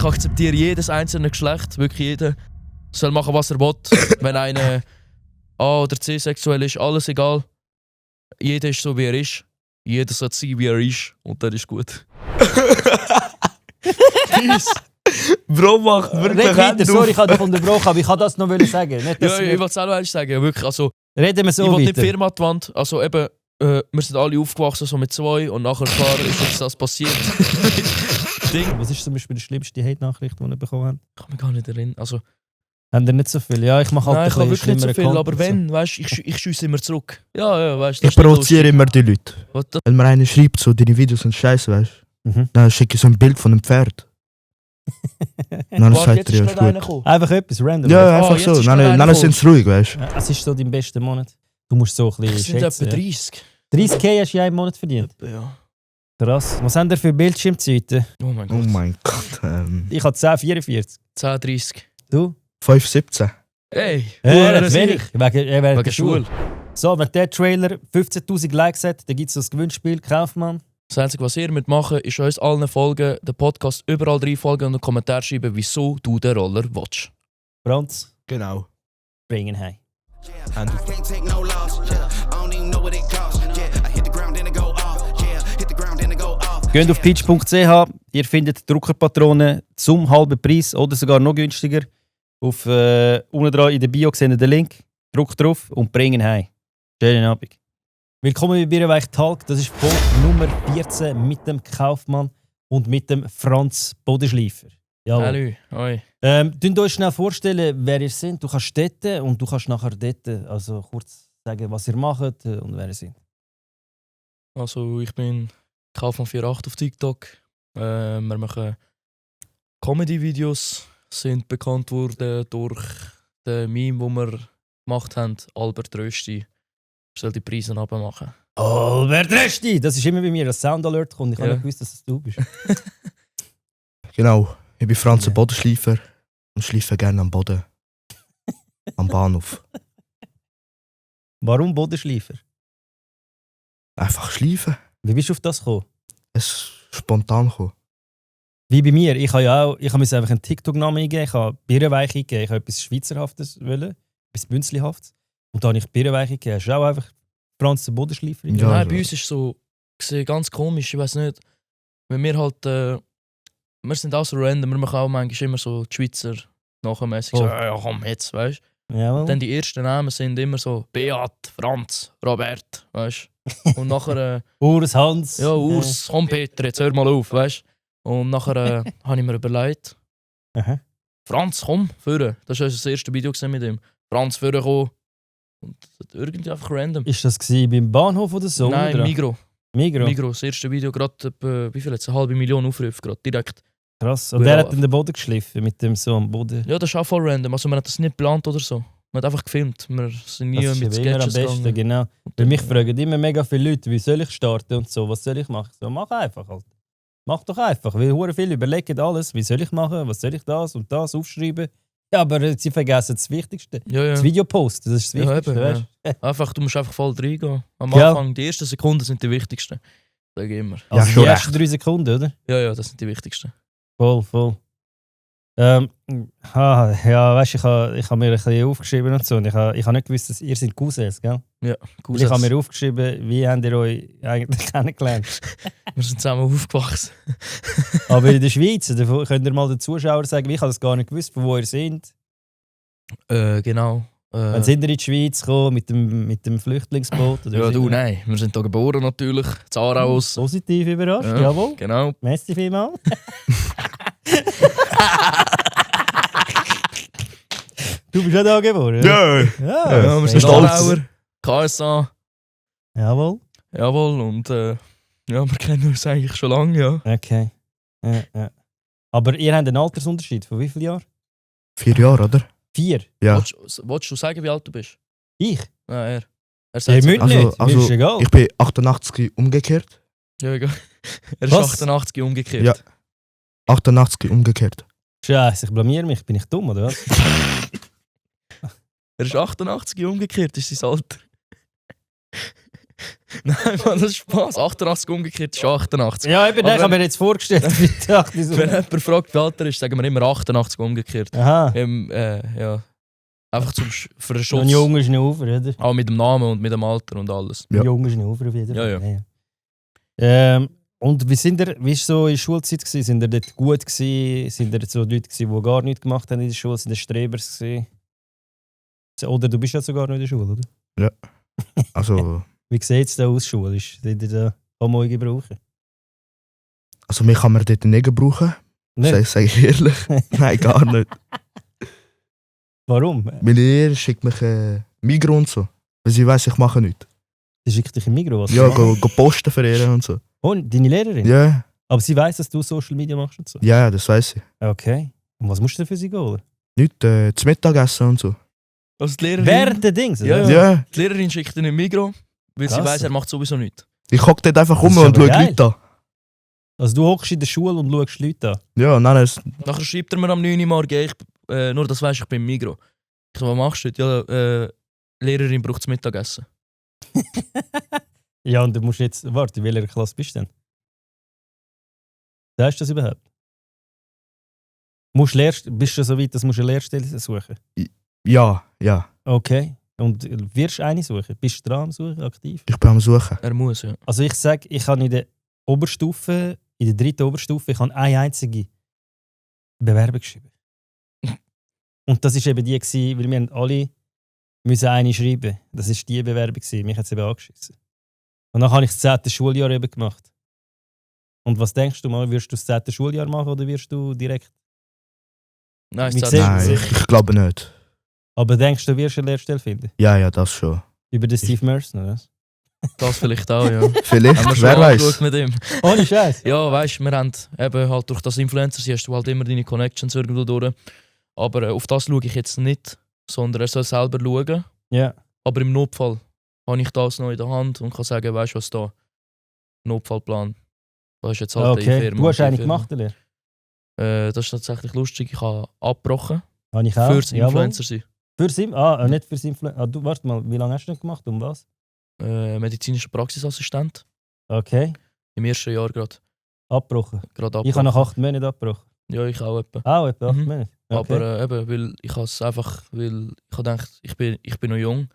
ich akzeptiere jedes einzelne Geschlecht, wirklich jeder. Soll machen, was er will. Wenn einer A- oder C-sexuell ist, alles egal. Jeder ist so, wie er ist. Jeder soll sein, wie er ist. Und das ist gut. Peace. Bro macht wirklich Red weiter, sorry, ich habe von der Bro, aber ich kann das noch sagen. Nicht, Ja, ich wollte es auch noch sagen. Wirklich, also, reden wir so ich wollte nicht weiter. die Firma an die Wand. Also eben, wir sind alle aufgewachsen so mit 2 und nachher klar ist jetzt das passiert. Ding. Was ist zum Beispiel die schlimmste Hate-Nachricht, die ihr bekommen habt? Ich kann mich gar nicht erinnern. Also, Haben ihr nicht so viel? Ja, ich mache halt nein, ich ein habe bisschen wirklich nicht so viel, schlimmeren aber Content, wenn, weißt du, ich schiesse immer zurück. Ja, weißt du. Ich provoziere immer die Leute. What Wenn mir einer schreibt, so deine Videos sind scheiße, weißt du, Mhm. dann schicke ich so ein Bild von einem Pferd. Und dann Warte, sagt jetzt er, ist ja, gerade ist einer gut. gekommen. Einfach etwas random. Ja, jetzt einfach so. ist gerade einer Dann sind sie ruhig, weißt du. Ja, es ist so dein bester Monat. Du musst so ein Das bisschen sind etwa schätzen. 30. 30k hast du in einem Monat verdient. Ja. Krass. Was haben ihr für Bildschirmzeiten? Oh mein Oh Gott. mein Gott. Ich habe 10,44. 10, 30. Du? 5,17. Ey, Das wenig. Wegen der Schule. Schule. So, wenn der Trailer 15.000 Likes hat, dann gibt es das Gewinnspiel. Kaufmann. Das Einzige, was ihr machen ist uns allen folgen, den Podcast überall folgen und einen Kommentar schreiben, wieso du den Roller willst. Franz, Genau. bringen heim. Hand auf. Can't take no loss. Yeah, I don't even know what it costs. Yeah, I hit the ground and it go off. Yeah, hit the ground and it go off. Geht auf pitch.ch, ihr findet Druckerpatronen zum halben Preis oder sogar noch günstiger. Auf unten dran in der Bio seht ihr den Link. Druck drauf und bringen heim. Schönen Abend. Willkommen bei Bierweich Talk. Das ist Folge Nummer 14 mit dem Kaufmann und mit dem Franz Bodenschleifer. Jawohl. Hallo, hoi. Könnt ihr euch schnell vorstellen, wer ihr seid? Du kannst dort und du kannst nachher dort, also kurz sagen, was ihr macht und wer ihr seid. Also ich bin Kaufmann 48 auf TikTok. Wir machen Comedy-Videos, sind bekannt worden durch den Meme, den wir gemacht haben, Albert Rösti. Soll die Preise abmachen. Albert Rösti! Das ist immer bei mir, das Sound Alert kommt. Ich habe Ja. nicht gewusst, dass das du bist. Genau. Ich bin Franz, Ja. Bodenschleifer und schleife gerne am Boden. Am Bahnhof. Warum Bodenschleifer? Einfach schleifen. Wie bist du auf das gekommen? Es ist spontan gekommen. Wie bei mir. Ich habe einfach einen TikTok-Namen eingeben, ich habe Birrenweich eingegeben, ich habe etwas Schweizerhaftes wollen, etwas Bünzlihaftes. Und da habe ich Birrenweich eingegeben. Hast du auch einfach Franz den Bodenschleifer eingegeben? Ja, Nein, also- bei uns ist so gesehen ganz komisch, ich weiß nicht. Wenn wir halt, wir sind auch so random, wir machen auch manchmal immer so die Schweizer nachmäßig. So, Oh. ja komm jetzt, weißt du. Jawohl. Dann die ersten Namen sind immer so Beat, Franz, Robert, weißt du. Und nachher, Urs, Hans. ja, Urs, komm Peter, jetzt hör mal auf, weißt du. Und nachher habe ich mir überlegt, Aha. Franz, komm, führen. Das war unser erstes Video mit ihm. Franz, führen kommen. Und irgendwie einfach random. Ist das beim Bahnhof oder so? Nein, oder? Migro. Migros. Migro, das erste Video, gerade wie viel jetzt? 500.000 Aufrufe, gerade direkt. Krass. Und Ja. wer hat denn den Boden geschliffen mit dem so am Boden? Ja, das ist auch voll random. Also, man hat das nicht geplant oder so. Man hat einfach gefilmt. Wir sind nie Das ist mit ja immer am Sketches besten, gegangen. genau. Weil mich fragen immer mega viele Leute, wie soll ich starten und so, was soll ich machen? So, mach einfach halt. Mach doch einfach, weil hure viele überlegen alles, wie soll ich machen, was soll ich das und das aufschreiben. Ja, aber sie vergessen das Wichtigste. Ja, ja. Das Video posten, das ist das Ja, Wichtigste, eben, weißt Einfach, du musst einfach voll reingehen. Am Ja. Anfang, die ersten Sekunden sind die wichtigsten. Sag ich immer. Also schon die ersten recht. 3 Sekunden, oder? Ja, das sind die wichtigsten. Voll. Ja, weißt du, ich hab mir ein bisschen aufgeschrieben und so. Und ich hab nicht gewusst, dass ihr seid Cousins, gell? Und ich habe mir aufgeschrieben, wie habt ihr euch eigentlich kennengelernt? Wir sind zusammen aufgewachsen. Aber in der Schweiz, da könnt ihr mal den Zuschauern sagen, ich habe das gar nicht gewusst, von wo ihr seid. Genau. Wann sind ihr in die Schweiz gekommen, mit dem Flüchtlingsboot? Oder Ja, wie du, sind ihr? nein. Wir sind hier geboren natürlich. In Aarhus. Positiv überrascht, Ja, jawohl. Genau. Merci vielmals. Du bist ja da geboren? Ja! Ja, wir sehr sind stolz. Aarauer. KSA. Jawohl. Jawohl. Und ja, wir kennen uns eigentlich schon lange, ja. Okay. Ja. Aber ihr habt einen Altersunterschied von wie vielen Jahren? 4 Jahre, oder? 4. Ja. Willst du sagen, wie alt du bist? Ich? Nein, er. Er Ihr sagt müsst Also- nicht, also, mir ist egal. Ich bin 88 umgekehrt. Ja, egal. Er ist Was? 88 umgekehrt. Ja. 88 umgekehrt. Scheiße, ich blamier mich. Bin ich dumm, oder was? Er ist 88 umgekehrt, ist sein Alter. Nein, Mann, das ist Spaß. 88 umgekehrt ist 88. Ja, eben, Aber ich habe mir jetzt vorgestellt, wie dachte ich so. Wenn jemand fragt, wie alt er ist, sagen wir immer 88 umgekehrt. Aha, Ja. Einfach für den ein Schutz. junger Schnaufer, oder? Auch mit dem Namen und mit dem Alter und alles. Ja. Ein junger Schnaufer auf jeden Fall. Ja. Und wie war so in der Schulzeit? Sind ihr dort gut gewesen? Sind ihr so Leute gewesen, die gar nichts gemacht haben in der Schule? Sind ihr Strebers gewesen? Oder du bist ja sogar noch in der Schule, oder? Also, Wie sieht es da aus, Schule? Sind ihr da Homo gebrauchen? also mich kann man dort nicht gebrauchen. Sag ich ehrlich. Nein, gar nicht. Warum? Meine Lehrer schickt mich Migros und so. Weil sie weiss, ich mache nichts. Sie schickt dich in Migros. Ja, go posten für ihr und so. Oh, deine Lehrerin? Ja, Aber sie weiss, dass du Social Media machst und so? ja, das weiss ich. Okay. Und was musst du denn für sie holen? Nicht zum Mittagessen und so. Also die Lehrerin, Während der Dings, Ja, oder? Ja, die Lehrerin schickt ihn in Migros, weil sie Krass. weiss, er macht sowieso nichts. ich hocke dort einfach Das rum ist und aber schaue geil. Leute an. Also du hockst in der Schule und schaust Leute an. Ja, nein, Nachher schreibt er mir am 9 Uhr morgen, nur das weisst, ich bin im Migros. Ich so, was machst du heute? Ja, Lehrerin braucht das Mittagessen. Ja, und du musst jetzt... Warte, in welcher Klasse bist du denn? Sagst du das überhaupt? Bist du so weit, dass du eine Lehrstelle suchen? ja. Okay. Und wirst du eine suchen? Bist du dran am Suchen, aktiv? Ich bin am Suchen. Er muss, ja. Also ich sage, ich habe in der Oberstufe, in der 3. Oberstufe, ich habe eine einzige Bewerbung geschrieben. Und das war eben die, gewesen, weil wir haben alle müssen eine schreiben. Das war die Bewerbung. Gewesen. Mich hat es eben angeschissen. Und dann habe ich das 10. Schuljahr eben gemacht. Und was denkst du mal, wirst du das 10. Schuljahr machen oder wirst du direkt? Nein, Wie es sieht- Nein, ich glaube nicht. Aber denkst du, wirst eine Lehrstelle finden? Ja, das schon. Über den Steve Merson, oder was? das vielleicht auch, ja. Vielleicht, Haben wir schon wer angeschaut weiß. mit ihm. Ohne Scheiß. Ja, weißt du, wir haben eben halt durch das Influencer hast du halt immer deine Connections irgendwo durch. Aber auf das schaue ich jetzt nicht, sondern er soll selber schauen. Ja. Aber im Notfall habe ich das noch in der Hand und kann sagen, weißt du was da? Notfallplan. Das ist jetzt halt die Okay. Firma. Du hast die eine Firma. gemacht, oder? Das ist tatsächlich lustig. Ich habe abgebrochen. Habe ich auch. Fürs Jawohl. Influencer sein. Fürs nicht fürs Influencer. Ah, warte mal, wie lange hast du denn gemacht? Um was? Medizinischer Praxisassistent. Okay. Im ersten Jahr gerade Abgebrochen. abgebrochen. Ich habe nach 8 Monaten abgebrochen. Ja, ich auch etwa. Auch etwa 8 Mhm. Monate. Okay. Aber eben, weil ich has einfach, weil ich habe gedacht, ich bin noch jung,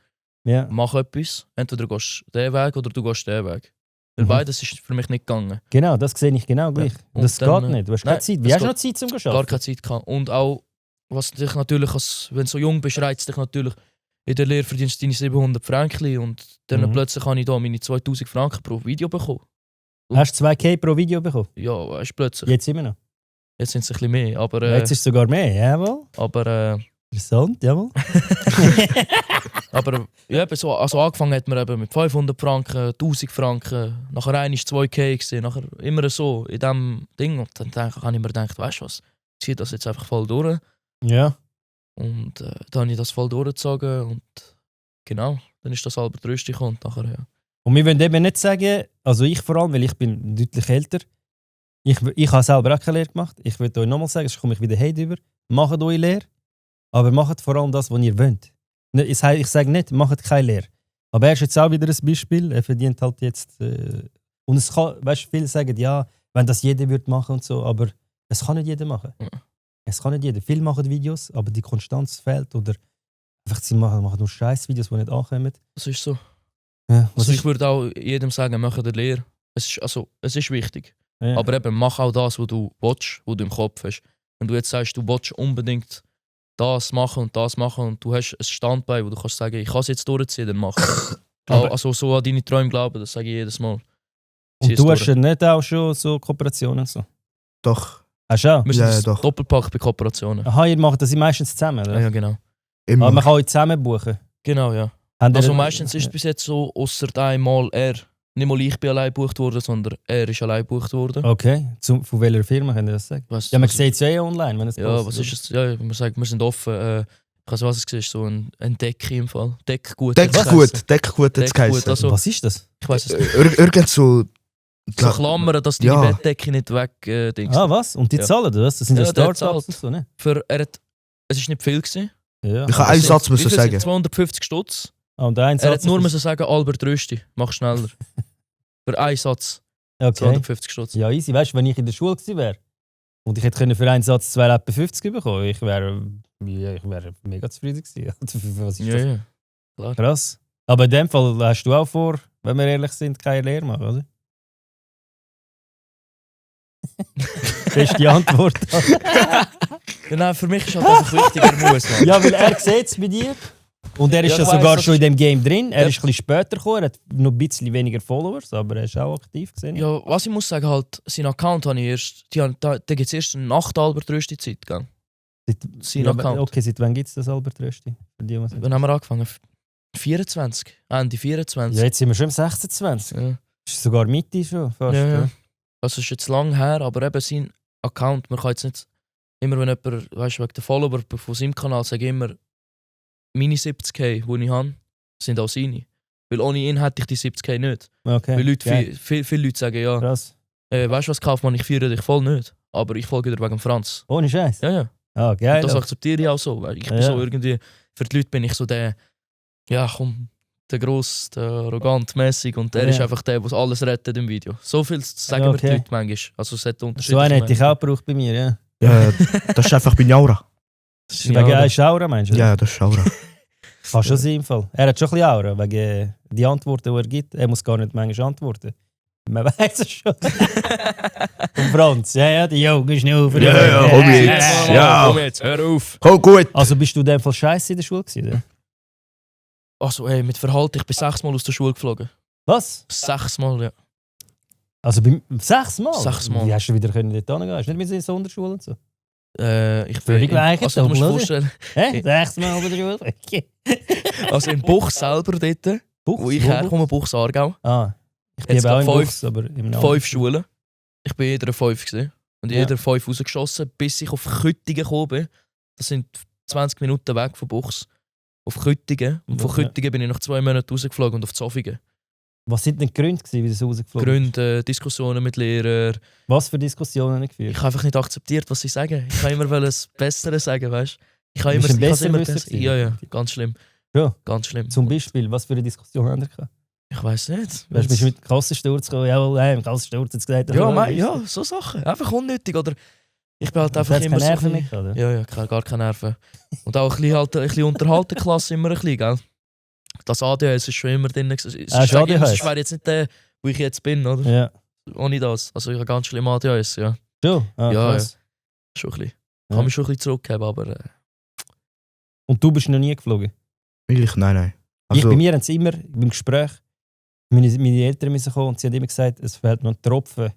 ja. mach etwas. Entweder du gehst den Weg oder du gehst den Weg. Weil Mhm. beides ist für mich nicht gegangen. Genau, das sehe ich genau gleich. Und Das dann, geht nicht. Du hast keine nein, Zeit. Wie das hast du geht- noch Zeit zum Gar Arbeiten? keine Zeit gehabt. Und auch, was dich natürlich, wenn du so jung bist, reizt dich natürlich, in der Lehre verdienst du deine 700 Franken und dann Mhm. plötzlich habe ich da meine 2000 Franken pro Video bekommen. Hast du 2K pro Video bekommen? Ja, weißt du, plötzlich. Jetzt immer noch. Jetzt sind es ein bisschen mehr, aber... Jetzt ist es sogar mehr, jawohl. aber Interessant, jawohl. Aber ja, eben so, also angefangen hat man eben mit 500 Franken, 1000 Franken, nachher einmal 2K gesehen, nachher immer so in diesem Ding. Und dann habe ich mir gedacht, weißt du was, ich ziehe das jetzt einfach voll durch. Ja. Und dann habe ich das voll durchgezogen und genau, dann ist das Albert Rösti gekommen und nachher, ja. Und wir wollen eben nicht sagen, also ich vor allem, weil ich bin deutlich älter, ich habe selber auch keine Lehre gemacht. Ich würde euch nochmal sagen, sonst komme ich wieder heim drüber. Macht eure Lehre, aber macht vor allem das, was ihr wollt. Ich sage nicht, macht keine Lehre. Aber er ist jetzt auch wieder ein Beispiel. Er verdient halt jetzt. Und es kann, weißt du, viele sagen, ja, wenn das jeder würde machen und so, aber es kann nicht jeder machen. Ja. Es kann nicht jeder. Viele machen Videos, aber die Konstanz fehlt oder einfach sie machen nur Scheiß-Videos, die nicht ankommen. Das ist so. Ja, Also ich würde auch jedem sagen, mach eine Lehre. Es ist wichtig. ja. Aber eben, mach auch das, was du willst, was du im Kopf hast. Wenn du jetzt sagst, du willst unbedingt das machen und du hast ein Standbein, wo du kannst sagen, ich kann es jetzt durchziehen, dann mach es. Aber- Also so an deine Träume glauben, das sage ich jedes Mal. Zieh Und es du hast durch. ja nicht auch schon so Kooperationen und so? Doch, Hast du auch? Wir sind Ja, das doch. Doppelpack bei Kooperationen. Aha, ihr macht das meistens zusammen, oder? Ja, genau. immer. Aber man kann euch zusammen buchen. Genau, ja. Habt ihr- Also meistens ist es bis jetzt so, außer einmal er. Nicht mal ich bin allein gebucht worden, sondern er ist allein gebucht worden. Okay, von welcher Firma könnt ihr das sagen? Was, Ja, man was- sieht es ja eh online, wenn es Ja, was ist es? Ja, man sagt, wir sind offen. Ich weiß nicht, was es war, so ein Deck im Fall. Deckgut. Deckgut hat es Deckgut, geheißen. also- Was ist das? Ich weiß es nicht. Irgend so... So Klammern, dass deine Ja. Bettdecke nicht weg Dings. Ah, was? Und die Ja. zahlen das? Das sind ja, Ja, der Startups zahlt. und so, ne? Es war nicht viel gewesen. Ja. Ich habe einen Es Satz sind- müssen wie viel sind sagen. 250 Stutz. Und der Er Einsatz hätte nur müssen sagen, Albert Rösti, mach schneller. Für einen Satz, Okay. 250 Stutz. Ja, easy. Weißt du, wenn ich in der Schule gewesen wäre und ich hätte für einen Satz 2,50 bekommen, ich wäre mega zufrieden gewesen. Für was ist das? Ja. Krass. Aber in dem Fall hast du auch vor, wenn wir ehrlich sind, keine Lehre machen, oder? Beste Antwort. Ja, nein, für mich ist halt einfach wichtig, er muss. Man. Ja, weil er sieht es bei dir. Und er ist Ja, ja ich weiss, sogar das schon in ist- dem Game drin. Er Ja. ist ein bisschen später gekommen, er hat noch ein bisschen weniger Followers, aber er ist auch aktiv gesehen. Ja, was ich muss sagen, halt, sein Account habe ich erst, da gibt es erst nach der Albert Rösti Zeit, gell? Sein Account. Okay, seit wann gibt es das Albert Rösti? Für die, was Wann haben wir angefangen? 24, Ende 24. ja, jetzt sind wir schon im 26. Ja. Ist sogar Mitte schon fast. Ja, Ja, ja. Also ist jetzt lang her, aber eben sein Account, man kann jetzt nicht immer, wenn jemand, weißt du, wegen der Follower von seinem Kanal, sage ich immer, meine 70k, die ich habe, sind auch seine. Weil ohne ihn hätte ich die 70k nicht. Okay. Weil Leute, geil. viele Leute sagen, ja, Krass. weißt du was, Kaufmann, ich feiere dich voll nicht. Aber ich folge dir wegen Franz. Ohne Scheiß. Ja, ja. Ah, geil. Und das akzeptiere ich auch so. Weil ich bin Ja. so irgendwie, für die Leute bin ich so der, ja komm, der gross, der arrogant mäßig und er Ja. ist einfach der, der alles rettet im Video. So viel sagen mir die Okay. Leute manchmal. Also es hat So unterschiedliche einen hätte ich Meinungen. auch gebraucht bei mir, ja. Ja, das ist einfach meine Aura. Das ist Wegen ja, einer Aura, meinst du? Ja, das ist Aura. Kann schon sein im Fall. Er hat schon ein bisschen Aura, wegen die Antworten, die er gibt. Er muss gar nicht manchmal antworten. Man weiß es schon. Und Franz, ja, die Augen ist nicht auf. Ja, komm jetzt. Ja. Komm jetzt, hör auf. Oh, gut. Also bist du in dem Fall scheiße in der Schule gewesen? Oder? Also ey, mit Verhalten, ich bin 6-mal aus der Schule geflogen. Was? 6-mal, ja. Also 6-mal? 6-mal. Wie hast du wieder können dort hingehen? Hast du nicht mit in der Sonderschule und so? Ich Völlig gleich, also, du musst dir oder? vorstellen, Hä? 6-mal bei der Schule? Okay. also in Buch selber dort, Buchs? wo ich Wo? herkomme, Buchs Aargau, Ah, ich Jetzt bin auch in glaub, Buchs, aber im Namen. 5 Schulen. Ich bin jeder 5 gewesen. Und Ja. jeder 5 rausgeschossen, bis ich auf Küttingen gekommen bin. Das sind 20 Minuten weg von Buchs. Auf Küttingen. Und von Okay. Küttingen bin ich nach 2 Monaten rausgeflogen und auf Zofingen. Was sind denn die Gründe, gewesen, wie du rausgeflogen bist? Gründe, Diskussionen mit Lehrern. Was für Diskussionen haben Ich geführt? habe einfach nicht akzeptiert, was sie sagen. Ich kann immer das Bessere sagen, weißt du? Ich kann Du immer, bist ein ich kann's immer Besserwisser besser. gewesen. Ja, ja, ganz schlimm. Ja. Ganz schlimm. Zum Beispiel, was für eine Diskussion haben wir gehabt? Ich weiß nicht. Weißt, bist du mit dem Kassensturz gekommen? Jawohl, im Kassensturz hat es gesagt. Ja, so Sachen. Einfach unnötig. Oder ich bin halt Du einfach hast immer keine Nerven so. mehr gehabt, oder? Ja, ja, gar keine Nerven. Und auch ein bisschen unterhalten Klasse immer ein bisschen, gell? Das ADHS ist schon immer drin. Es Hast du ADHS? Ich wäre jetzt nicht der, wo ich jetzt bin, oder? Ja. Ohne das. Also ich habe ganz schlimm ADHS, ja. Schon? Ah, Ja, krass. Schon ein bisschen. Ja. Kann mich schon ein bisschen zurückgeben, aber... Und du bist noch nie geflogen? Eigentlich, nein. Ich, Also, bei mir haben sie immer im Gespräch, meine Eltern müssen kommen und sie haben immer gesagt, es fehlt noch ein Tropfen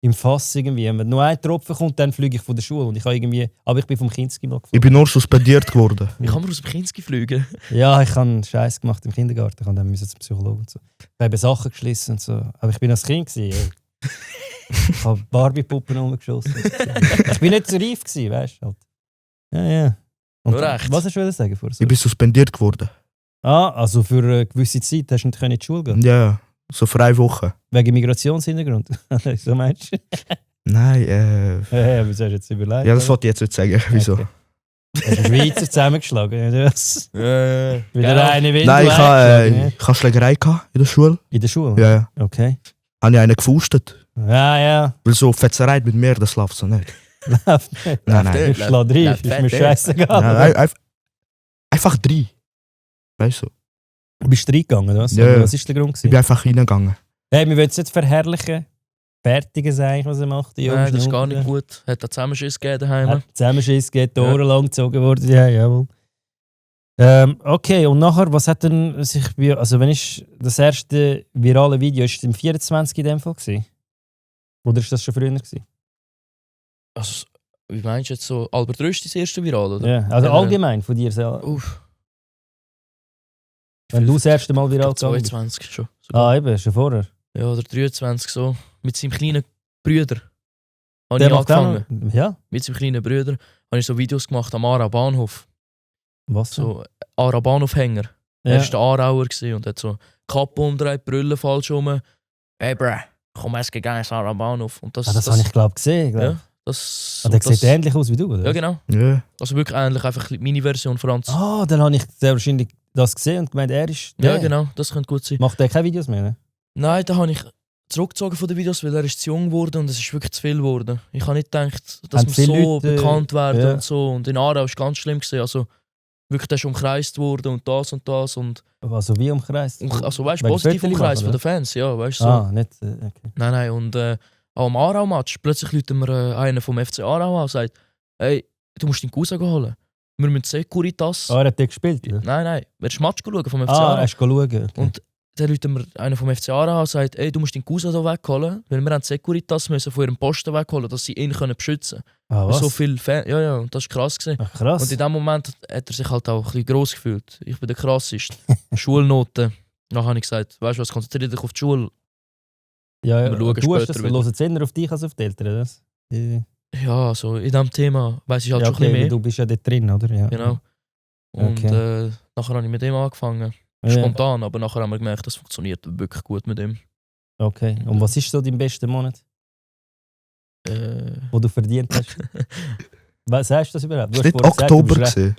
im Fass irgendwie. Wenn nur ein Tropfen kommt, dann fliege ich von der Schule. Und ich habe irgendwie, aber ich bin vom Kinski mal ich geflogen. bin nur suspendiert geworden. Wie kann man aus dem Kinski fliegen? Ja, ich habe einen Scheiß gemacht im Kindergarten. Ich musste dann zum Psychologen und so. Ich habe Sachen geschlissen und so. Aber ich bin als Kind gewesen. Ich habe Barbie-Puppen umgeschossen. Ich bin nicht so reif gewesen, weißt du. Halt. Ja, ja. Und Nur recht. was hast du sagen vor? Ich bin suspendiert geworden. Ah, also für eine gewisse Zeit hast du nicht in die Schule gehen. Ja, so für 1 Woche. Wegen Migrationshintergrund. So meinst du? Nein, Ja, was hast du jetzt überlegt? ja, das wollte ich jetzt nicht sagen. Wieso? Okay. Hast du einen Schweizer zusammengeschlagen? Oder was? Wieder Genau. eine Windel Nein, eingeschlagen, ich hatte Schlägerei gehabt in der Schule. In der Schule? Ja, ja. Okay. Habe ich einen gefustet. Ja, ja. Weil so Fetzerei mit mir, das läuft so nicht. Läuft nicht. Nein, nein. Ich schlage rein, läuft ist mir fett, scheißegal. Nein, einfach 3. Weißt du? Du bist reingegangen, oder was? Ja. Oder was ist der Grund? Ich bin einfach reingegangen. Hey, wir wollen es nicht verherrlichen. Fertigen sein, was er macht. Die Nein, das ist Jungs gar unten. nicht gut. Hat da Zusammenschiss gegeben daheim. Hat Zusammenschiss geht, die Ja. Ohren lang gezogen worden. Ja, jawohl. Okay, und nachher, was hat denn sich... Also wenn ist das erste virale Video, ist es im 24 in dem Fall gewesen? Oder ist das schon früher gewesen? Also, wie meinst du jetzt so? Albert Rösti das erste Viral, oder? Ja, also Ja. allgemein von dir selber. Uff. Wenn du das erste Mal viral gegangen bist. 22 schon. sogar. Ah, eben, schon vorher. Ja, oder 23 so. Mit seinem kleinen Brüder. Habe Der ich macht auch angefangen. noch- Ja? Mit seinem kleinen Brüder habe ich so Videos gemacht am Aarau Bahnhof. Was? So Aarau Bahnhofhänger. Ja. Er war der Aarauer gewesen und hat so Kappe umgedreht, Brille falsch rum. Hey bruh, komm erst gegen ins Aarau Bahnhof. Und Ah, das habe ich glaube gesehen. ja, Der sieht ähnlich aus wie du, oder? Ja, genau. Ja. Also wirklich ähnlich, einfach meine Version Franz. Dann habe ich sehr wahrscheinlich das gesehen und gemeint, er ist Ja, der. genau, das könnte gut sein. Macht er keine Videos mehr, ne? Nein, da habe ich zurückgezogen von den Videos, weil er ist zu jung geworden und es ist wirklich zu viel geworden. Ich habe nicht gedacht, dass Haben wir viele so Leute, bekannt werden ja. und so. Und in Aarau war es ganz schlimm gewesen. Also wirklich, der ist umkreist worden und das und das. Und, Also wie umkreist? also weißt du, Weil positiv Fotos umkreist machen, von den Fans, ja, weißt du. So. nicht. Okay. Nein, und auch am Aarau-Match, plötzlich ruft mir einer vom FC Aarau an und sagt, hey, du musst deinen Cousin holen. Wir müssen Securitas. Er hat der gespielt, oder? Nein, willst du Match schauen vom FC Aarau? hast du schauen. Okay. Und dann ruft mir einer vom FC Aarau an und sagt, hey, du musst deinen Cousin hier wegholen, weil wir haben Securitas müssen von ihrem Posten wegholen, dass sie ihn beschützen können. was? So viele Fans, ja, und das war krass gewesen. Ach, krass. Und in dem Moment hat er sich halt auch ein bisschen gross gefühlt. Ich bin der krasseste. Schulnoten. Dann habe ich gesagt, weißt du was, konzentriere dich auf die Schule. ja, wir schauen du hast später das, wieder. hören eher auf dich als auf die Eltern, das? Ja, also in diesem Thema weiss ich halt schon ein bisschen weil mehr. du bist ja dort drin, oder? Ja. Genau. Und Okay. nachher habe ich mit ihm angefangen. Ja. Spontan, aber nachher haben wir gemerkt, das funktioniert wirklich gut mit ihm. Okay. Und was ist so dein bester Monat, wo du verdient hast? Was sagst du das überhaupt? Du Ist hast nicht vorhin gesagt, Oktober du bist recht- gewesen?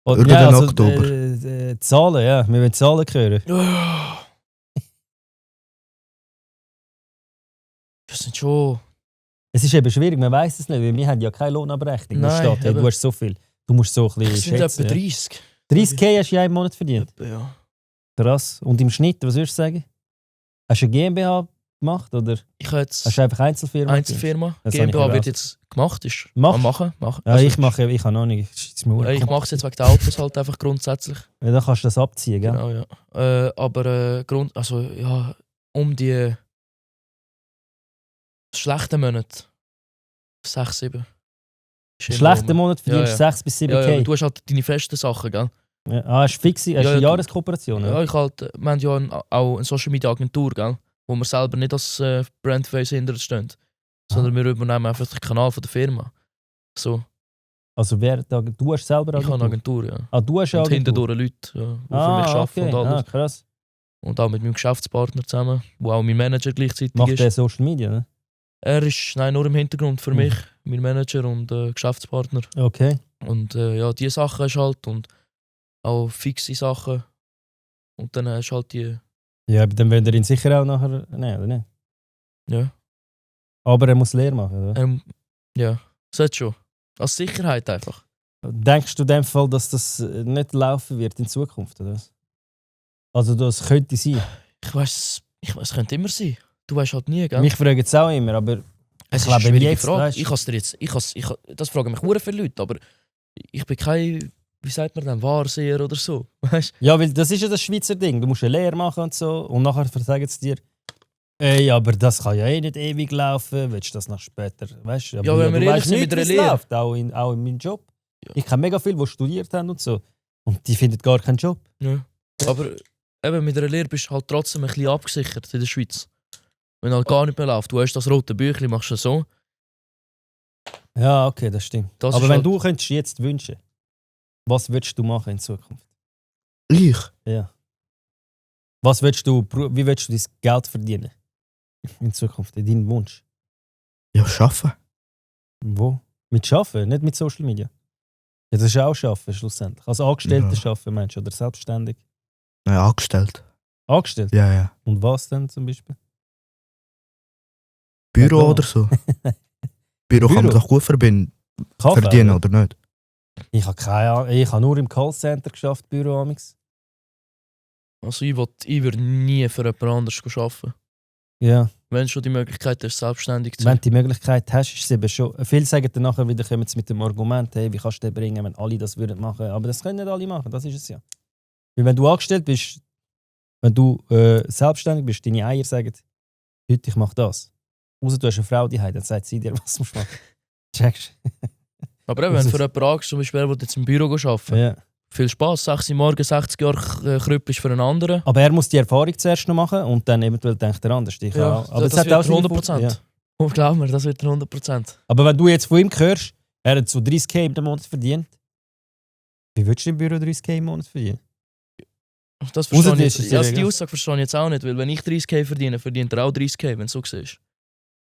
Oh, Irgendein Oktober. Zahlen, ja. Wir wollen Zahlen hören. Das sind schon. Es ist eben schwierig, man weiß es nicht, weil wir haben ja keine Lohnabrechnung. Wo Nein, steht, hey, eben. du hast so viel. Du musst so ein Das bisschen sind etwa schätzen. Ja. 30. 30k hast du in einem Monat verdient. Ja. Krass. Und im Schnitt, was würdest du sagen? Hast du eine GmbH gemacht oder Ich habe jetzt hast du einfach Einzelfirma? Einzelfirma. Das habe ich GmbH wird erwartet. jetzt gemacht. Ist Machst? am machen. Ja, Also, ich habe noch nicht. Ich ich mache es jetzt wegen den Autos halt einfach grundsätzlich. Ja, dann kannst du das abziehen, gell? Genau, ja. Aber also ja, um die schlechten Monate 6, 7. Schlechten Monat verdienst du Ja, 6 bis Ja, 7k. ja, du hast halt deine festen Sachen, gell? Hast du fixe, hast Ja, du eine ja, Jahreskooperation? Ja, wir haben ja auch eine Social Media Agentur, gell? Wo wir selber nicht als Brandface hinter stehen, sondern wir übernehmen einfach den Kanal von der Firma. So, Also du hast selber ich habe eine Agentur, ja. Ah, du hast eine Und Agentur? hintendurch Leute, ja, die für mich arbeiten okay. und alles. Krass. Und auch mit meinem Geschäftspartner zusammen, wo auch mein Manager gleichzeitig Macht ist. der Social Media, ne? Er ist nur im Hintergrund für mich, mein Manager und Geschäftspartner. Okay. Und ja, diese Sachen hast halt und auch fixe Sachen. Und dann hast du halt die. Ja, aber dann wollen wir ihn sicher auch nachher nehmen, oder nicht? Ja. Aber er muss Lehre machen, oder? Ja, sollte schon. Als Sicherheit einfach. Denkst du in dem Fall, dass das nicht laufen wird in Zukunft, oder was? Also das könnte sein. Ich weiß, es könnte immer sein. Du weißt halt nie, gell? Mich fragen es auch immer, aber Es ist glaube, eine schwierige jetzt, Frage. weißt du- Ich has dir jetzt, das fragen mich sehr viele Leute, aber ich bin kein, wie sagt man denn, Wahrseher oder so. Weißt? ja, weil das ist ja das Schweizer Ding. Du musst eine Lehre machen und so und nachher sagen sie dir, ey, aber das kann ja eh nicht ewig laufen, willst du das noch später, weißt du? Aber Ja, wenn wir du ehrlich weißt sind nicht, mit einer wie es Lehre. läuft, auch in meinem Job. Ja. Ich kenne mega viele, die studiert haben und so und die finden gar keinen Job. Ja. Aber eben mit einer Lehre bist du halt trotzdem ein bisschen abgesichert in der Schweiz. Wenn halt gar nicht mehr läuft, du hast das rote Büchlein, machst du so. Ja, okay, das stimmt. Das aber ist wenn halt- du könntest jetzt wünschen, was würdest du machen in Zukunft? Ich? Ja. Wie willst du dein Geld verdienen in Zukunft, in deinem Wunsch? Ja, arbeiten. Wo? Mit Arbeiten, nicht mit Social Media. Ja, das ist auch Arbeiten schlussendlich. Als Angestellter Ja. arbeiten, meinst du, oder selbstständig? Nein, angestellt. Angestellt? Ja, ja. Und was denn zum Beispiel? Büro Ja, klar. oder so. Büro kann man Büro? doch gut verdienen, Kaffee, verdienen, oder? oder nicht? Ich habe keine Ahnung. Ich habe nur im Callcenter geschafft, Büro amix. Also ich würde nie für jemand anderes arbeiten. Ja. Wenn du schon die Möglichkeit hast, selbstständig zu Wenn sein. du die Möglichkeit hast, ist es eben schon. Viele sagen dann nachher wieder, kommen sie mit dem Argument, hey, wie kannst du den bringen, wenn alle das würden machen. Aber das können nicht alle machen, das ist es ja. Weil wenn du angestellt bist, wenn du selbstständig bist, deine Eier sagen, heute ich mache das. Außer du hast eine Frau, die hat, dann sagt sie dir, was du machen. Checkst Aber eben, wenn du für jemanden angehst, zum Beispiel, der jetzt im Büro arbeiten, ja. viel Spaß, 6 Uhr morgens, 60 Jahre krüppelst für einen anderen. Aber er muss die Erfahrung zuerst noch machen und dann eventuell denkt er anders. Ich Ja, auch. Aber das es hat wird auch seine 100%. Vor- ja. Und glaub mir, das wird 100%. Aber wenn du jetzt von ihm hörst, er hat so 30k im Monat verdient. Wie würdest du im Büro 30k im Monat verdienen? Das verstehe ich ist es jetzt. Also die ja. Aussage verstehe ich jetzt auch nicht, weil wenn ich 30k verdiene, verdient er auch 30k, wenn du so siehst.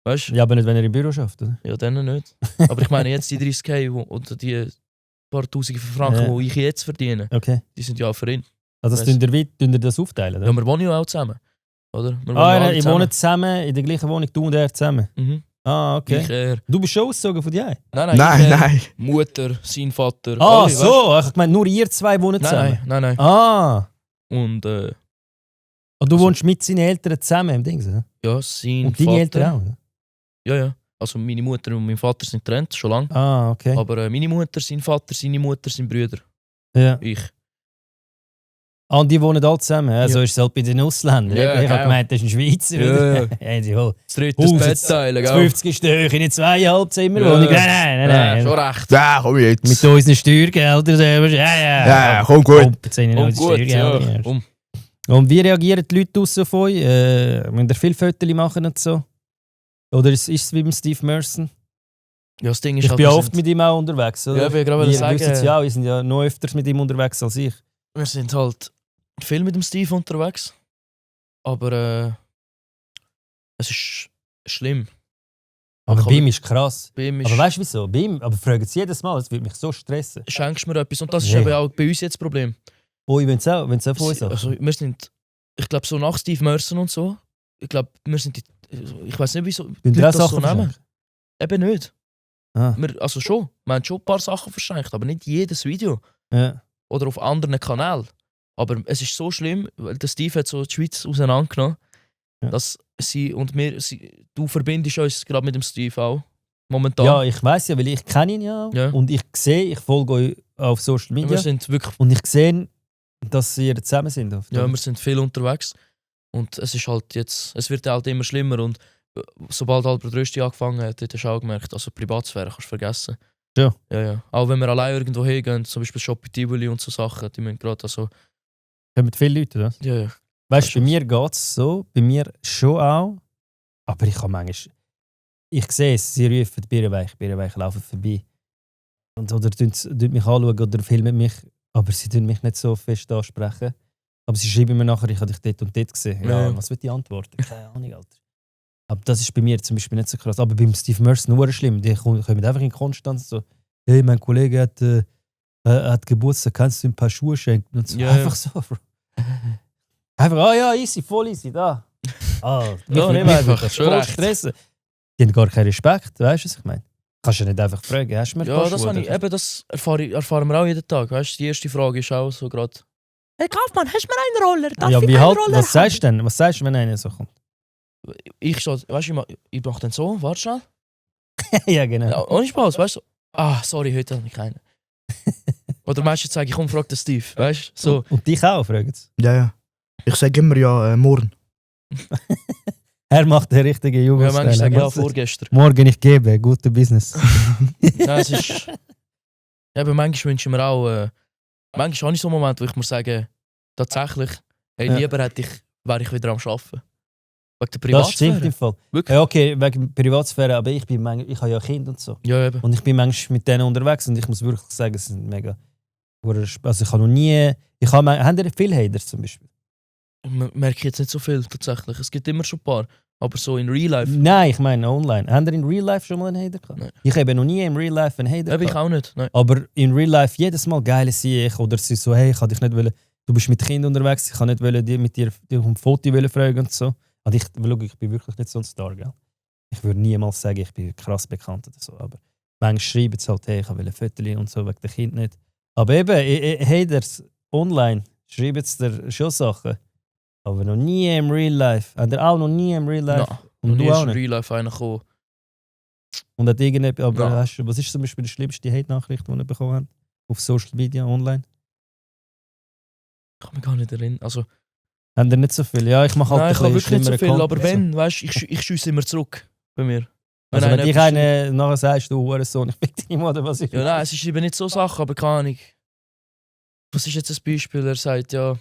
Weißt du? Ja, aber nicht, wenn er im Büro schafft, oder? Ja, dann nicht. Aber ich meine jetzt die 30k oder die paar Tausende von Franken, Ja. die ich jetzt verdiene, Okay. die sind ja auch für ihn. Also das Weiss. tun ihr das aufteilen, oder? Ja, wir wohnen ja auch zusammen. Oder? Wir wohnen Ah, ja alle ihr wohnt zusammen in der gleichen Wohnung, du und er zusammen? Mhm. Ah, okay. Ich, er. Du bist schon ausgezogen von dir? Nein, Nein, er, nein. Mutter, sein Vater. Ah, alle, so. Ich meine, nur ihr zwei wohnen Weißt? zusammen? Nein. Ah. Und Und du wohnst mit seinen Eltern zusammen im Ding, oder? ja, sein Und deine Vater. Eltern auch, oder? Ja. Also meine Mutter und mein Vater sind getrennt, schon lange. Ah, okay. Aber meine Mutter, sein Vater, seine Mutter, seine Brüder. Ja. Ich. Ah, und die wohnen alle zusammen? Ja, so Ja. ist es halt bei den Ausländern. Ja, ich habe genau. gemeint, das ist ein Schweizer. Ja, oder? ja. Ja, die holen. Das dritte Haus, Bett jetzt teilen, Das gell? 50 ist hoch in eine 2,5 Zimmer Ja. Wohnung. Nein. Schon recht. Ja, komm jetzt. Mit unseren Steuergeldern selber. Ja. Ja, komm gut. Jetzt sind Oh, unsere gut, Steuergelder. ja. Und wie reagieren die Leute draussen auf euch? Wenn ihr viele Fotos machen und so? Oder ist es wie beim Steve Merson? Ja, das Ding ist Ich halt, bin wir ja oft sind- mit ihm auch unterwegs. Oder? Ja, ich will gerade Wir sagen, wissen es ja auch, wir sind ja noch öfters mit ihm unterwegs als ich. wir sind halt viel mit dem Steve unterwegs. Aber es ist schlimm. Aber Ich bei ihm kann- ist krass. Bei ihm ist, Aber weißt du wieso? Bei ihm, aber fragen sie jedes Mal, es würde mich so stressen. schenkst du mir etwas. Und das ist Nee. eben auch bei uns jetzt das Problem. Oh, ich will es auch von uns Also, wir sind, ich glaube, so nach Steve Merson und so, ich glaube, wir sind ich weiß nicht, wieso die Könnt ihr Leute auch das so Sachen nehmen. Eben nicht. Ah, Also schon, wir haben schon ein paar Sachen verschenkt, aber nicht jedes Video. ja. Oder auf anderen Kanälen. Aber es ist so schlimm, weil der Steve hat so die Schweiz auseinandergenommen, Ja. dass sie und wir, du verbindest uns gerade mit dem Steve auch. Momentan. Ja, ich weiß ja, weil ich kenne ihn ja, auch. Ja. Und ich sehe, ich folge euch auf Social Media Wir sind wirklich, und ich sehe, dass ihr zusammen sind. Oft, ja, oder? wir sind viel unterwegs. Und es ist halt jetzt, es wird halt immer schlimmer. Und sobald Albert Rösti angefangen hat, hast du auch gemerkt, also Privatsphäre kannst du vergessen. Ja. Auch wenn wir allein irgendwo hingehen, zum Beispiel Shopee Tivoli und so Sachen, die müssen gerade also, Kommen viele Leute, oder? ja. Weißt du, bei mir geht es so, bei mir schon auch. Aber ich habe manchmal. Ich sehe es, sie rufen Birrenweich laufen vorbei. Oder tun mich anschauen oder filmen mich, aber sie tun mich nicht so fest ansprechen. Aber sie schreiben mir nachher, ich habe dich dort und dort gesehen. Ja, Ja. was wird die antworten? Keine Ahnung, Alter. Aber das ist bei mir zum Beispiel nicht so krass. Aber beim Steve Merson nur schlimm. Die kommen einfach in Konstanz so: Hey, mein Kollege hat Geburtstag, kannst du ihm ein paar Schuhe schenken? Und so. Ja, Einfach so, Bro. Einfach, ja, easy, voll easy, da. Ah, Ja, mich einfach, das schon voll recht. stressen. Die haben gar keinen Respekt, weißt du, was ich meine? Kannst du nicht einfach fragen, hast du mir ein Ja, paar das, Schuhe? habe ich, eben, das erfahren wir auch jeden Tag. Weißt, die erste Frage ist auch so gerade: Hey Kaufmann, hast du mir einen Roller? Darf Ja, ich wie einen halt, Roller was haben? sagst du denn? Was sagst du, wenn einer so kommt? Ich so, weißt du, ich mach dann so, warte schnell. Ja, genau. Ja, ohne Spaß, weißt du? Ah, sorry, heute habe ich keinen. Oder meistens sage ich, komm, frag den Steve, weißt du? So. Und dich auch, fragen sie. Ja. Ich sage immer ja, morgen. Er macht den richtigen Ja, Jugendstyle. manchmal sage ich ja Was ist- vorgestern. Morgen ich gebe, gute Business. Nein, es ist. Ja, aber manchmal wünsche ich mir auch. Manchmal habe ich so einen Moment, wo ich mir sage, tatsächlich, hey, Ja. lieber wäre ich wieder am Arbeiten. Wegen der Das stimmt Privatsphäre. im Fall. Wirklich? Ja, okay, wegen Privatsphäre, aber ich habe ja Kinder und so. Ja, eben. Und ich bin manchmal mit denen unterwegs und ich muss wirklich sagen, es sind mega. Also ich habe noch nie. Haben ihr viele Haters zum Beispiel? Merke ich jetzt nicht so viel tatsächlich. Es gibt immer schon ein paar. Aber so in Real Life. Nein, ich meine online. Haben ihr in Real Life schon mal einen Hater gehabt? Nein. Ich habe noch nie im Real Life einen Hater Eben ich gehabt. auch nicht. Nein. Aber in Real Life jedes Mal geile sehe ich. Oder sie so, hey, ich kann dich nicht wollen. Du bist mit Kindern unterwegs, ich kann nicht wollen, mit dir um ein Foto fragen und so. Also ich bin wirklich nicht so ein Star, gell? Ich würde niemals sagen, ich bin krass bekannt oder so. Aber manchmal schreiben sie halt, hey, ich will ein Foto und so, wegen der Kind nicht. Aber eben, Haters online schreiben sie dir schon Sachen. Aber noch nie im Real Life. Hat er auch noch nie im Real Life. Nein. Und Und du du ist auch in nicht. Real Life einer gekommen. Und hat irgendetwas, aber Ja. was ist zum Beispiel die schlimmste Hate-Nachricht, die ihr bekommen habt? Auf Social Media, online? Ich kann mich gar nicht erinnern. Also, Haben ihr nicht so viel? Ja, ich mache halt nein, ich ein habe bisschen wirklich nicht so schlimmere viel. Aber Content. wenn, weißt du, ich schiesse immer zurück bei mir. Also wenn dich etwas- einer nachher sagst, du Hurensohn, ich fick dich nicht oder was ich... Ja, nein, es ist eben nicht so Sachen, aber keine Ahnung. Was ist jetzt ein Beispiel? Er sagt ja,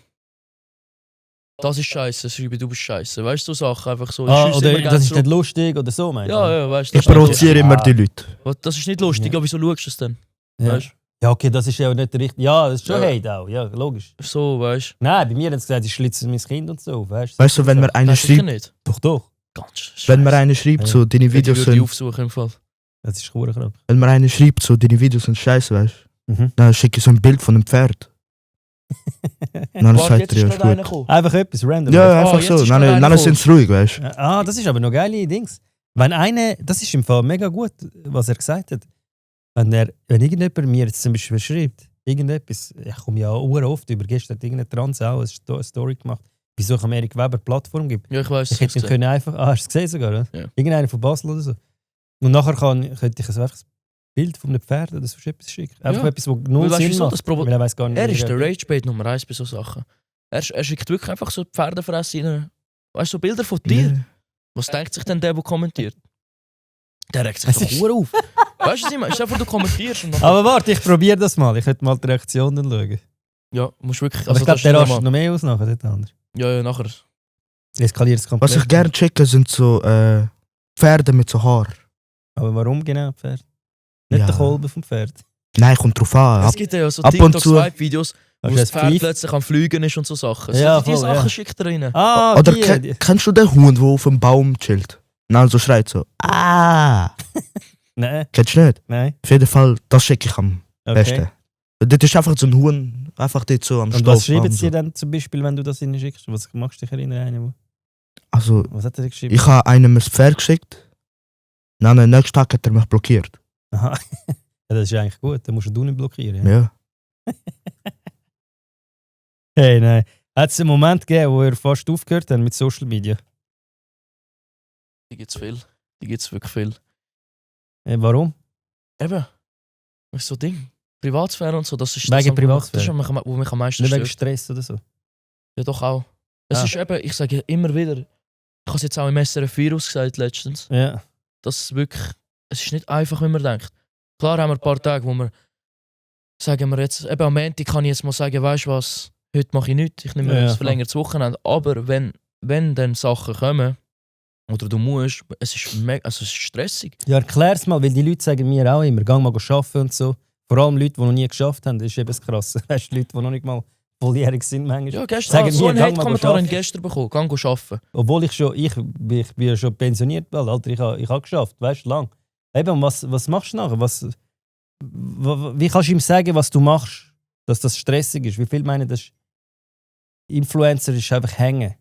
das ist scheiße, schreibe du bist scheiße. Weißt du, so Sachen einfach so. Ah, schiesse oder immer gerne das ist zurück. nicht lustig oder so, meinst du? Ja, ja, weißt du. Ich provoziere immer die Leute. Das ist nicht lustig, Ja. aber wieso schaust du es denn? Ja. Weißt Ja, okay, das ist ja nicht der richtige... Ja, das ist schon Ja. Hate auch, ja, logisch. du? So, weißt Nein, bei mir haben sie gesagt, ich schlitze mein Kind und so, weißt du? Weißt du, wenn mir einer du? Sicher schreibt, nicht. Doch, doch. Ganz scheiße. Wenn mir einer schreibt, so deine Videos würde ich sind... aufsuchen im Fall. Das ist verdammt krank. Wenn mir einer schreibt, so deine Videos sind scheiße, weißt du, Mhm. dann schicke ich so ein Bild von einem Pferd. Dann Warte, sagt jetzt er, ja, ist ist gerade einer gut. gekommen. Einfach etwas random. Ja, Oh, einfach jetzt so. ist gerade einer Dann sind sie ruhig, weißt du. Ah, das ist aber noch geile Dings. Wenn einer, das ist im Fall mega gut, was er gesagt hat. Wenn irgendjemand mir jetzt zum Beispiel schreibt, irgendetwas, ich komme ja auch oft über, gestern hat irgendein Trans auch eine Story gemacht, wieso ich Erik Weber Plattform gibt. Ja, ich weiß. Ich hätte ihn können einfach, hast du es gesehen sogar, oder? Ja. Irgendeiner von Basel oder so. Und nachher könnte ich einfach ein Bild von einem Pferd oder so etwas schicken. Einfach Ja. etwas, was null Weißt du, Sinn wieso macht. das Problem- Weil er weiss gar nicht, Er wie ist der reagiert. Ragebait Nummer 1 bei so Sachen. Er schickt wirklich einfach so Pferdefresse rein. Weißt du, so Bilder von dir. Ja. Was denkt sich denn der kommentiert? Der regt sich Es doch ist- hure auf. Weißt du, was ich meine? Stell dir vor, du kommentierst und nachher... Aber warte, ich probiere das mal. Ich könnte mal die Reaktion dann schauen. Ja, musst wirklich... Aber ich das glaube, der ist rastet normal. noch mehr aus nachher, dort andere. Ja, nachher. Eskaliert es komplett. Was ich gerne checke, sind so Pferde mit so Haar. Aber warum genau Pferd? Nicht Ja. der Kolben vom Pferd. Nein, kommt drauf an. Es gibt ja so ab und zu- TikTok-Swipe-Videos, wo Hast du das das Pferd Pfeif? plötzlich am Fliegen ist und so Sachen. Ja, So, die voll, Sachen ja. schickt er rein. Ah, Oder die. kennst du den Hund, der auf dem Baum chillt? Und dann so schreit so, ah! Nein, Kennst du nicht? nein. Auf jeden Fall, das schicke ich am Okay. besten. Das ist einfach so ein Huhn, einfach dort so am Und was Stoff. schreiben sie dann zum Beispiel, wenn du das ihnen schickst? Was machst du dich erinnern? Einen, Also, was hat er geschrieben? ich habe einem ein Pferd geschickt. Dann am nächsten Tag hat er mich blockiert. Aha. Ja, das ist eigentlich gut, dann musst du nicht blockieren. Ja. Ja. Hey, nein. Hat es einen Moment gegeben, wo ihr fast aufgehört habt mit Social Media? Die gibt's viel. Die gibt's wirklich viel. Warum? Eben. Das ist so Ding. Privatsphäre und so, das ist Wegen das, Privatsphäre? wo mich am meisten Nicht wegen stört. Stress oder so? Ja, doch auch. Es Ah. ist eben, ich sage immer wieder, ich habe es jetzt auch im SRF Virus gesagt letztens, Ja. dass es wirklich, es ist nicht einfach, wie man denkt. Klar haben wir ein paar Tage, wo wir, sagen wir jetzt, eben am Montag kann ich jetzt mal sagen, weißt du was, heute mache ich nichts, ich nehme Ja, ein voll. verlängertes Wochenende. Aber wenn dann Sachen kommen, oder du musst, es ist es ist stressig. Ja, erklär's mal, weil die Leute sagen mir auch immer, gang mal arbeiten und so. Vor allem Leute, die noch nie geschafft haben, das ist eben das Krasse. Weißt du, Leute, die noch nicht mal volljährig sind manchmal. Ja, gestern, Sagen so mir, einen gang mal Hate-Kommentar habe ich arbeiten. gestern bekommen, gang arbeiten. Obwohl ich bin ja schon pensioniert, weil, Alter, ich habe geschafft, weißt du, lang. Eben, was machst du nachher? Wie kannst du ihm sagen, was du machst, dass das stressig ist? Wie viel meinen, das ist Influencer ist einfach hängen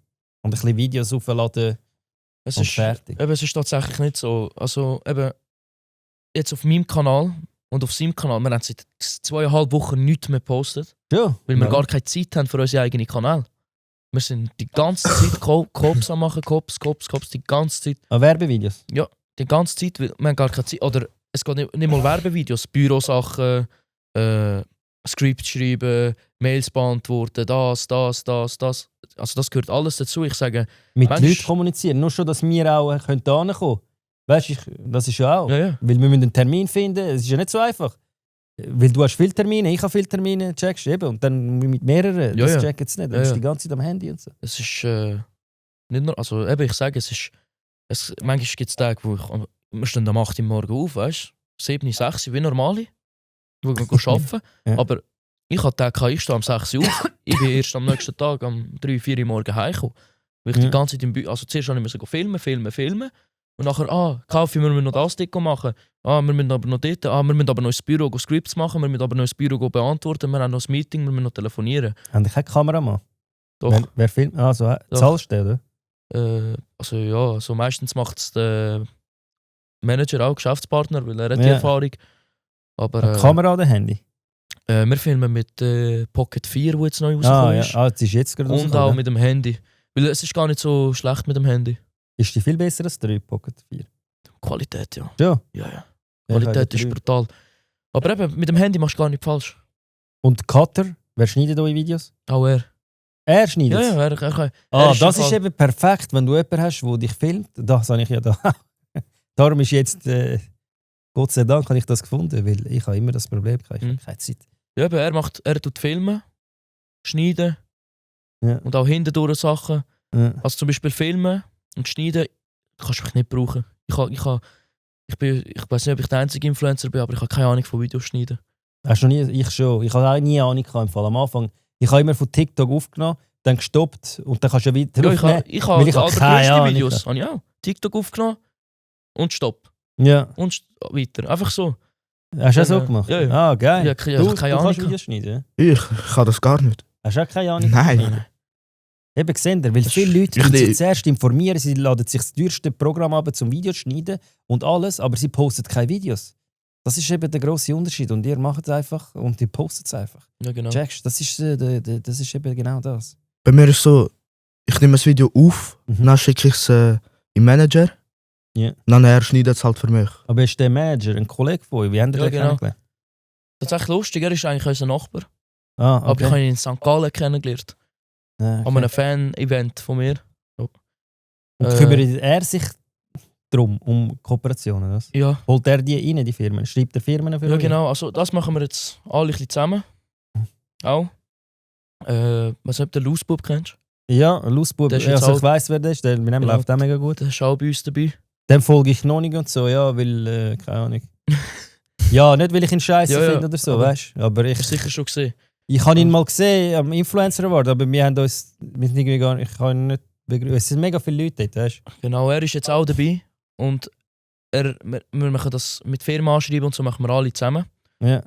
und ein bisschen Videos aufladen Es und ist, fertig. eben, es ist tatsächlich nicht so. Also eben, jetzt auf meinem Kanal und auf seinem Kanal, wir haben seit 2,5 Wochen nichts mehr gepostet, Ja, weil wir ja. gar keine Zeit haben für unseren eigenen Kanal. Wir sind die ganze Zeit Cops am machen, Cops, die ganze Zeit. Ah, Werbevideos. Die ganze Zeit, weil wir haben gar keine Zeit. Oder es geht nicht mal Werbevideos, Bürosachen, Skript schreiben, Mails beantworten, das. Also das gehört alles dazu. Ich sage, Mit Mensch. Leuten kommunizieren. Nur schon, dass wir auch hinkommen können. Weißt du, das ist ja auch. ja. Weil wir müssen einen Termin finden. Es ist ja nicht so einfach. Weil du hast viele Termine, ich habe viele Termine, checkst du eben. Und dann mit mehreren, Ja, das ja. checken sie nicht. Dann Ja, bist du ja. die ganze Zeit am Handy und so. Es ist nicht nur, also eben, ich sage, manchmal gibt es Tage, wo wir stehen am 8 Uhr morgen auf, weißt du, 7, 6 wie normale, wo wir arbeiten. Ja. Aber ich habe Tage, ich stehe am 6 Uhr auf, ich bin erst am nächsten Tag am 3, 4 Uhr morgen heimgekommen. Weil ich Ja. die ganze Zeit im Büro, also zuerst musste ich filmen. Und nachher, Kaffee, wir müssen noch das Ding machen. Wir müssen aber noch dort, wir müssen aber noch ins Büro Scripts machen, wir müssen aber noch ins Büro beantworten, wir haben noch ein Meeting, wir müssen noch telefonieren. Haben die keine Kameramann? Doch. Wer filmt? Also, Doch. zahlst du, oder? Also ja, so meistens macht es der Manager auch, Geschäftspartner, weil er hat die Ja. Erfahrung. Aber Eine Kamera oder Handy? wir filmen mit Pocket 4, wo jetzt neu Ah, rausgekommen ja. ist. Das ist jetzt gerade Und rausgekommen, auch ja. mit dem Handy. Weil es ist gar nicht so schlecht mit dem Handy. Ist die viel besser als 3 Pocket 4? Qualität, ja. Ja. Ja. Qualität ist brutal. Aber eben, mit dem Handy machst du gar nicht falsch. Und Cutter? Wer schneidet eure Videos? Auch er. Er schneidet Ja, es? ja, er kann. Ah, er das im ist Fall- eben perfekt, wenn du jemanden hast, der dich filmt. Das habe ich ja da. Darum ist jetzt, Gott sei Dank, habe ich das gefunden, weil ich habe immer das Problem, ich habe keine Zeit. Ja, eben, er tut filmen, schneiden Ja. und auch hintendurch Sachen. Ja. Also zum Beispiel filmen und schneiden kannst du mich nicht brauchen. Ich weiß nicht, ob ich der einzige Influencer bin, aber ich habe keine Ahnung von Videos schneiden. Hast du noch nie? Ich schon. Ich habe auch nie Ahnung gehabt, im Fall am Anfang. Ich habe immer von TikTok aufgenommen, dann gestoppt und dann kannst du ja weiter Ja, aufnehmen. ich weil habe ich habe Albert keine Rösti Ahnung. Videos. Habe ich auch. TikTok aufgenommen und stopp. Ja. Und weiter. Einfach so. Hast du auch so Ja, gemacht? ja, ja. Ah, geil. Ja, keine du Ahnung. kannst Videos schneiden, ja? Ich kann das gar nicht. Hast du auch keine Ahnung? Nein. Eben gesehen, weil viele Leute Ich wollen sich nicht. zuerst informieren, sie laden sich das teuerste Programm ab zum Video schneiden und alles, aber sie posten keine Videos. Das ist eben der grosse Unterschied. Und ihr macht es einfach und ihr postet es einfach. Ja, genau. Checkst, das ist eben genau das. Bei mir ist so, ich nehme das Video auf, Mhm. dann schicke ich es im Manager. Ja. Dann er schneidet es halt für mich. Aber ist der Manager ein Kollege von euch? Wie habt ihr Ja, den genau. kennengelernt? Tatsächlich lustig, er ist eigentlich unser Nachbar. Ah, Aber ich okay. habe ihn in St. Gallen kennengelernt. Ah, An einem Fan-Event von mir. Und kümmert er sich darum, um Kooperationen? Was? Ja, Holt er die rein, die Firmen? Schreibt er Firmen für ja euch? genau. Also, das machen wir jetzt alle ein bisschen zusammen. Auch. Was ob der Lausbub kennst? Ja, Lausbub. Der ist jetzt Also ich auch- weiss, wer das ist. Der mit dem Genau. läuft auch mega gut. Der ist auch bei uns dabei. Dem folge ich noch nicht und so, ja, weil, keine Ahnung. Ja, nicht weil ich ihn scheiße Ja, ja, finde oder so, aber- weißt du? Aber Hast du sicher schon gesehen. ich habe ihn mal gesehen am Influencer Award, aber wir haben uns wir sind irgendwie gar nicht, ich kann ihn nicht begrüßen. Es sind mega viele Leute dort, weißt du? Genau, er ist jetzt auch dabei. Und wir machen das mit Firmen anschreiben und so machen wir alle zusammen. Ja.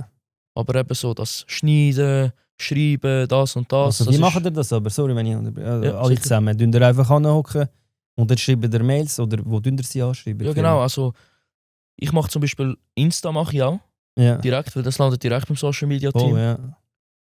Aber eben so das Schneiden, Schreiben, das und das. Also, das wie ist- machen ihr das aber? Sorry, wenn ich Ja, alle sicher. zusammen. Tun ihr einfach anhocken und dann schreiben ihr Mails oder wo tun ihr sie anschreiben? Ja genau, also ich mache zum Beispiel Insta mache ich auch Ja. direkt, weil das landet direkt beim Social Media Team. Oh, ja.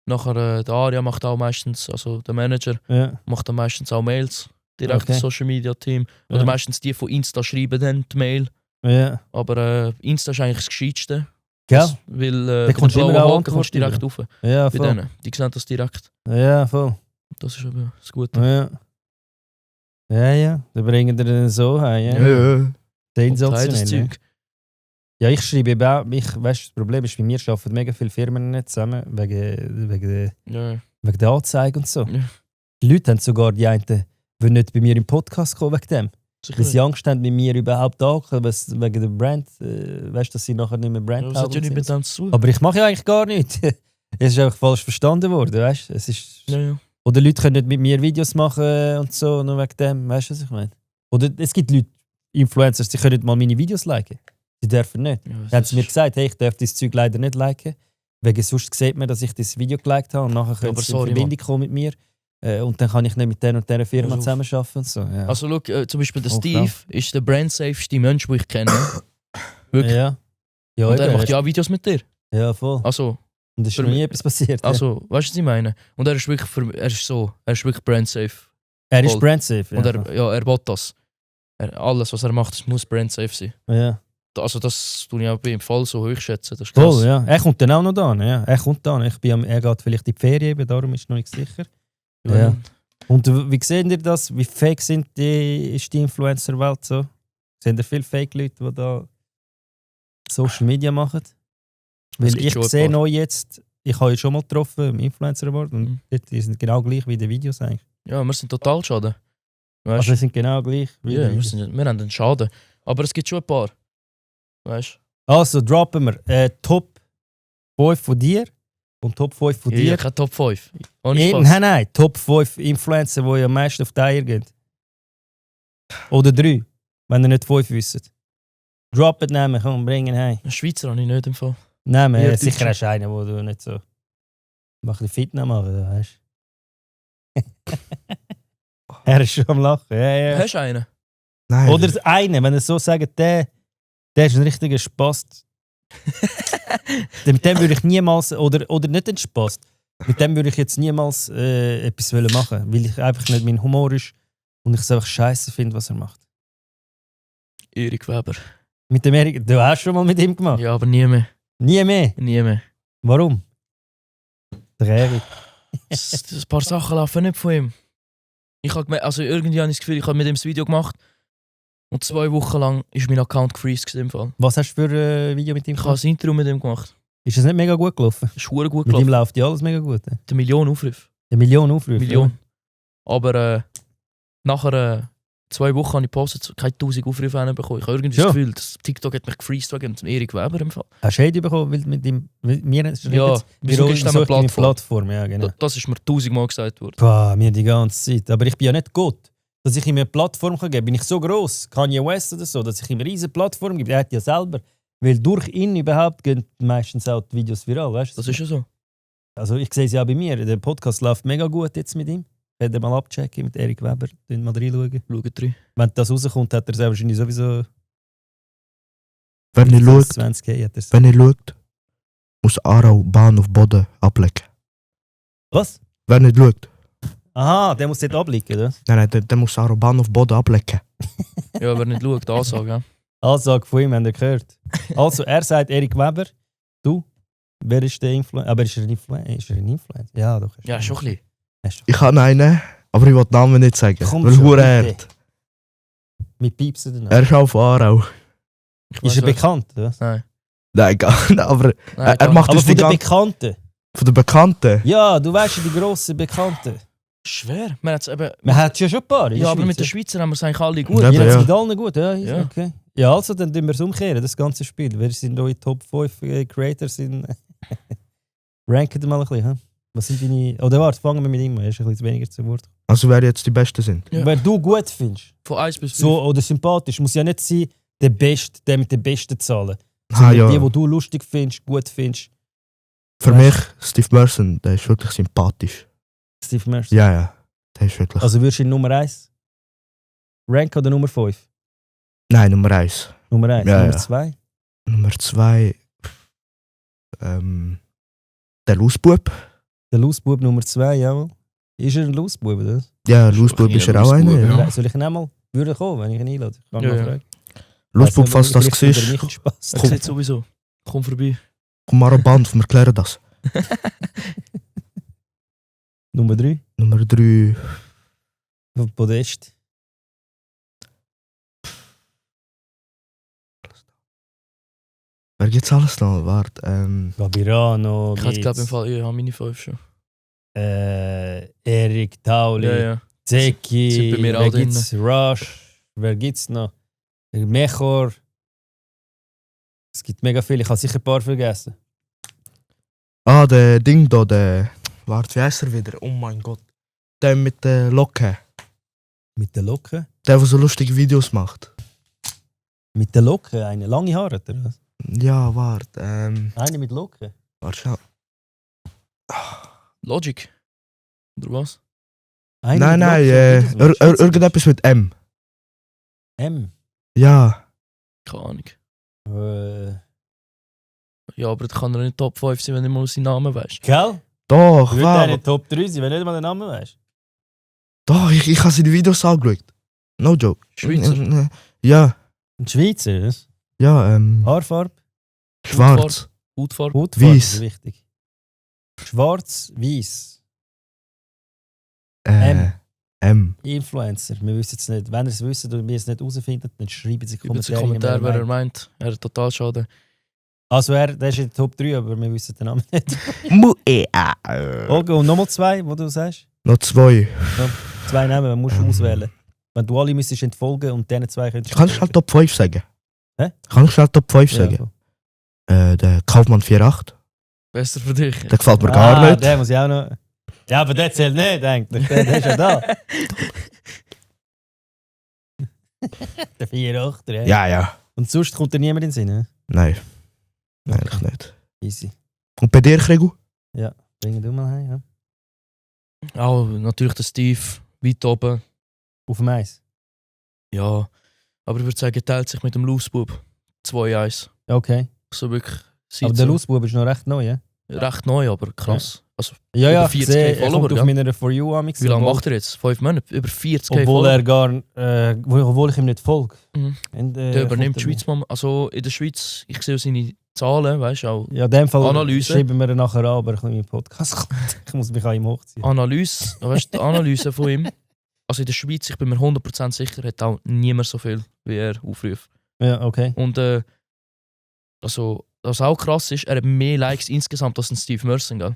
Nachher der Aria macht auch meistens, also der Manager Ja. macht dann meistens auch Mails direkt Okay. ins Social Media Team. Oder Ja. meistens die von Insta schreiben dann die Mail. Ja. Aber Insta ist eigentlich das Gescheitste. Gell? Das, weil Da bei kommst du den immer blauen auch Haken kommst du direkt Antworten rauf. Ja, Bei voll. denen. Die sehen das direkt. Ja, voll. Das ist eben das Gute. Ja. Ja, ja. Dann bringen wir den so heim. Ja. Ja. Sensationell. das Ja. Zeug. Ja, ich schreibe eben auch, weißt, das Problem ist, bei mir arbeiten mega viele Firmen nicht zusammen, wegen Ja. der Anzeige und so. Ja. Die Leute haben sogar die einen, wollen nicht bei mir im Podcast kommen wegen dem. Sicher Weil sie nicht. Angst haben, mit mir überhaupt anzukommen, wegen der Brand, weißt du, dass sie nachher nicht mehr Brand Ja, das hat ja nicht mit sind. dem zu tun. Aber ich mache ja eigentlich gar nichts. Es ist einfach falsch verstanden worden, weißt du? Es ist... Ja, ja. Oder Leute können nicht mit mir Videos machen und so, nur wegen dem, weißt du, was ich meine? Oder es gibt Leute, Influencers, die können nicht mal meine Videos liken. Die dürfen nicht. Ja, Dann haben sie mir gesagt, hey, ich darf dieses Zeug leider nicht liken. Wegen sonst sieht man, dass ich das Video geliked habe und nachher können aber sie in sorry, Verbindung kommen mit mir. Und dann kann ich nicht mit der und dieser Firma Also, zusammenarbeiten und so. Ja. Also schau, zum Beispiel der Oh, Steve ist der brandsafeste Mensch, den ich kenne. Wirklich. ja. Ja, Und er eben, macht ja auch Videos mit dir. ja, voll. Also, Und es ist für noch nie mich- etwas passiert. also weißt du, was ich meine? Und er ist wirklich, er ist wirklich brandsafe. ja. Er ist voll. brandsafe. Und Ja. er will das. Alles, was er macht, das muss brandsafe sein. Ja. Also das tue ich auch bei ihm voll so hoch schätzen. Das ist Voll, krass. ja. Er kommt dann auch noch da. Ja. Er kommt da. Er geht vielleicht in die Ferien, eben, darum ist noch nicht sicher. Ja. Und wie seht ihr das? Wie fake ist die Influencer-Welt so? Sind da viele Fake-Leute, die da Social Media machen? Weil gibt ich schon ein sehe paar. noch jetzt, ich habe ihn schon mal getroffen im Influencer Award und Mhm. die sind genau gleich wie die Videos eigentlich. Ja, wir sind total schade. Weißt Also die sind genau gleich wie ja, die Videos. wir haben einen Schaden. Aber es gibt schon ein paar. Weißt Also droppen wir Top 5 von dir und Top 5 von du? dir. Ja, kein Top 5. Ohne Spaß. Nein, Top 5 Influencer, die am meisten auf die Eier gehen. Oder 3, wenn ihr nicht 5 wisst. Droppen Namen, komm, bringen heim. Ein Schweizer habe ich nicht im Fall. Namen, Ja, sicher Deutsche. hast du einen, wo du nicht so... Mach ein Fitness machen, weißt du. Er ist schon am Lachen, ja, ja. Hast du einen? Nein. Oder einen, wenn ihr so sagt, der ist ein richtiger Spast. Mit dem würde ich niemals, oder nicht ein Spast, mit dem würde ich jetzt niemals etwas machen, weil ich einfach nicht mein Humor ist und ich es einfach scheiße finde, was er macht. Erik Weber. Mit dem Erik, du hast schon mal mit ihm gemacht? Ja, aber nie mehr. Nie mehr? Nie mehr. Warum? Der Erik. Ein paar Sachen laufen nicht von ihm. Ich habe also irgendwie habe ich das Gefühl, ich habe mit ihm das Video gemacht und 2 Wochen lang ist mein Account gefreezed im Fall. Was hast du für ein Video mit ihm Ich habe gemacht? ein Interview mit ihm gemacht. Ist das nicht mega gut gelaufen? Das ist verdammt gut Mit ihm gelaufen. läuft ja alles mega gut. Eine Million Aufrufe. 1 Million Aufrufe. Million. Aber nachher 2 Wochen habe ich gepostet, keine 1000 Aufrufe bekommen. Ich habe irgendwie das Gefühl, dass TikTok hat mich gefreezed wegen dem Erik Weber im Fall. Hast du Hate bekommen, weil mit dem... Wir Ja, wieso gibst du dem eine Plattform? Ja, genau. Das ist mir 1000-mal gesagt worden. Boah, mir die ganze Zeit. Aber ich bin ja nicht Gott. Dass ich ihm eine Plattform geben kann, bin ich so gross, Kanye West oder so, dass ich ihm eine riesige Plattform gebe. Er hat ja selber. Weil durch ihn überhaupt gehen meistens auch die Videos viral, weißt du? Das ist ja so. Also ich sehe es ja auch bei mir. Der Podcast läuft mega gut jetzt mit ihm. Könnt ihr mal abchecken mit Erik Weber. Mal reinschauen. Schaut rein. Wenn das rauskommt, hat er sehr wahrscheinlich sowieso... Wenn ihr schaut, 20K hat er's. wenn ihr schaut, muss Aarau Bahn auf Boden ablecken. Was? Wenn ihr schaut. Aha, der muss dort abliegen, oder? Nein, der muss Aarau Bahn auf Boden ablecken. Ja, wer nicht schaut, Ansage. Ja. Ansage von ihm, habt ihr gehört. Also, er sagt Erik Weber, du, wer ist der Influencer? Aber ist er ein Influencer? Ja, doch. Ja, schon ein bisschen. Ich habe einen, aber ich will den Namen nicht sagen. Komm Weil schon, hure bitte. hart. Mit Piepsen danach. Er ist auch von Aarau. Ich Ist weiss er wer- bekannt, oder? Nein. Nein, gar nicht, aber Nein, er macht Aber das von die den ganze... Bekannten. Von den Bekannten. Ja, du weißt ja, die grossen Bekannten. Schwer. Man hat's eben... Man hat ja schon ein paar. in der Ja, aber mit den Schweiz, Schweizern haben wir es eigentlich alle gut. Ja, ja. aber Jetzt ja. mit allen gut, ja. Ja. Okay. Ja, also dann tun wir es umkehren, das ganze Spiel. Wer sind eure Top 5 Creators in... Ranken mal ein bisschen, hä? Was sind deine... Oder warte, fangen wir mit ihm an, er ist ein bisschen weniger zu Wort. Also wer jetzt die Besten sind. Ja. Wer du gut findest, Von 1 bis 5. so oder sympathisch, muss ja nicht sein, der Beste, der mit den besten Zahlen. Ah, Sondern ja. die du lustig findest, gut findest. Für mich, Steve Merson, der ist wirklich sympathisch. Steve Mercer. Ja, ja. Der ist wirklich... Also würdest du ihn Nummer 1 ranken oder Nummer 5? Nein, Nummer 1. Nummer 1, Ja, Nummer ja. 2? Nummer 2... der Lausbub. Der Lausbub Nummer 2, jawohl. Ist er ein Lausbub, oder? Ja, Ist Lausbub doch ist nie er ein auch Lausbub, einer. ja. Ja. Soll ich ihn einmal würde kommen, wenn ich ihn einlade? Ich kann Ja, mal ja. fragen. Lausbub, falls das vielleicht findet er siehst, mich Spaß. Er sieht sowieso. Komm vorbei. komm mal an Band, wir klären das. Nummer 3, Nummer 3... Podest. Wer gibt's alles noch? Warte, Gabirano, Ich glaube im Fall, ich habe meine 5 schon. Erik Tauli, Ja, ja. Zeki, Sind bei mir wer auch gibt's? Rush, wer gibt's noch? Mechor. Es gibt mega viele, ich habe sicher ein paar vergessen. Ah, der Ding da, der... Warte, wie heißt er wieder? Oh mein Gott. Der mit der Locke. Mit der Locke? Der so lustige Videos macht. Mit der Locke, eine lange Haare, oder was? Ja, warte, Eine mit Locke? warte schnell. Logic. Oder was? Eine Nein, mit nein, Locke? irgendetwas mit M. M. Ja. Keine Ahnung. Äh, Ja, aber das kann er nicht Top 5 sein, wenn du mal seinen Namen weißt. Gell? Doch, Würde wow. eine Top 3 sein, wenn du nicht mal den Namen weißt. Doch, ich habe seine Videos angeschaut. No joke. Schweizer. Ja, Ein Schweizer, das? ja, Haarfarbe, schwarz. Hautfarbe. Hautfarbe, Weiss. das ist wichtig. Schwarz, weiß. M. Influencer, wir wissen es nicht. Wenn ihr es wisst und wir es nicht herausfinden, dann schreiben sie Über den Kommentare. Kommentar, wer er meint. meint. Er hat total Schaden. Also der ist in der Top 3, aber wir wissen den Namen nicht. Okay, und nochmal 2, wo du sagst? Noch 2. 2 Namen, man muss auswählen. Wenn du alle müsstest entfolgen und diesen 2 könntest Kann ich schnell Top 5 sagen? Hä? Kann ich schnell Top 5 Ja, sagen? voll. Der Kaufmann 48. Besser für dich. Der gefällt mir gar nicht. Der muss ich auch noch... Ja, aber der zählt nicht, eigentlich. Der ist ja da. Der 4-8er, ja. Ja, ja. Und sonst kommt dir niemand in den Sinn, ne? Nein. Eigentlich nicht. Easy. Und bei dir, Krigu? Bringen du mal heim, ja? Auch natürlich der Steve, weit oben. Auf dem Eis. Ja, aber ich würde sagen, er teilt sich mit dem Lausbub 2-1. Okay. So wirklich. Aber sieht der so Lausbub ist noch recht neu, ja? recht neu, aber krass. Also, Ja, Über ja, 40K ich sehe, er Follower, kommt auf ja. meiner For You amix. wie lange macht er jetzt? 5 Monate? Über 40k Obwohl Follower. er gar... obwohl ich ihm nicht folge. Mhm. Und, Der übernimmt kommt die er- Schweiz. Also in der Schweiz, ich sehe seine Zahlen, weißt du auch. Ja, in dem Fall Analyse. schreiben wir ihn nachher an, aber ich im Podcast kommt. Ich muss mich an ihm hochziehen. Analyse, weißt du, die Analyse von ihm. Also in der Schweiz, ich bin mir 100% sicher, hat auch niemand so viel wie er aufruft. Ja, okay. Und also, was auch krass ist, er hat mehr Likes insgesamt als ein Steve Merson, gell?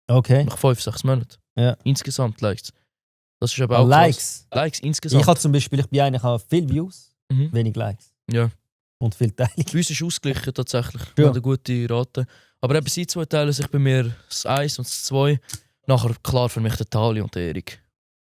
Okay. Nach 5-6 Monaten. Ja. Insgesamt Likes. Das ist aber auch krass. Likes. Likes insgesamt. Ich habe zum Beispiel, ich habe viele Views, Mhm. wenig Likes. Ja. Und viel Teilungen. Bei uns ist ausgeglichen tatsächlich. Ja. Wir haben eine gute Rate. Aber eben sie zwei teilen sich bei mir das 1 und das 2. Nachher klar für mich der Tali und der Erik.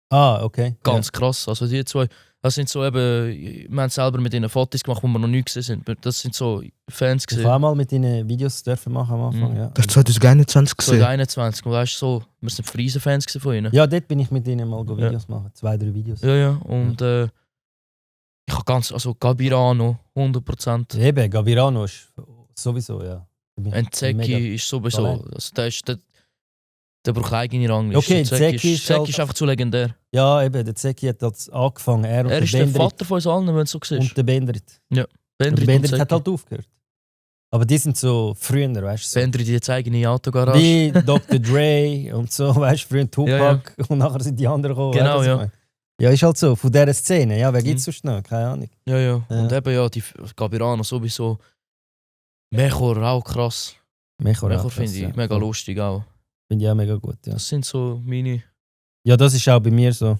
Ah, okay. Ganz krass. Also die zwei, das sind so eben, wir haben selber mit ihnen Fotos gemacht, wo wir noch nie gesehen sind. Das sind so Fans Ich gesehen. habe auch mal mit ihnen Videos dürfen machen am Anfang. Mhm. Ja. Das war 2021 So gesehen. 21, weißt du, so, wir sind Friesen-Fans gewesen von ihnen. Ja, dort bin ich mit ihnen mal Ja. Videos machen. 2-3 Videos. Ja. Und ich habe ganz, also Gabirano, 100%. Eben, Gabirano ist sowieso, ja. Mega- Zeki ist sowieso, Talent. also der braucht eigene Rangliste. Okay, Zeki ist Zeki halt- ist einfach zu legendär. Ja, eben, der Zeki hat das angefangen. Er und Er der ist der Bendrit. Vater von uns allen, wenn es so siehst. Und der Bendrit. Und der Bendrit Bendrit und hat Zeki. halt aufgehört. Aber die sind so früher, weißt du? So. Bendrit die jetzt eigene Autogarage. Wie Dr. Dre und so, weißt du, früher Tupac und nachher sind die anderen gekommen. Genau, weißt du, was ja. ich meine? Ja, ist halt so, von dieser Szene. Ja, wer Mhm. gibt es sonst noch? Keine Ahnung. Ja. Ja. Und eben ja, die Gabirano sowieso. Mechor auch krass. Mechor Mechor finde ich mega lustig auch. Finde ich auch mega gut, ja. Das sind so meine... Ja, das ist auch bei mir so.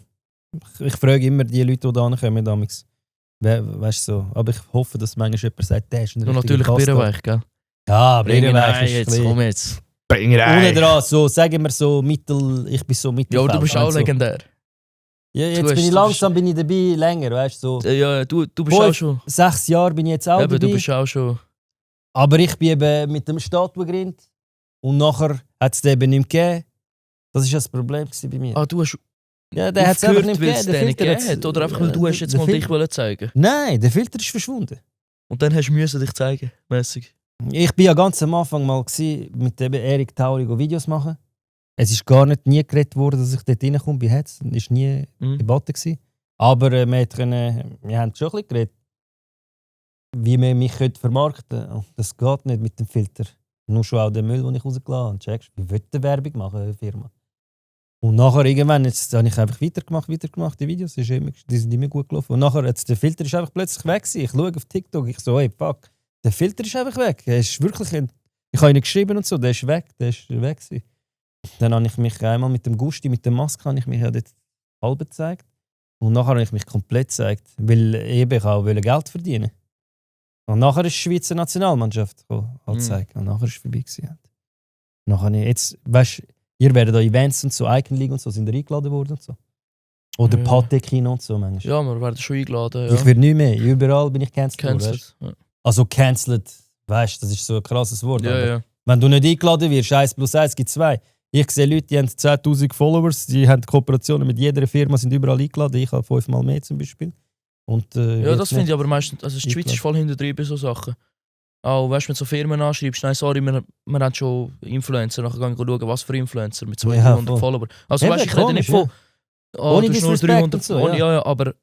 Ich frage immer die Leute, die da kommen, damals. Weißt du so. Aber ich hoffe, dass manchmal jemand sagt, der ist ein Und richtiger natürlich Bastard. Birrenweich, gell? Ja, Bringen Birrenweich ein ist jetzt, ein komm bisschen... jetzt. Bring it Ohne on. dran, so, sagen wir so Mittel... Ich bin so Ja, Mittelfeld. aber du bist auch so. legendär. Ja, jetzt Du hast- bin ich du langsam bin ich dabei, länger, weißt du. So. Ja, du bist Boah, auch schon... 6 Jahre bin ich jetzt auch Eben, dabei. du bist auch schon... Aber ich bin eben mit dem Statuengrind und nachher hat es den eben nicht mehr gegeben. Das war das Problem bei mir. Ah, du hast Ja, der hat es einfach aufgehört, nicht weil es gegeben. den nicht gegeben hat? Oder einfach, weil du hast jetzt der mal dich Filter- wollen zeigen. Nein, der Filter ist verschwunden. Und dann hast du müssen dich zeigen, mäßig. Ich bin ja ganz am Anfang mal mit dem Erik Tauri Videos machen. Es ist gar nie geredet worden, dass ich dort reinkomme bei Hetz. Es war nie Debatte gewesen. Aber wir haben schon ein bisschen geredet, wie man mich vermarkten könnte. Und das geht nicht mit dem Filter. Nur schon auch den Müll, den ich rausgelassen habe. Checkst, wie will die Werbung machen, eine Firma? Und nachher irgendwann, jetzt habe ich einfach weitergemacht, die Videos. Die sind immer gut gelaufen. Und nachher, jetzt, der Filter ist einfach plötzlich weg gewesen. Ich schaue auf TikTok, ich so, hey, fuck, der Filter ist einfach weg. Er ist wirklich ich habe ihn geschrieben und so, der ist weg gewesen. Dann habe ich mich einmal mit dem Gusti, mit der Maske, habe ich mich ja dort halb gezeigt. Und nachher habe ich mich komplett gezeigt, weil eben ich auch Geld verdienen. Und nachher ist die Schweizer Nationalmannschaft zeigen. Und nachher ist es vorbei gewesen. Nachher jetzt, weißt du, ihr werdet da Events und so, Icon League und so, sind ihr eingeladen worden und so. Oder Ja. Pathé-Kino und so manchmal. Ja, wir werden schon eingeladen. Ja. Ich werde nicht mehr, überall bin ich cancelled. worden, weißt Cancelled. du. Also cancelled, weißt du, das ist so ein krasses Wort. Ja, aber ja. wenn du nicht eingeladen wirst, 1 + 1 gibt 2. Ich sehe Leute, die haben 10'000 Followers, die haben Kooperationen mit jeder Firma, sind überall eingeladen. Ich habe 5-mal mehr zum Beispiel. Und, Ja, das finde ich aber meistens. Also die Schweiz ist voll hinter bei so Sachen. Auch, weißt du, wenn du so Firmen anschreibst, nein, sorry, wir haben schon Influencer, nachher gehen wir schauen, was für Influencer mit 200 voll. Follower. Also, Eben, weißt du, ich rede nicht von. Ohne du hast nur Disrespect 300 und so, ohne, ja. ja, aber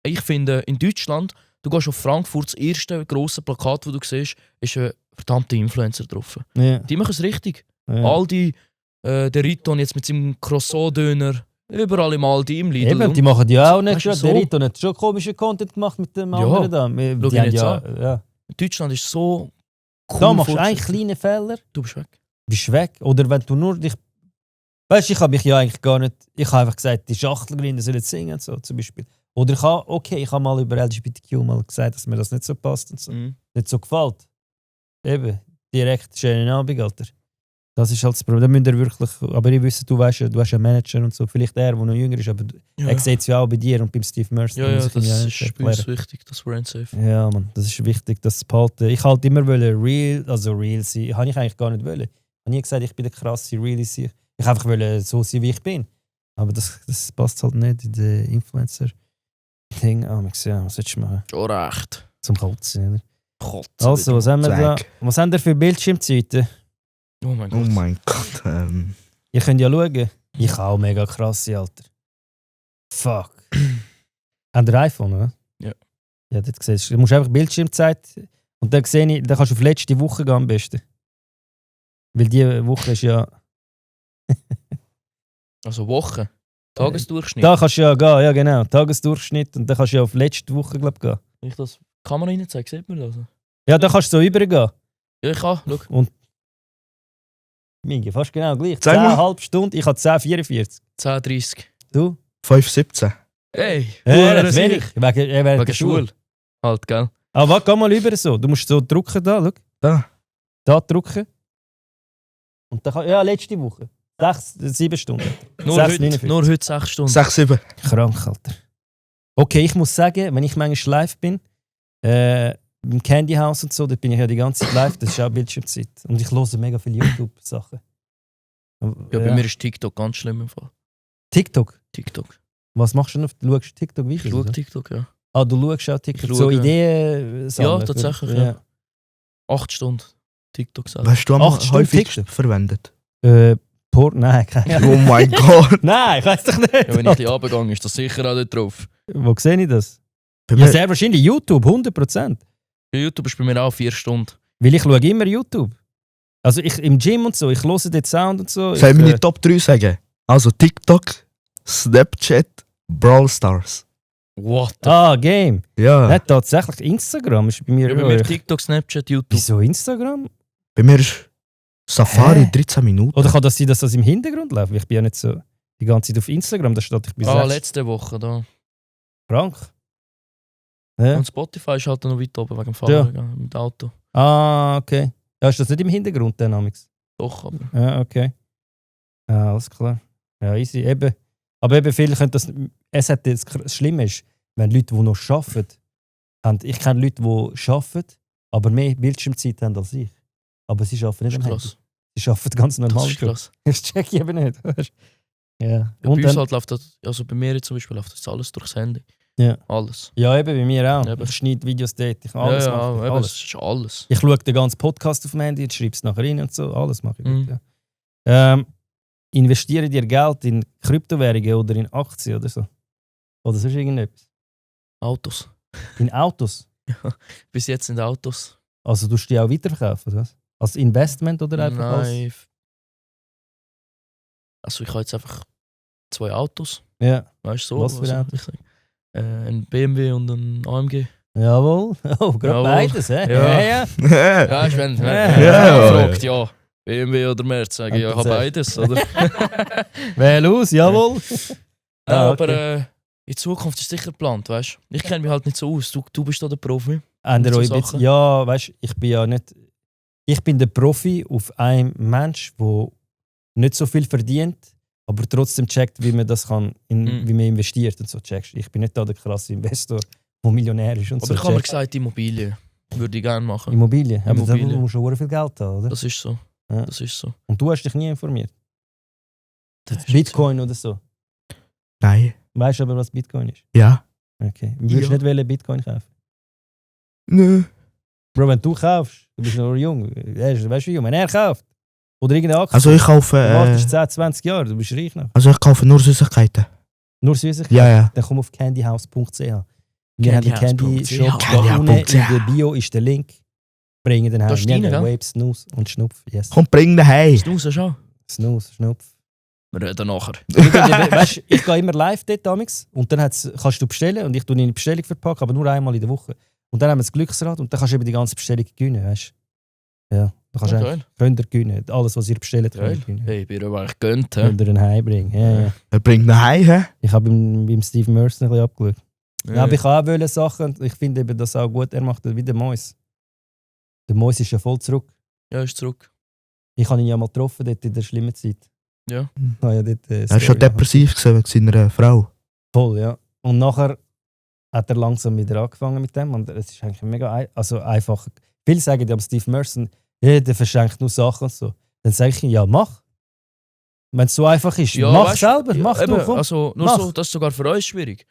ich finde, in Deutschland, du gehst auf Frankfurt, das erste grosse Plakat, das du siehst, ist ein verdammter Influencer drauf. Ja. Die machen es richtig. Ja. Aldi, der Riton jetzt mit seinem Croissant-Döner, überall im Aldi, im Lidl. Eben, die machen ja auch nicht Weißt du, gerade. so? Der Rito hat schon komischen Content gemacht mit dem anderen da. Schau Die ihn haben jetzt ja. Deutschland ist so cool. Da machst du einen vorgestellt. kleinen Fehler, Du bist weg. bist weg. Oder wenn du nur dich. Weißt du, ich habe mich ja eigentlich gar nicht. Ich habe einfach gesagt, die Schachtelgrinde sollen singen, so zum Beispiel. Oder ich habe mal über LGBTQ mal gesagt, dass mir das nicht so passt und so. Mhm. Nicht so gefällt. Eben, direkt schönen Abend, Alter. Das ist halt das Problem. Da müsst ihr wirklich. Aber ich wüsste, du hast ja einen Manager und so. Vielleicht der noch jünger ist, aber Ja. er sieht es ja auch bei dir und beim Steve Mercer. Ja, ja, muss das ich ihm ja ist nicht bei uns erklären. wichtig, das Brand Safe. Ja, Mann, das ist wichtig, das zu behalten. Ich halt immer real sein. Habe ich eigentlich gar nicht wollen. Ich habe nie gesagt, ich bin der krasse Real sein. Ich einfach wollte so sein, wie ich bin. Aber das passt halt nicht in den Influencer-Ding. Ja, was sollst du machen? Schon recht. Zum Kotzen, oder? Gott. Also, was haben wir da? Zack. Was haben wir für Bildschirmzeiten? Oh mein Oh Gott. mein Gott. Ihr könnt ja schauen. Ich habe auch mega krasse, Alter. Fuck. Habt ihr iPhone, oder? Ja. Ja, das siehst du. Du musst einfach Bildschirmzeit. Und dann sehe ich, dann kannst du auf letzte Woche gehen am besten. Weil diese Woche ist ja. Also Woche. Tagesdurchschnitt. Da kannst du ja gehen, ja genau. Tagesdurchschnitt. Und dann kannst du ja auf letzte Woche, glaube ich, gehen. Wenn ich das Kamera reinzeige, sieht man das? Ja, dann kannst du so übergehen. Ja, ich kann. Schau. Und. Mingi, fast genau gleich. Zeig mal. 10,5 Stunden, ich habe 10,44. 10,30. Du? 5,17. Ey, Das sicher. wenig. Wegen der Wegen Schule. Schule. Halt, gell? Aber warte, geh mal über so. Du musst so drücken da, schau. Da. Da drücken. Und dann ja, letzte Woche. 7 Stunden. Nur 6,49. nur heute 6 Stunden. 6,7. Krank, Alter. Okay, ich muss sagen, wenn ich manchmal live bin, im Candy House und so, da bin ich ja die ganze Zeit live, das ist auch Bildschirmzeit. Und ich höre mega viele YouTube-Sachen. Ja, bei mir ist TikTok ganz schlimm im Fall. TikTok? TikTok. Was machst du denn? Du schaust Ich TikTok-Videos? schaue oder? TikTok, ja. Ah, du schaust auch TikTok? Ich So schaue- Ideen Ja, tatsächlich, ja. 8 Stunden TikTok selber. Weißt du, am 8 Stunden häufigsten TikTok? verwendet? Nein, keine Ahnung. Oh mein Gott. Nein, ich weiß doch nicht. Ja, wenn ich ein bisschen runtergegangen ist das sicher auch dort drauf. Wo sehe ich das? Bei Ja, mir, sehr wahrscheinlich YouTube, 100%. Ja, YouTube ist bei mir auch 4 Stunden. Weil ich schaue immer YouTube. Also ich im Gym und so, ich höre den Sound und so. soll ich ich, meine Top 3 sagen? Also TikTok, Snapchat, Brawl Stars. What the Game. Ja. Nein, tatsächlich Instagram ist bei mir... Ja, bei mir TikTok, Snapchat, YouTube. Wieso Instagram? Bei mir ist Safari Hä? 13 Minuten. Oder kann das sein, dass das im Hintergrund läuft? Ich bin ja nicht so die ganze Zeit auf Instagram, da steht ich bin Ah, 6 letzte Woche da. krank. Ja. Und Spotify ist halt noch weit oben wegen dem Fahren ja. Mit dem Auto. Ah, okay. Ja, ist das nicht im Hintergrund, Dynamics? Doch, aber. Ja, okay. Ja, alles klar. Ja, easy. Eben. Aber eben viele können das... Es hat das Schlimme ist, wenn Leute, die noch arbeiten, haben, ich kenne Leute, die arbeiten, aber mehr Bildschirmzeit haben als ich. Aber sie arbeiten Das nicht ist am Handy. krass. Sie arbeiten ganz Das normal. ist krass. Das check ich eben nicht. weißt du? Ja. Ja, bei Und uns dann, halt läuft das, also bei mir zum Beispiel läuft das alles durchs Handy. Ja. Alles. ja, eben bei mir auch. Eben. Ich schneide Videos dort. Ich alles ja, mache. ja, eben, Alles. das ist alles. Ich schaue den ganzen Podcast auf dem Handy, jetzt schreibe es nachher rein und so. Alles mache ich. Mhm. dort, ja. Investiere dir Geld in Kryptowährungen oder in Aktien oder so? Oder sonst irgendetwas? Autos. In Autos? Bis jetzt sind Autos. Also du die auch weiterverkaufen, oder was? Als Investment oder einfach als... Nein. Also ich habe jetzt einfach 2 Autos. Ja, Weißt du so? Was für also, Autos? ich sag, ein BMW und ein AMG. jawohl. Oh, gerade Jawohl. beides, hä? Ja. ja. Ja, ist wenn Ja. fragt, ja. BMW oder Merz, sage ich, ja, ich habe beides, oder? Wähl aus, jawohl. Ah, Aber okay. in Zukunft ist sicher geplant, weißt du? Ich kenne mich halt nicht so aus. Du bist da der Profi. Ändert so euch ein bisschen. Sachen. Ja, weißt du, ich bin ja nicht. Ich bin der Profi auf einem Mensch, der nicht so viel verdient, aber trotzdem checkt, wie man das kann, wie man investiert und so checkst. Ich bin nicht da der krasse Investor, der Millionär ist und Aber so. ich habe mir checkt. gesagt, Immobilien würde ich gerne machen. Immobilien. Aber da Immobilien. musst du schon viel Geld haben, oder? Das ist so. Ja. Das ist so. Und du hast dich nie informiert. Das ist Bitcoin oder so. Nein. Weißt du aber, was Bitcoin ist? Ja. Okay. Würdest Ja. nicht wollen Bitcoin kaufen? Nö. Bro, wenn du kaufst, du bist noch jung. Weißt du, wie jung? Wenn er kauft. Oder irgendeine Aktie. Also ich du kaufe. wartest 10, 20 Jahre, du bist reich noch. Also ich kaufe nur Süßigkeiten. Nur Süßigkeiten? Ja, ja. Dann komm auf candyhouse.ch. Wir haben den Candy Candyhouse.ch. Shop. Da unten in Candyhouse.ch. der Bio ist der Link. Bringen den heim. Da ist Wir haben rein, den gell? Vape, Snus und Schnupf. Yes. Komm, bring den heim. Du raus schon. Snus, Schnupf. Wir reden nachher. Weißt du, ich gehe immer live dort damals und dann kannst du bestellen und ich tue eine Bestellung verpacken, aber nur einmal in der Woche. Und dann haben wir das Glücksrad und dann kannst du eben die ganze Bestellung gewinnen, weißt du? Ja, dann kannst du Ja, eigentlich, könnt ihr gewinnen. Alles, was ihr bestellt, könnt ihr Geil. gewinnen. Hey, bin aber eigentlich gönnt, hä? Könnt ihr ihn heimbringen. Ja, ja. Er bringt den heim, hä? Ich habe beim Steve Mercer ein bisschen abgeschaut. Ja, aber Ja. ich kann auch wollen Sachen und ich finde eben das auch gut. Er macht das wie der Mois. Der Mois ist ja voll zurück. Ja, ist zurück. Ich habe ihn ja mal getroffen dort in der schlimmen Zeit. Ja. Ah, ja, dort, Er war schon depressiv gewesen wegen seiner Frau. Voll, ja. Und nachher hat er langsam wieder angefangen mit dem. Und es ist eigentlich mega einfach. Viele sagen ja, aber Steve Merson, ja, der verschenkt nur Sachen und so. Dann sage ich ihm, ja, mach. Wenn es so einfach ist, mach weißt, selber. ja, Mach eben, du, komm. Also, nur Mach. so, das ist sogar für uns schwierig.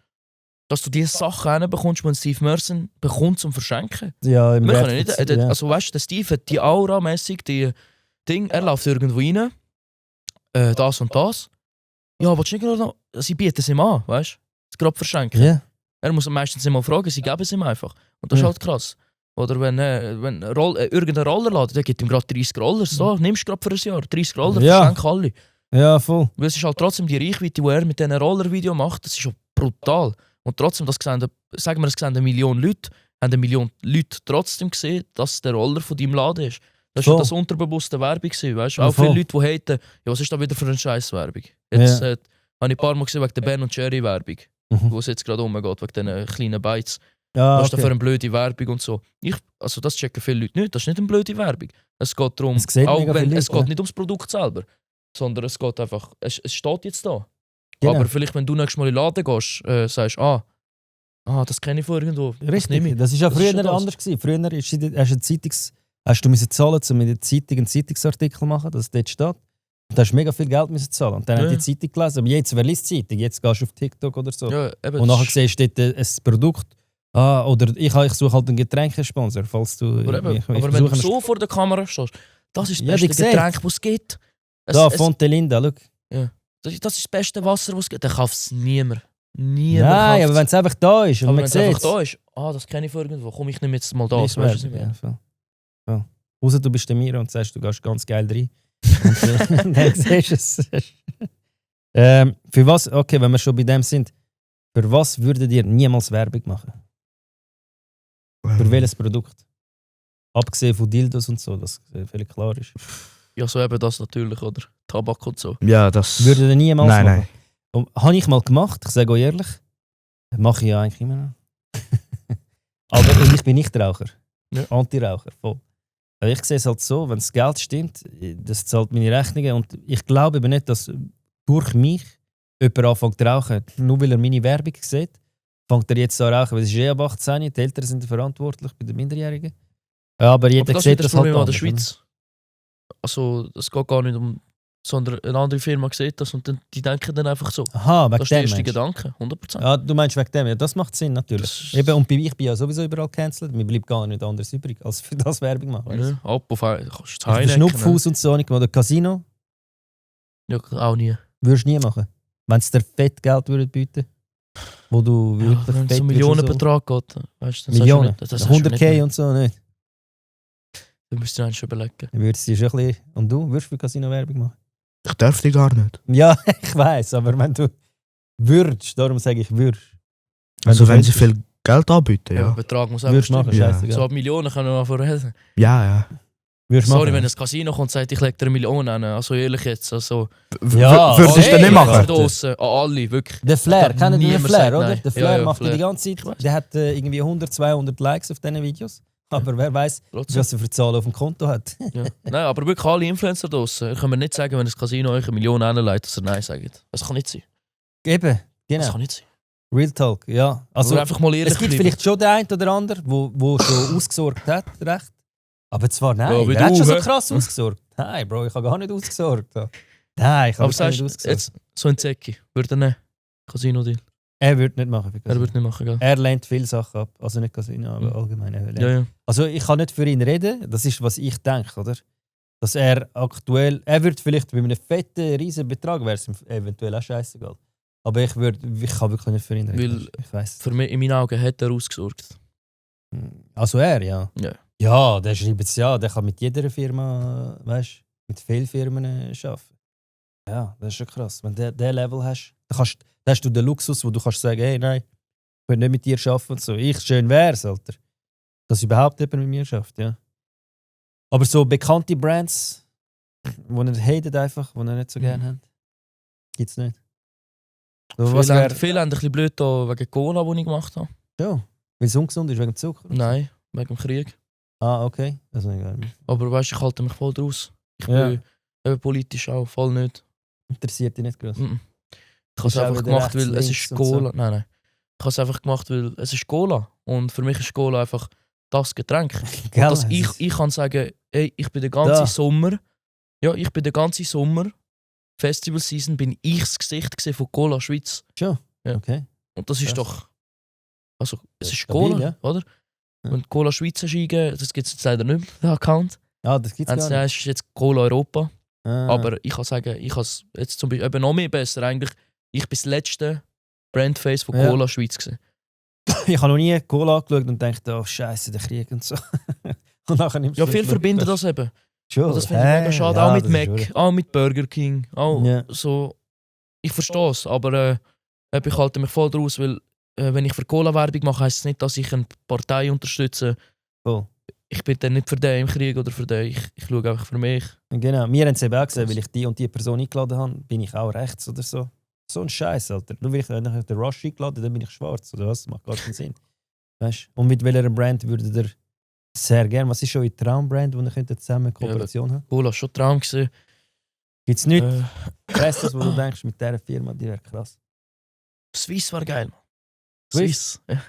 Dass du diese Sachen hinbekommst, die Steve Merson bekommt zum Verschenken. Ja, im Wir Wert können nicht, von- ja. also weißt du, der Steve hat die Aura-mässig, die Ding, er läuft irgendwo rein, das und das. Ja, willst du nicht gerade noch? Sie bieten es ihm an, weißt du? Das gerade verschenken. Ja. Er muss meistens immer fragen, sie geben es ihm einfach. Und das ist Ja. halt krass. Oder wenn irgendein Rollerladen, der gibt ihm gerade 30 Roller, so, nimmst du gerade für ein Jahr, 30 Roller, Ja. verschenk alle. Ja, voll. Weil es ist halt trotzdem die Reichweite, die er mit diesen Roller-Video macht, das ist schon brutal. Und trotzdem, das sehen, sagen wir, es sehen 1 Million Leute, haben 1 Million Leute trotzdem gesehen, dass der Roller von deinem Laden ist. Das war Voll. das unterbewusste Werbung, weißt du? Ja, Auch viele voll. Leute, die haten, ja, was ist da wieder für eine Scheiß Werbung? Jetzt, Habe ich ein paar Mal gesehen wegen der Ben und Jerry Werbung, Mhm. wo es jetzt gerade umgeht, wegen diesen kleinen Bites. Ja, Was ist da für okay. eine blöde Werbung und so. Also das checken viele Leute nicht, das ist nicht eine blöde Werbung. Es geht darum, Es sehen auch mega wenn, viele es Leute, geht nicht ums Produkt selber, sondern es geht einfach, es steht jetzt da. Genau. Aber vielleicht, wenn du nächstes Mal in den Laden gehst, sagst das kenne ich von irgendwo, das nehme Richtig, ich. das ist ja Das ist früher schon das. anders gewesen. Früher hast du müssen zahlen, um in der Zeitung einen Zeitungsartikel zu machen, dass es dort steht. Und da hast du mega viel Geld müssen zahlen. Und dann Ja. hast du die Zeitung gelesen. Aber jetzt, wer liest die Zeitung? Jetzt gehst du auf TikTok oder so. Ja, eben, Und das nachher ist- siehst du dort ein Produkt. Oder ich suche halt einen Getränkesponsor, falls du... aber, eben, ich aber wenn versuche du so vor der Kamera stehst, das ist das Ja, die beste sieht. Getränk, das es gibt. Da, Fontelinda, schau. Das ist das beste Wasser, das es gibt. Dann kauft es niemand. Niemand Nein, kauft's. aber wenn es einfach da ist und Aber man wenn es sieht einfach da ist, das kenne ich von irgendwo, komm, ich nehme jetzt mal das. Weißt du, was ich meine? Ja. Außer du bist der Miro und sagst, du gehst ganz geil rein. Und dann siehst du es. Für was, okay, wenn wir schon bei dem sind, für was würdet ihr niemals Werbung machen? Für welches Produkt? Abgesehen von Dildos und so, das völlig klar ist. Ja, so eben das natürlich, oder? Tabak und so. Ja, das... Würdet ihr niemals Nein, machen? nein. Habe ich mal gemacht, ich sage euch ehrlich. Mache ich ja eigentlich immer noch. Aber und ich bin nicht Raucher. Ja. Anti-Raucher, voll. Aber ich sehe es halt so, wenn das Geld stimmt, das zahlt meine Rechnungen. Und ich glaube eben nicht, dass durch mich jemand anfängt zu rauchen. Nur weil er meine Werbung sieht, fängt er jetzt an zu rauchen. Weil es ist ab 18, die Eltern sind verantwortlich bei den Minderjährigen. Ja, aber jeder Aber das sieht ist das das halt Problem an der anders, Schweiz. Also, es geht gar nicht um... Sondern eine andere Firma sieht das und dann, die denken dann einfach so. oder? Aha, wegen Das ist der dem erste meinst du? Gedanke, 100%. Ja, du meinst wegen dem, ja, das macht Sinn natürlich. Das- Eben, und ich bin ja sowieso überall gecancelt, mir bleibt gar nicht anderes übrig, als für das Werbung machen. weißt du? Ja, ab auf ein... Kannst du Der Heineken, Schnupfhaus und so, oder Casino, Ja, auch nie. würdest du nie machen. Wenn es dir fett Geld würde bieten, wo du Ja, wirklich wenn es fett um würdest und Millionenbetrag geht, weißt du, so. Millionen, Das sagst du nicht, 100k und so nicht. Dann müsst ihr eigentlich überlegen. Dann würdest du dir schon ein bisschen... Und du, würdest du für Casino Werbung machen? Ich darf die gar nicht. Ja, ich weiß, aber wenn du würdest, darum sage ich würdest. Also du wenn sie würdest, viel Geld anbieten, Ja. Der ja. Betrag muss auch würdest machen, Ja. scheißegal. So ab Millionen können wir mal vorreden. Ja, ja. Würdest Sorry, machen. wenn ein Casino kommt und sagt, ich lege dir 1 Million an. Also ehrlich jetzt. Also, Ja, Würdest du hey, das nicht machen? Alter. draussen, an alle, wirklich. Der Flair, Das kennt ihr den niemand Flair, sagt oder? nein. Der Flair Ja, macht Flair. die ganze Ich Zeit, weiss. der hat irgendwie 100, 200 Likes auf diesen Videos. Aber wer weiß, Trotzdem. was er für Zahlen auf dem Konto hat. Ja. Nein, aber wirklich alle Influencer draussen. Ihr könnt mir nicht sagen, wenn ein Casino euch 1 Million anlegt, dass ihr Nein sagt. Das kann nicht sein. Eben, Das genau. kann nicht sein. Real Talk, ja. Also Also, einfach mal ehrlich es gibt bleiben. vielleicht schon den einen oder anderen, wo schon ausgesorgt hat, recht. Aber zwar nein, Ja, wie wer hat du, schon so hä? krass ausgesorgt? Nein, Bro, ich habe gar nicht ausgesorgt. Nein, ich habe Aber nicht sagst du, ausgesorgt. jetzt so ein Zecki, würde er nicht? Casino-Deal. Er würde nicht machen. Für Er Casino. würde nicht machen, gell? Er lehnt viele Sachen ab. Also nicht Casino, aber Mhm. allgemein. Er lehnt. Ja, ja. Also ich kann nicht für ihn reden, das ist, was ich denke, oder? Dass er aktuell, er würde vielleicht bei einem fetten, riesen Betrag, wäre es ihm eventuell auch scheißegal. Aber ich kann wirklich nicht für ihn reden. Weil- Ich weiß. Für mich, in meinen Augen, hat er ausgesorgt. Also er, ja. Ja. Ja, der schreibt es ja, der kann mit jeder Firma, weißt mit vielen Firmen arbeiten. Ja, das ist schon krass. Wenn du der Level hast, dann hast du den Luxus, wo du kannst sagen, hey, nein, ich will nicht mit dir arbeiten und so. Ich, schön wär's, Alter. Dass überhaupt jemand mit mir arbeitet, ja. Aber so bekannte Brands, die ihr hatet einfach, die ihr nicht so gerne habt, gibt's nicht. So, was Viele, wär, viele haben ein bisschen blöd da wegen Cola, die ich gemacht habe. ja, weil es ungesund ist wegen dem Zucker. Nein, wegen dem Krieg. Ah, okay. Das ist nicht geil. Aber weißt du, ich halte mich voll draus. Ich Ja. bin eben politisch auch voll nicht. Interessiert dich nicht groß. Mhm. Ich habe es Ist auch einfach wieder gemacht, rechts, weil es links ist und so. Cola. Nein, nein. Ich habe es einfach gemacht, weil es ist Cola. Und für mich ist Cola einfach das Getränk. Und Gell? dass Es ich, ist- ich kann sagen, ey, ich bin den ganzen Da. Sommer, ja, ich bin den ganzen Sommer, Festival Season, bin ich das Gesicht gewesen von Cola Schweiz. Schon? Ja. Okay. Und das ist Krass. doch, also es ist Stabil, Cola, ja. oder? Ja. Wenn Cola Schweiz hast eingegeben, das gibt es jetzt leider nicht mehr, den Account. Ah, das gibt's Haben gar sie nicht. gesagt, es ist jetzt Cola Europa. Ah. Aber ich kann sagen, ich habe es jetzt zum Beispiel eben noch mehr besser eigentlich. Ich bin das letzte Brandface von Ja. Cola Schweiz gewesen. Ich habe noch nie Cola angeschaut und gedacht, oh Scheiße, der Krieg und so. Und nachher nimmst du Ja, einen viele Schluck. verbinden das eben. Schon. Und das finde ich mega schade. Ja, Auch mit das ist Mac, auch mit Burger King. Auch Ja. so. Ich verstehe es, aber ich halte mich voll draus, weil wenn ich für Cola-Werbung mache, heisst es nicht, dass ich eine Partei unterstütze. Voll. Ich bin dann nicht für den im Krieg oder für den. Ich schaue einfach für mich. Genau. Wir haben es eben auch gesehen, weil ich die und die Person eingeladen habe, bin ich auch rechts oder so. So ein Scheiß, Alter. Nur weil ich nachher den Rush eingeladen, dann bin ich schwarz, oder was? Das macht gar keinen Sinn. Weißt? Und mit welcher Brand würdet ihr sehr gerne, was ist schon eine Traumbrand, wo ihr zusammen eine Kooperation haben? Cool, hast schon Traum gesehen. Gibt es nichts Äh, Krasses, wo du denkst, mit dieser Firma, die wäre krass? Swiss war geil. Mann. Swiss? Swiss. Ja.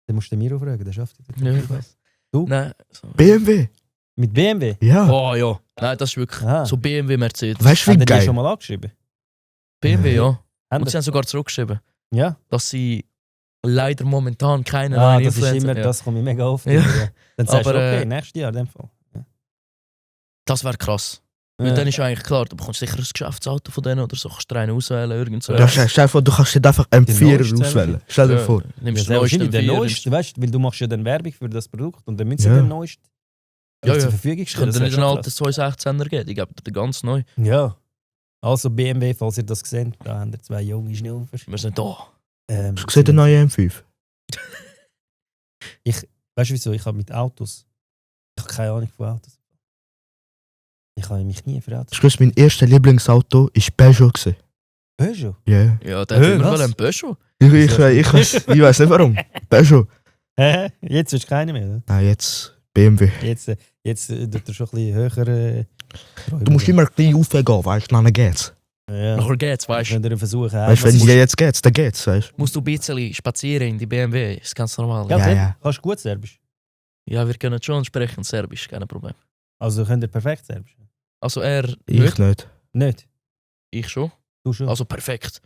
Dann musst du mir fragen, der schafft das. Ja, ich weiß. Du? Nein. So. BMW? Mit BMW? Ja. Oh ja. Nein, das ist wirklich Aha. so BMW, Mercedes. Weißt du, Haben wie die schon geil? mal angeschrieben? BMW, ja. Haben Und sie haben sogar zurückgeschrieben, ja? dass sie leider momentan keine Ah, neuen das ist Influencer immer, das kommt mir mega oft. Ja. Ja. Dann sagst du, Aber, okay, nächstes Jahr in dem Fall. Das wäre krass. Weil dann ist ja eigentlich klar, du bekommst sicher ein Geschäftsauto von denen oder so, kannst du einen auswählen, irgend so. Ja, stell dir vor, du kannst dir einfach M4 neuesten auswählen. Stell dir vor. Nimmst Ja, du wahrscheinlich der Vier, neueste, weißt du, weil du machst ja dann Werbung für das Produkt und dann müssen sie Ja. den neuesten Ja, zur ja. Verfügung Ich stellen. könnte Das nicht wär einen schon alten 216er geben, ich gebe dir den ganz neu. krass. Ja. Also BMW, falls ihr das seht, da haben wir zwei junge Schnaufer. Wir sind da. Hast du gesehen, den neuen M5? Weißt du wieso? Ich habe mit Autos. Ich habe keine Ahnung von Autos. Ich habe mich nie für Autos. Ich weiß, mein erstes Lieblingsauto war Peugeot. gewesen. Peugeot? Ja. Ja, der hat immer was? wel einen Peugeot. Ich weiß nicht warum. Peugeot. Hä? Jetzt ist keiner mehr. Oder? Nein, jetzt BMW. Jetzt tut er schon ein bisschen höher. Du musst immer ein bisschen aufgehen, weißt du, dann geht's. Ja. Nachher geht's, weißt du. Wenn ihr versuchen, Weißt du, wenn es jetzt geht, dann geht's, weißt du. Musst du ein bisschen spazieren in die BMW, ist ganz normal. Ja, Ja, ja. ja. Kannst du gut Serbisch? Ja, wir können schon sprechen, Serbisch, kein Problem. Also könnt ihr perfekt Serbisch? Also er Ich nicht, nicht. Nicht? ich schon. Du schon? Also perfekt.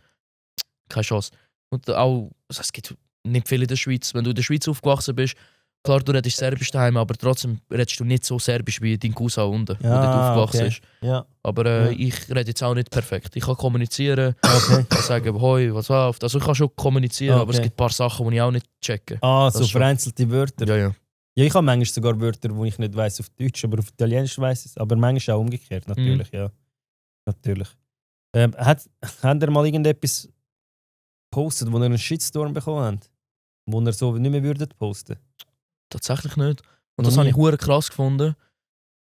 Keine Chance. Und auch, also es gibt nicht viel in der Schweiz. Wenn du in der Schweiz aufgewachsen bist, klar, du redest Serbisch daheim, aber trotzdem redest du nicht so Serbisch wie dein Cousin unten, wo dort aufgewachsen okay. ist. Ja, Aber Ja. ich rede jetzt auch nicht perfekt. Ich kann kommunizieren, okay. kann sagen, hoi, was läuft. Also ich kann schon kommunizieren, aber es Okay. gibt ein paar Sachen, die ich auch nicht checke. Ah, Das so ist schon- vereinzelte Wörter. Ja, ja. Ja, ich habe manchmal sogar Wörter, die ich nicht weiss auf Deutsch, aber auf Italienisch weiss es. Aber manchmal auch umgekehrt, natürlich, ja. Natürlich. Habt ihr mal irgendetwas gepostet, wo ihr einen Shitstorm bekommen habt? Wo ihr so nicht mehr würdet posten? Tatsächlich nicht. Und Noch das habe nie? ich hure krass gefunden.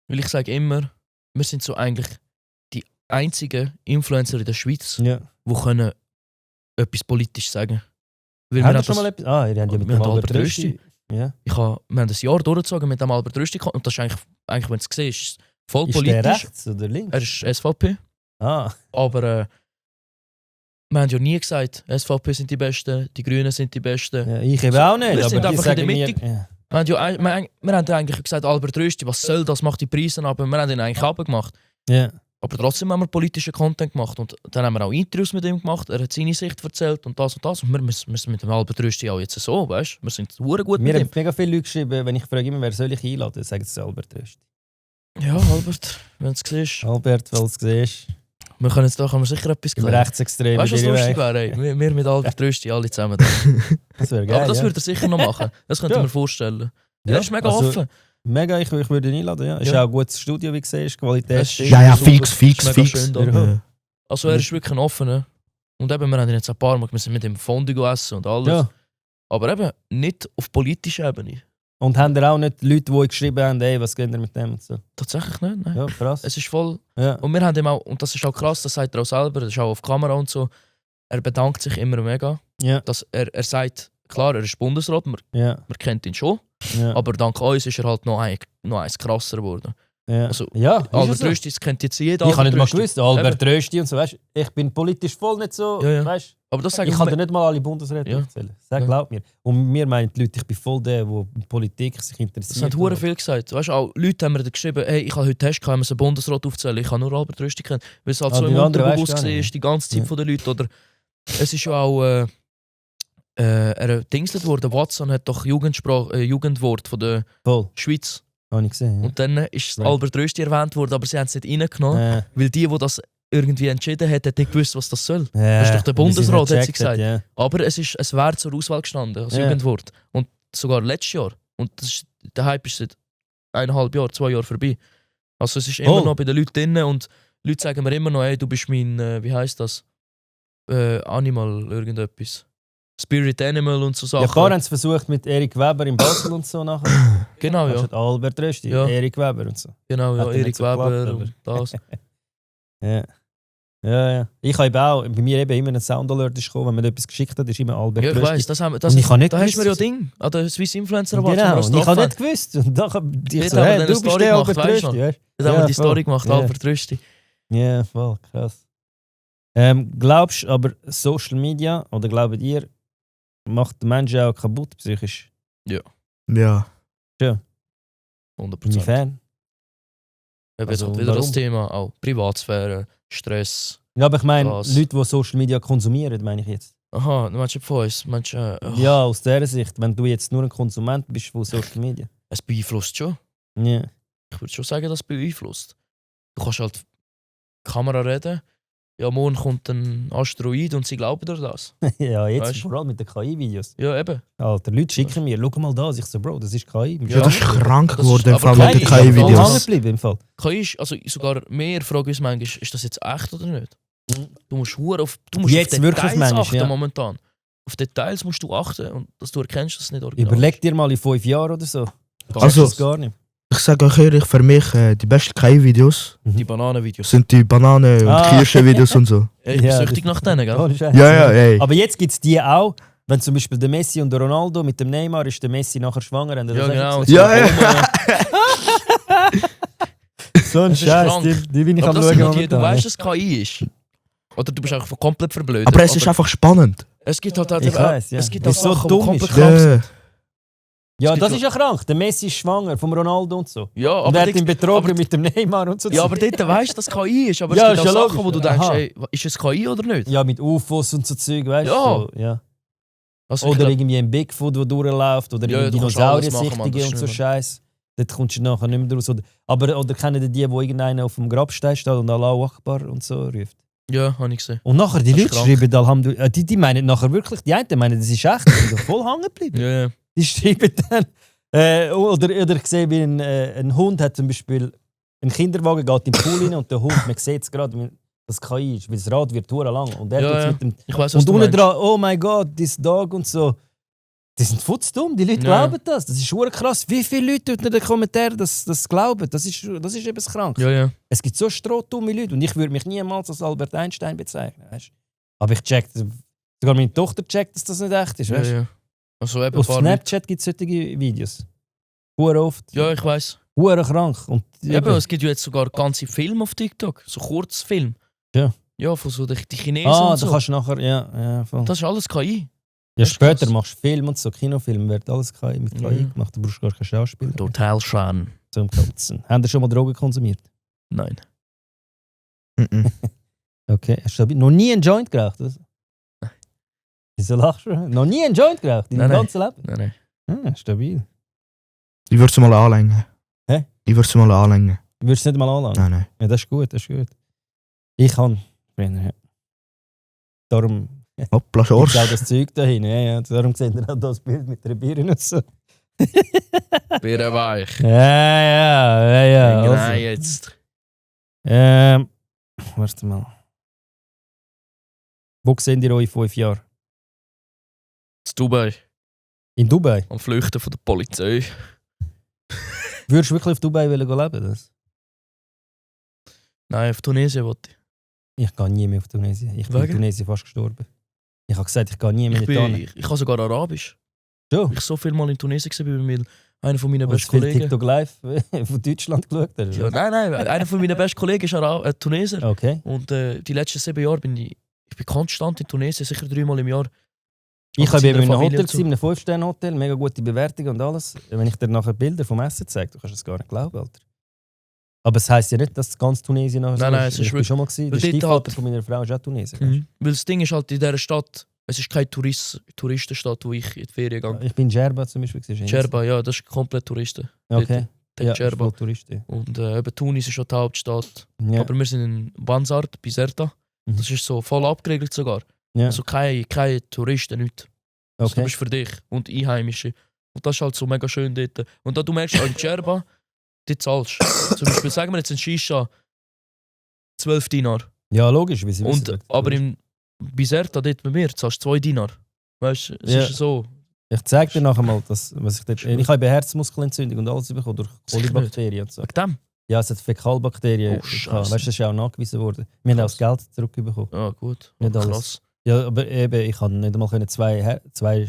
Weil ich sage immer, wir sind so eigentlich die einzigen Influencer in der Schweiz, Ja. die können etwas politisch sagen. Weil Habt ihr haben schon das- mal etwas? Ah, ihr habt ja mit wir dem haben Albert Albert Rösti. Ja. wir haben ein Jahr durchgezogen mit dem Albert Rösti und das ist eigentlich wenn du es siehst, ist voll Ist der politisch. rechts oder links? Er ist SVP, Ah, aber wir haben ja nie gesagt, SVP sind die Besten, die Grünen sind die Besten. ja, ich eben auch nicht. Wir sind aber die einfach in der sagen mir- Mitte. Ja. Wir haben eigentlich gesagt, Albert Rösti, was soll das, macht die Preise ab, wir haben ihn eigentlich abgemacht. Ja. Aber trotzdem haben wir politischen Content gemacht und dann haben wir auch Interviews mit ihm gemacht, er hat seine Sicht erzählt und das und das. Und wir sind mit dem Albert Rösti auch jetzt so, weißt du? Wir sind hure gut Mir mit ihm. haben mega viele Leute geschrieben, wenn ich frage, immer, wer soll ich einladen, sagen sie Albert Rösti. Ja, Albert, wenn du es siehst. Albert, falls du es siehst, Wir können jetzt da können wir sicher etwas im klären. rechtsextremen Weißt du, was lustig Weg. wäre? Ey? Wir mit Albert Rösti alle zusammen. Das wäre geil. Aber das ja. würde er sicher noch machen. Das könnte ich Ja. mir vorstellen. Ja, Er ist mega also, offen. Mega, ich würde ihn einladen. Ja. Ist Ja. auch ein gutes Studio, wie du siehst, Qualität. Es ist- Ja, ja, so fix, gut. fix, Ist mega fix. schön da. Ja. Also er ist wirklich ein offener. Und eben, wir haben ihn jetzt ein paar Mal, wir sind mit ihm Fondue essen und alles. Ja. Aber eben nicht auf politischer Ebene. Und haben ihr auch nicht Leute, die geschrieben haben, ey, was geht ihr mit dem und so? Tatsächlich nicht, nein. Ja, krass. Es ist voll... Ja. Und wir haben ihm auch, und das ist auch krass, das sagt er auch selber, das ist auch auf Kamera und so, er bedankt sich immer mega. Ja. Dass er sagt, klar, er ist Bundesrat, man Ja. kennt ihn schon, Ja. aber dank uns ist er halt noch eins krasser geworden. Ja. Also, Ja, ist Albert so. Rösti, das kennt jetzt jeder. Ich habe nicht Albert mal Rösti. gewusst, Albert Rösti und so, weißt ich bin politisch voll nicht so, Ja, ja. weißt Aber das sagen ich kann dir nicht mal alle Bundesräte Ja. erzählen. Sag, Ja. glaub mir. Und mir meinen die Leute, ich bin voll der, der in Politik sich Das interessiert. haben hure viel gesagt. Weißt du, auch Leute haben mir dann geschrieben, hey, ich habe heute Test gehabt, einen Bundesrat aufzählen. Ich habe nur Albert Rösti kennen. Weil es halt Ah, so die im anderen Unterbewusst weisst du auch war, nicht. die ganze Zeit Ja. von den Leuten. Oder es ist ja auch er dingselt worden. Watson hat doch Jugendwort von der Voll, Schweiz. habe ich gesehen. Ja. Und dann ist Right. Albert Rösti erwähnt worden, aber sie haben es nicht reingenommen. Weil die das irgendwie entschieden hat, hat nicht gewusst, was das soll. Das ist doch der Bundesrat, hat sie gesagt. Aber es wäre zur Auswahl gestanden, als Ja. Jugendwort. Und sogar letztes Jahr. Und der Hype ist seit 1,5 Jahren, 2 Jahren vorbei. Also es ist immer Oh. noch bei den Leuten drin und Leute sagen mir immer noch, hey, du bist mein, wie heisst das? Animal, irgendetwas. Spirit Animal und so Ja, Sachen. klar haben sie versucht mit Erik Weber in Basel und so nachher. Genau, ja. Anstatt Albert Rösti, Ja. Erik Weber und so. Genau, ja. Hat ja nicht Erik so Weber geklappt, und das. Ja. Ja. Ich habe eben auch, bei mir eben immer ein Sound-Alert gekommen, wenn man etwas geschickt hat, ist immer Albert Ja, ich Rösti. weiss, das haben wir. Und ich habe nicht Da hast du mir ja gewusst- Ding. An der Swiss Influencer Award. Genau, und ich habe nicht. nicht gewusst. Und da habe ich Dort so, haben wir hey, dann du eine bist Story der gemacht, Albert weißt du Rösti, weißt Da haben wir die voll. Story gemacht, Ja. Albert Rösti. Ja, voll, krass. Glaubst du aber, Social Media, oder glaubt ihr, macht den Menschen auch kaputt psychisch? Ja. 100%. Inwiefern? Jetzt Also, kommt wieder das warum? Thema, auch Privatsphäre, Stress. Ja, aber ich meine, Was? Leute, die Social Media konsumieren, meine ich jetzt. Aha, du meinst von uns? Meinst, Ja, aus dieser Sicht, wenn du jetzt nur ein Konsument bist von Social Media. Es beeinflusst schon. Ja. Ich würde schon sagen, dass es beeinflusst. Du kannst halt die Kamera reden. Ja, morgen kommt ein Asteroid und sie glauben dir das. Ja, jetzt Weißt du? vor allem mit den KI-Videos. Ja, eben. Alter, Leute schicken mir, schau mal da. Ich so, Bro, das ist KI. Ja, Das ist krank das geworden ist- im aber Fall mit den KI ist ja Hängen ganz- KI-Videos. geblieben im Fall. KI ist, also sogar mehr fragen uns manchmal, ist das jetzt echt oder nicht? Mhm. Du musst auf Jetzt wirklich Details manchmal, achten ja. momentan. Auf Details musst du achten und dass du erkennst, dass es nicht original Überleg dir mal in 5 Jahren oder so. ist. Also- Das gar nicht. Ich sage euch ehrlich, für mich die besten KI-Videos Die Bananenvideos. sind die Banane- und Ah. Kirschen-Videos und so. Ich bin Ja, süchtig das- nach denen, gell? Ohne Scheiß. Ja, ey. Aber jetzt gibt es die auch, wenn zum Beispiel der Messi und der Ronaldo mit dem Neymar ist der Messi nachher schwanger. Habt ihr das Ja, auch genau. gesehen? Ja, ja. So ein Das ist Scheiß, krank. die bin ich Aber am das schauen sind noch die, du momentan, weißt, dass es KI ist. Oder du bist einfach komplett verblödet. Aber es ist einfach spannend. Es gibt halt, Ich weiss, ja. es gibt Weil halt es so Sachen, dumm die komplett ist. krank sind. Ja. Ja, Es das gibt ist ja krank. Der Messi ist schwanger vom Ronaldo und so. Ja, Und er hat ihn dort- betrogen aber- mit dem Neymar und so. Ja, aber dort weißt du, dass es KI ist. Aber Ja, es ist gibt ja auch Sachen, wo logisch. du denkst, Aha. ey, ist es KI oder nicht? Ja, mit UFOs und so Zeug, weißt du? Ja. So, ja. Also ich Oder glaub- irgendwie ein Bigfoot, der durchläuft. Oder Ja, ja, du kannst alles machen, Mann, Dinosaurier-Sichtige das und so stimmt. Scheiß. Dort kommst du nachher nicht mehr raus. Oder kennen die, wo irgendeiner auf dem Grabstein steht und Allahu Akbar und so ruft? Ja, habe ich gesehen. Und nachher, die Das ist Leute krank. schreiben Alhamdulillah, die meinen nachher wirklich, die einen meinen, das ist echt, die sind doch voll hängen geblieben. Ja, ja. Die schreiben dann, oder ich sehe, wie ein Hund hat zum Beispiel, ein Kinderwagen geht in den Pool rein und der Hund, man sieht es gerade, wie das KI ist, weil das Rad wird lang und er Ja, tut's ja. mit dem Ich weiß, was und du unten meinst. dran, oh mein Gott, this dog und so. Die sind futzdumm, die Leute Ja. glauben das. Das ist schon krass. Wie viele Leute unter den Kommentaren das glauben? Das ist eben krank. Ja, ja. Es gibt so strohdumme Leute und ich würde mich niemals als Albert Einstein bezeichnen. Weißt? Aber ich check, sogar meine Tochter checkt, dass das nicht echt ist. Ja, Weißt? ja. Also eben Auf ein paar Leute. Snapchat gibt es solche Videos. Hure oft. Ja, ich weiß. Hure krank. Und Eben, es gibt ja jetzt sogar ganze Filme auf TikTok. So Kurzfilme. Ja. Ja, von so die Chinesen da und so. kannst du nachher, ja voll. Das ist alles KI. Ja, das ist später krass. machst du Film und so, Kinofilm wird alles KI mit KI Ja. gemacht. Du brauchst gar keinen Schauspieler. Total schön. Zum Kotzen. Haben ihr schon mal Drogen konsumiert? Nein. Mhm. Okay. Hast du noch nie einen Joint geraucht? Oder? Wieso lachst du? Noch nie einen Joint geraucht? In Nein, deinem nein. ganzen Leben? Nein. Stabil. Ich würde es mal anlängen. Hä? Ich würde es mal anlängen. Du würdest es nicht mal anlangen? Nein, nein. Ja, das ist gut, das ist gut. Ich kann. Ja. Darum Hoppla, gibt Schorsch. es auch das Zeug dahin. Ja. Darum seht ihr auch das Bild mit der Bier und so. Bärenweich. Ja. Nein, Also. jetzt. Warte mal. Wo seht ihr euch in 5 Jahren? In Dubai. In Dubai? Am Flüchten von der Polizei. Würdest du wirklich auf Dubai leben wollen? Das? Nein, auf Tunesien wollte ich. Ich gehe nie mehr auf Tunesien. Ich bin in Wegen? Tunesien fast gestorben. Ich habe gesagt, ich gehe nie mehr Ich, in bin, die ich kann sogar Arabisch. Schon? Weil ich so viel mal in Tunesien war, mit einer von meinen Hast besten du viel Kollegen. TikTok live von Deutschland geschaut? Hast, Ja, nein, einer von meinen besten Kollegen ist Tuneser. Okay. Und die letzten 7 Jahre bin ich konstant in Tunesien, sicher 3-mal im Jahr. Ich Aber habe zu in der einem Familie Hotel, und so. in einem 5-Sterne-Hotel, mega gute Bewertung und alles. Wenn ich dir nachher Bilder vom Essen zeige, du kannst es gar nicht glauben, Alter. Aber es heisst ja nicht, dass ganz Tunesien nachher Nein, nein, ist. es ist Ich bin wirklich- schon mal gewesen. Der weil dort Stiefvater halt- von meiner Frau ist auch Tunesier. weißt du? Weil das Ding ist halt in dieser Stadt, es ist keine Touristenstadt, wo ich in die Ferien gehe. Ich bin in Djerba zum Beispiel. gewesen. Djerba, ja, das ist komplett Touristen. Okay. Dort Ja, Djerba. voll Touristen. Und eben Tunis ist schon die Hauptstadt. Ja. Aber wir sind in Banzart, Bizerta. Mhm. Das ist so voll abgeregelt sogar. Ja. Also keine Touristen, nichts. Also, du Okay. bist für dich und Einheimische. Und das ist halt so mega schön dort. Und da du merkst, auch in Djerba, die zahlst. Zum Beispiel, sagen wir jetzt in Shisha 12 Dinar. Ja, logisch, wie sie Und, wissen. aber im Bizerta dort bei mir zahlst du 2 Dinar. Weißt du, es Ja. ist so. Ich zeige dir nachher mal, was ich dort... Ich habe Herzmuskelentzündung und alles bekommen durch Sicher Kolibakterien und so. Wegen dem. Ja, es hat Fäkalbakterien. Oh, Scheiße. Weißt du, das ist ja auch nachgewiesen worden. Wir haben auch das Geld zurückbekommen. Ja, gut. Nicht alles. Krass. Ja, aber eben, ich konnte nicht einmal zwei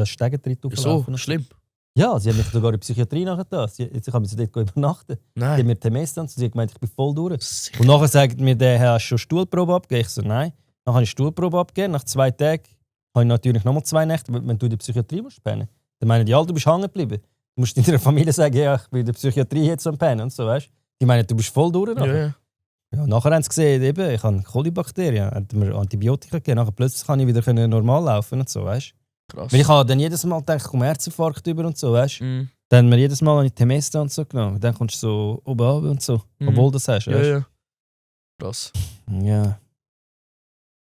Stegentritte Ja, so, auflaufen. schlimm. Ja, sie haben mich sogar in die Psychiatrie nachher. Ich habe dort übernachten. Sie haben Nein. mir TMS dann, sie haben gemeint, ich bin voll durch. Sicher. Und nachher sagt mir der, hast du schon Stuhlprobe abgegeben? Ich so, nein. Dann habe ich Stuhlprobe abgegeben. Nach 2 Tagen habe ich natürlich nochmal 2 Nächte, wenn du in der Psychiatrie musst pennen. Dann meinen die, du bist hängen geblieben. Du musst in deiner Familie sagen, ja, ich bin in der Psychiatrie jetzt am Pennen und so, weißt du? Die meinen, du bist voll durch. Ja, ja. Ja, nachher haben sie gesehen, eben, ich habe Kolibakterien, haben mir Antibiotika gegeben. Nachher plötzlich kann ich wieder normal laufen und so, weißt du? Krass. Weil ich habe dann jedes Mal gedacht, ich komme Herzinfarkt über und so, weißt du? Mhm. Dann haben wir jedes Mal eine Temesta und so genommen. Dann kommst du so oben runter und so, Mhm. obwohl du das hast, Ja, weißt ja. Krass. Ja.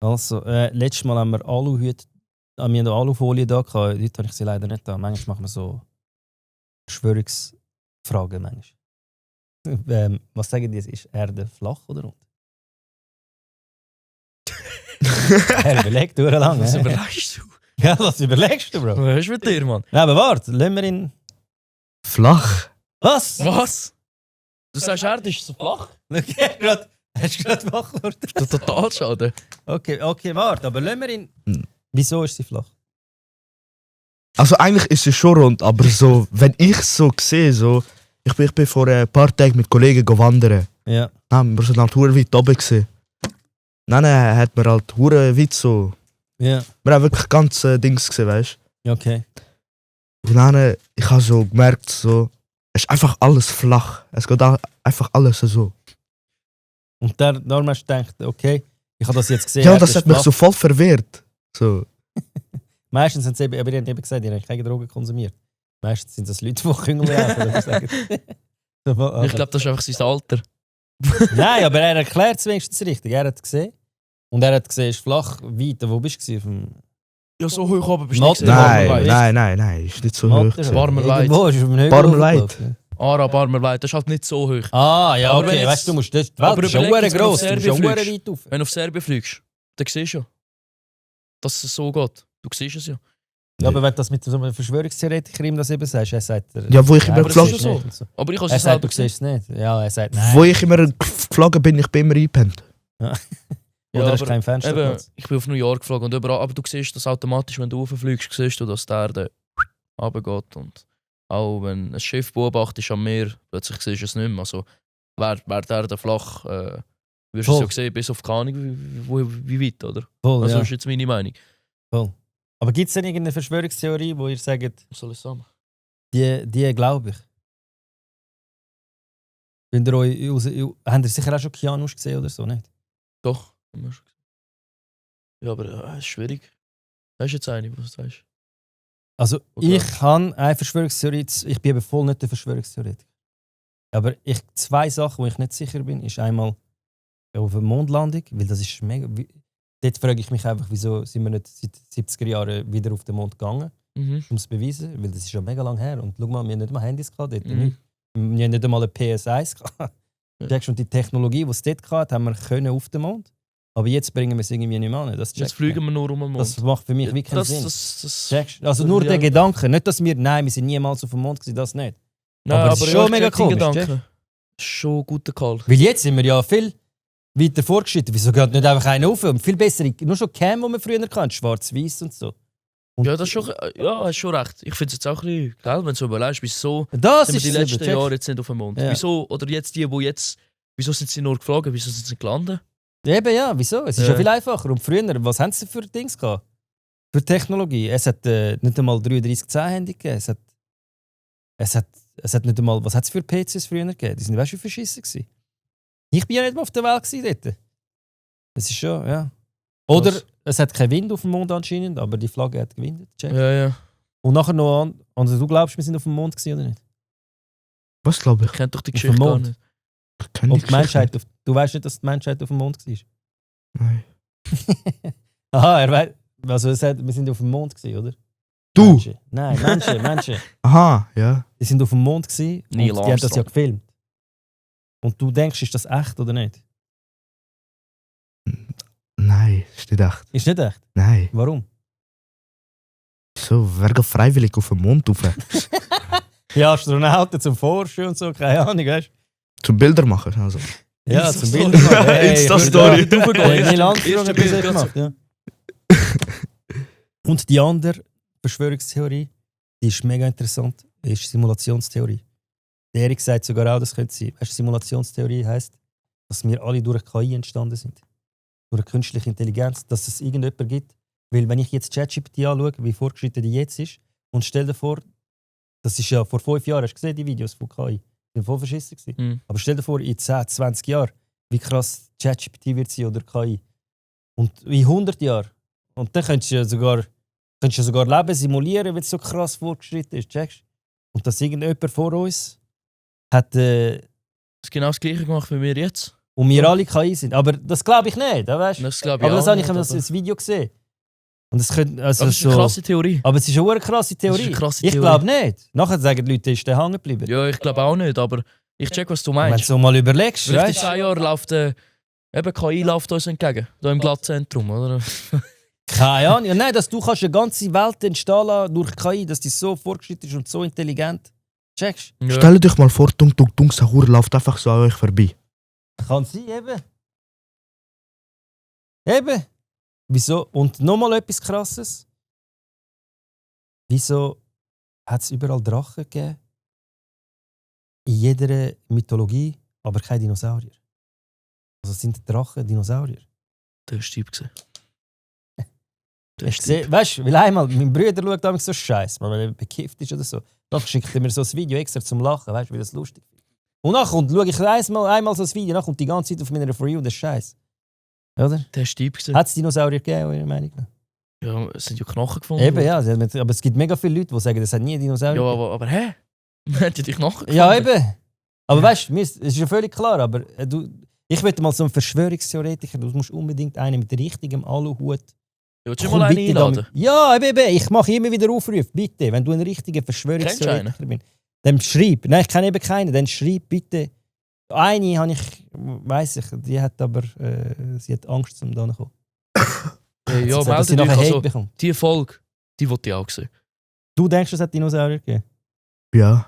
Also, letztes Mal haben wir Aluhüte, wir haben Alufolie da gehabt. Heute habe ich sie leider nicht da. Manchmal machen wir so Verschwörungsfragen. Manchmal. Was sagen die? Ist Erde flach oder rund? Er überlegt lang. Was hä? überlegst du? Ja, was überlegst du, Bro? Was ist mit dir, Mann? Ja, aber warte, lassen wir ihn. Flach. Was? Was? Du sagst, Erde ist so flach? Hast du gerade wach geworden? Das ist total schade. Okay, warte, aber lassen wir ihn. Hm. Wieso ist sie flach? Also eigentlich ist es schon rund, aber so, wenn ich so sehe, so, ich bin vor ein paar Tagen mit Kollegen wandern. Ja. Wir sind halt hure weit oben gesehen. Dann hat man halt hure weit so. Ja, Wir haben wirklich ganz Dings gesehen, weißt okay. du? Und dann, ich habe so gemerkt, so, es ist einfach alles flach. Es geht einfach alles so. Und darum hast du gedacht, okay, ich habe das jetzt gesehen. Ja, Erde das ist hat mich flach. so voll verwirrt. So. Meistens haben sie eben, aber die haben eben gesagt, die haben keine Drogen konsumiert. Meistens sind das Leute, die Küngel rauchen. Ich glaube, das ist einfach sein Alter. Nein, aber er erklärt es wenigstens richtig. Er hat gesehen. Und er hat gesehen, es ist flach, weiter. Wo bist du? Auf dem Ja, so hoch oben bist Mathe- du nicht. Nein, ist nicht so hoch. Mathe- gewesen. Warmer Light. Irgendwo ist auf dem Hügel Warmer hochgelaufen. Armer Light, das ist halt nicht so hoch. Ah, ja, Aber wenn okay. jetzt- Weißt du, du musst das. Aber Das ist ja überleg sehr jetzt, wenn du auf gross. Du musst ja Serbien sehr fliegst. weit auf. Wenn du auf Serbien fliegst, dann siehst du ja, dass es so geht. Du siehst es ja. Ja, aber wenn du das mit so einem Verschwörungstheoretiker ihm das eben sagst, er sagt. Ja, wo ich immer aber das ist geflogen ja so. und so. Aber ich habe Er es sagt, selber du siehst es nicht. Ja, er sagt nein. Wo ich immer geflogen bin, ich bin immer eingepennt. Oder Ja, hast aber kein Fenster. Eben, ich bin auf New York geflogen und überall, aber du siehst das automatisch, wenn du rauffliegst, siehst du, dass die Erde runtergeht. Und auch wenn ein Schiff beobachtest am Meer, plötzlich siehst du es nicht mehr. Also wäre die Erde flach, wirst du es Voll. ja sehen, bis auf keine Ahnung, wie weit, oder? Voll, Also ja. ist jetzt meine Meinung. Voll. Aber gibt es denn irgendeine Verschwörungstheorie, wo ihr sagt, Was soll ich sagen? die glaube ich? Wenn ihr euch habt ihr sicher auch schon Keanu's gesehen oder so, nicht? Doch, haben wir schon gesagt. Ja, aber es ist schwierig. Hast du jetzt eine, was du sagst? Also Okay. ich habe eine Verschwörungstheorie, ich bin eben voll nicht der Verschwörungstheoretiker. Aber zwei Sachen, wo ich nicht sicher bin, ist einmal auf der Mondlandung, weil das ist mega... Dort frage ich mich einfach, wieso sind wir nicht seit 70er Jahren wieder auf den Mond gegangen, Mhm. um es zu beweisen, weil das ist schon mega lang her. Und schau mal, wir haben nicht mal Handys gehabt dort. Mhm. Wir haben nicht einmal eine PS1 gehabt. Ja. Checkst du, und die Technologie, die es dort hatte, haben wir können auf den Mond. Aber jetzt bringen wir es irgendwie nicht mehr an. Das Jetzt checkst du fliegen nicht. wir nur um den Mond. Das macht für mich wirklich keinen Sinn. Das Checkst du? Also das- nur ja. der Gedanke. Nicht, dass wir sind niemals auf dem Mond gewesen, das nicht. Nein, aber es ist schon ich mega check den komisch, Gedanken. Ist schon ein guter Call. Weil jetzt sind wir ja viel weiter vorgeschritten. Wieso geht nicht einfach einer auf? Und viel bessere, nur schon Cam, die man früher kannte, schwarz-weiß und so. Und Ja, das ist schon, ja, hast schon recht. Ich finde es jetzt auch ein bisschen, gell, wenn du so überlegst, wieso das sind wir ist die es letzten eben, checkst? Jahre jetzt nicht auf dem Mond? Ja. Wieso, oder jetzt die jetzt, wieso sind sie nur geflogen, wieso sind sie gelandet? Eben ja, wieso? Es ist Ja. ja viel einfacher. Und früher, was haben sie für Dings gehabt? Für Technologie? Es hat nicht einmal 3310-Handy gegeben. Es hat nicht einmal, was hat es für PCs früher gegeben? Die sind weißt du, wie verschissen gewesen. Ich bin ja nicht mal auf der Welt gewesen dort. Das ist schon, ja. Oder Krass. es hat keinen Wind auf dem Mond anscheinend, aber die Flagge hat gewinnt. Check. Ja, ja. Und nachher noch an, also du glaubst, wir sind auf dem Mond gewesen, oder nicht? Was glaube ich? Ich kenne doch die Auf dem Geschichte gar Mond. nicht. Ich kenn Und die die Menschheit, Geschichte du weißt nicht, dass die Menschheit auf dem Mond war? nicht. Nein. Aha, er weiß, also er sagt, wir sind auf dem Mond gewesen, oder? Du? Menschen. Nein, Menschen. Aha, ja. Die sind auf dem Mond gewesen und Neil die haben das ja Armstrong. gefilmt. Und du denkst, ist das echt oder nicht? Nein, ist nicht echt. Ist nicht echt. Nein. Warum? So, wer geht freiwillig auf den Mond rauf? Ja, Astronauten zum Forschen und so, keine Ahnung, weißt Zum Bilder machen. Also. Ja, Insta zum Story. Bild machen. Insta-Story. Neil Armstrong hat das Bild, gemacht, ja. Und die andere Verschwörungstheorie, die ist mega interessant, ist Simulationstheorie. Der Erik sagt sogar auch, das könnte sein. Weißt du, Simulationstheorie heisst, dass wir alle durch KI entstanden sind. Durch eine künstliche Intelligenz, dass es irgendjemand gibt. Weil wenn ich jetzt ChatGPT anschaue, wie fortgeschritten die jetzt ist, und stell dir vor, das ist ja vor 5 Jahren, hast du gesehen, die Videos von KI? Die waren voll verschissen gewesen. Mhm. Aber stell dir vor, in 10, 20 Jahren, wie krass ChatGPT wird sein oder KI. Und in 100 Jahren. Und dann könntest du ja sogar Leben simulieren, wenn es so krass fortgeschritten ist. Checkst? Und dass irgendjemand vor uns hat Das ist genau das gleiche gemacht wie wir jetzt. und wir alle KI sind. Aber das glaube ich nicht, weißt? Das glaube ich Aber das auch habe ich nicht, in aber- das Video gesehen. Und es könnte, Aber also das ist so, eine krasse Theorie. aber es ist eine krasse Das Theorie. ist eine krasse Ich Theorie. glaube nicht. Nachher sagen die Leute, ist der hängen geblieben. Ja, ich glaube auch nicht, aber ich check, was du Wenn du meinst. so mal überlegst, Vielleicht in weißt 10 Jahren läuft eben KI läuft uns entgegen. Da im Glattzentrum, oder? keine Ahnung. Ja, nein, dass du kannst eine ganze Welt entstehen lassen durch KI, dass die so fortgeschritten ist und so intelligent. Checkst? Ja. Stell dich mal vor, Tung Sahur läuft einfach so an euch vorbei. Kann sein, eben. Eben. Wieso? Und nochmal etwas Krasses. Wieso hat es überall Drachen gegeben? In jeder Mythologie, aber keine Dinosaurier. Also sind Drachen Dinosaurier? Der ist Typ gesehen. Der Hast ist du gesehen? Typ. Weißt du, weil einmal, mein Bruder schaut damals so Scheiß, wenn er bekifft ist oder so. Dann schickt er mir so ein Video extra zum Lachen, weißt du, wie das lustig ist. Und dann schaue ich einmal so ein Video, dann kommt die ganze Zeit auf meiner For You, das ist Scheiß. Oder? Der ist Typ gesehen. Hat es Dinosaurier gegeben, eurer Meinung nach? Ja, es sind ja Knochen gefunden. Eben, ja. Aber es gibt mega viele Leute, die sagen, es hat nie Dinosaurier Ja, gegeben. aber hä? Hat die Knochen gefunden? Ja, eben. Aber weißt du, es ist ja völlig klar, aber ich möchte mal so einen Verschwörungstheoretiker, du musst unbedingt einen mit richtigem Aluhut. Ja, willst du Komm mal einen bitte einladen? damit. Ja, eben. Ich mache immer wieder Aufrufe. Bitte, wenn du ein richtiger Verschwörungstheoretiker bist, dann schreib. Nein, ich kenne eben keinen. Dann schreib bitte. Eine habe ich, weiss ich, die hat aber sie hat Angst, zum da zu kommen. Hey, ja, Sie sagt, dass sie meldet euch. nachher Hate Also, bekommt. die Folge, die wollte ich auch sehen. Du denkst, es hat Dinosaurier gegeben? Ja.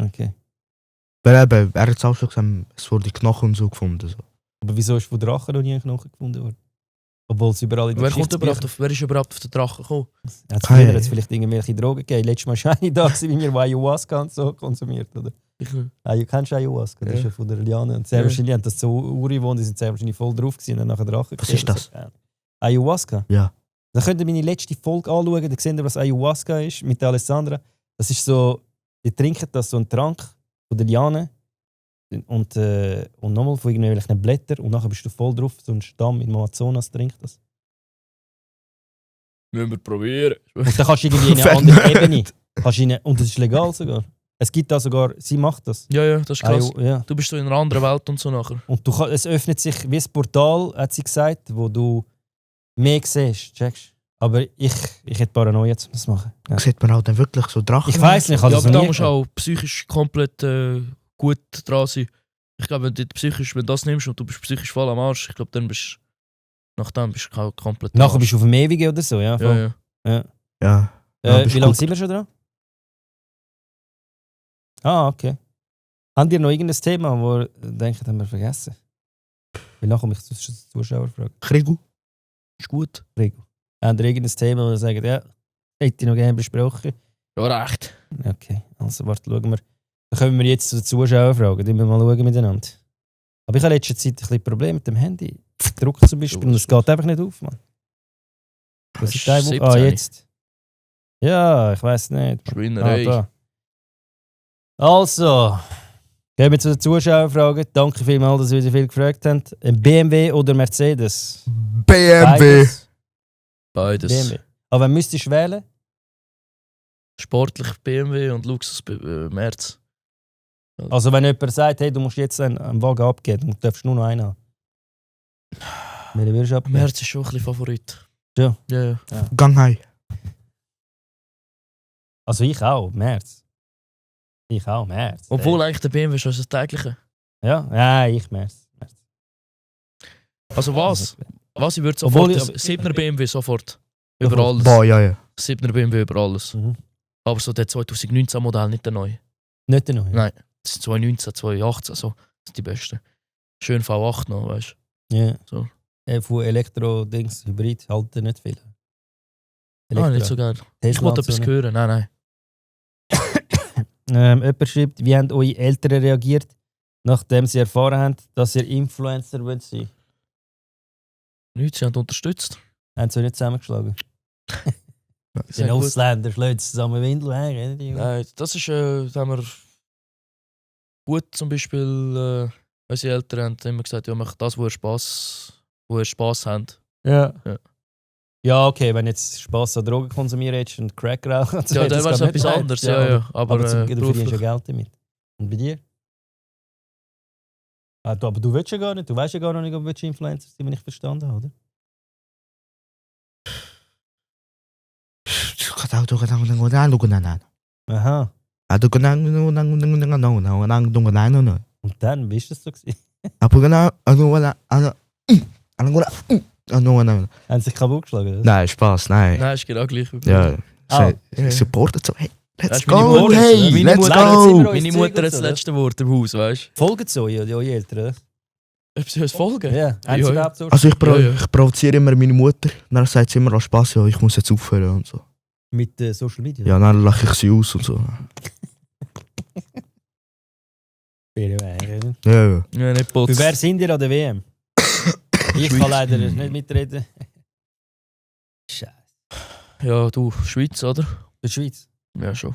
Okay. Weil eben, er hat es auch schon gesagt, es wurden Knochen und so gefunden. So. Aber wieso ist von Drachen noch nie ein Knochen gefunden worden? Obwohl es überall in den Wer ist überhaupt Geschichtsbüchern... auf den Drachen gekommen? Hat es Keine- früher jetzt vielleicht irgendwelche Drogen gegeben? Letztes Mal war eine da, wie wir Ayahuasca und so konsumiert, oder? Kennst du Ayahuasca? Das Ja. ist ja von der Liane. Und sehr Ja. wahrscheinlich haben das so Ureinwohner, die sind sehr wahrscheinlich voll drauf gewesen und dann nachher Drachen Was gesehen. ist das? Ayahuasca? Ja. Dann könnt ihr meine letzte Folge anschauen, dann seht ihr, was Ayahuasca ist, mit der Alessandra. Das ist so, die trinken das so einen Trank von der Liane und nochmal von irgendwelchen Blättern und nachher bist du voll drauf, so ein Stamm im Amazonas trinkt das. Müssen wir probieren. Und dann kannst du irgendwie in eine Fett andere Nerd. Ebene. Und das ist legal sogar. Es gibt da sogar, sie macht das. Ja, ja, das ist krass. Ja. Du bist so in einer anderen Welt und so nachher. Und es öffnet sich wie ein Portal, hat sie gesagt, wo du mehr siehst, checkst. Aber ich hätte Paranoia, um das zu machen. Ja. Sieht man auch dann wirklich so Drachen? Ich weiß nicht, ich habe Ja, das aber noch da nie musst du gehabt. auch psychisch komplett gut dran sein. Ich glaube, wenn du psychisch, wenn du das nimmst und du bist psychisch voll am Arsch, ich glaube, dann bist nachdem bist du komplett am Nachher Arsch. bist du auf dem Ewigen oder so, ja. Ja, voll. ja. Ja. Ja, bist Wie lange gut. sind wir schon dran? Ah, okay. Habt ihr noch irgendein Thema, wo ihr denkt, haben wir vergessen? Weil nachher komme ich zur Zuschauerfrage. Krigu? Ist gut. Rigo. Habt ihr irgendein Thema, wo ihr sagt, ja, hätte ich noch gerne besprochen? Ja, recht. Okay, also warte, schauen wir. Dann können wir jetzt zu den Zuschauerfragen, die wir mal schauen miteinander. Aber ich habe in letzter Zeit ein bisschen Probleme mit dem Handy. Ich drücke zum Beispiel und es geht einfach nicht auf, Mann. Das ist Teil, 17. jetzt. Ja, ich weiß nicht. Schwinnerei. Da. Also, gehen wir zu den Zuschauerfragen. Danke vielmals, dass ihr so viel gefragt habt. Ein BMW oder Mercedes? BMW. Beides. BMW. Aber wenn müsstest du wählen? Sportlich BMW und Luxus Merz. Also wenn jemand sagt, hey, du musst jetzt einen Wagen abgeben, dann darfst du nur noch einen haben. Welchen würdest du abgeben? Merz ist schon ein bisschen Favorit. Ja. Ja, ja. Ganghai. Also ich auch, März. Ich auch, März. Obwohl eigentlich der BMW schon das tägliche. Ja, nein, ich März. Also was? Was, ich würde Obwohl sofort, ich- 7er BMW sofort. Über alles. Boah, ja, ja. 7er BMW über alles. Mhm. Aber so der 2019 Modell, nicht der neue. Nicht der neue. Nein. 2019, 2018, so. Das sind die besten. Schön V8 noch, weißt du. Ja. So. Von Elektro-Dings, Hybrid, halten nicht viel. Nicht so geil. Ich Tesla wollte und so etwas nicht. hören, nein. Jemand schreibt, wie haben eure Eltern reagiert, nachdem sie erfahren haben, dass ihr Influencer wollt sein? Nichts, sie haben unterstützt. Haben sie euch nicht zusammengeschlagen? Sehr Den gut. Ausländer schlagen sie zusammen Windel her. Nein, das ist, da haben wir gut zum Beispiel, unsere Eltern haben immer gesagt, ja, mach das, wo ihr Spass habt. Ja. Ja. Ja, okay, wenn jetzt Spass an Drogen konsumieren hättest und Crack rauchen, Ja, dann wäre es etwas anderes, ja. Aber du verdienst ja beruflich. Geld damit. Und bei dir? Aber du willst ja gar nicht, du weißt ja gar noch nicht, ob du Influencer sein, wenn ich verstanden habe, oder? Aha. Und dann, wie ist das so gewesen? Haben sie sich kaputt geschlagen? Oder? Nein, Spaß, nein. Nein, ist genau gleich. Wie Ja, Ah. supportet so, hey, let's Das ist meine go, Mutter. hey, Meine let's Mutter hat go. immer- Meine Mutter hat das oder? letzte Wort im Haus, weißt Folgen zu euch, eure Eltern, oder? du? Ob sie uns folgen? Ja. Haben sie Ja. überhaupt so? Also ich Ja. ich provoziere immer meine Mutter, dann sagt sie immer aus Spaß, ja, ich muss jetzt aufhören und so. Mit Social Media? Ja, dann lache ich sie aus und so. Fair way, oder? Ja, Ja, nicht Für putz. wer sind ihr an der WM? Ich kann leider nicht mitreden. Scheiße. Ja, du, Schweiz, oder? Die Schweiz. Ja, schon.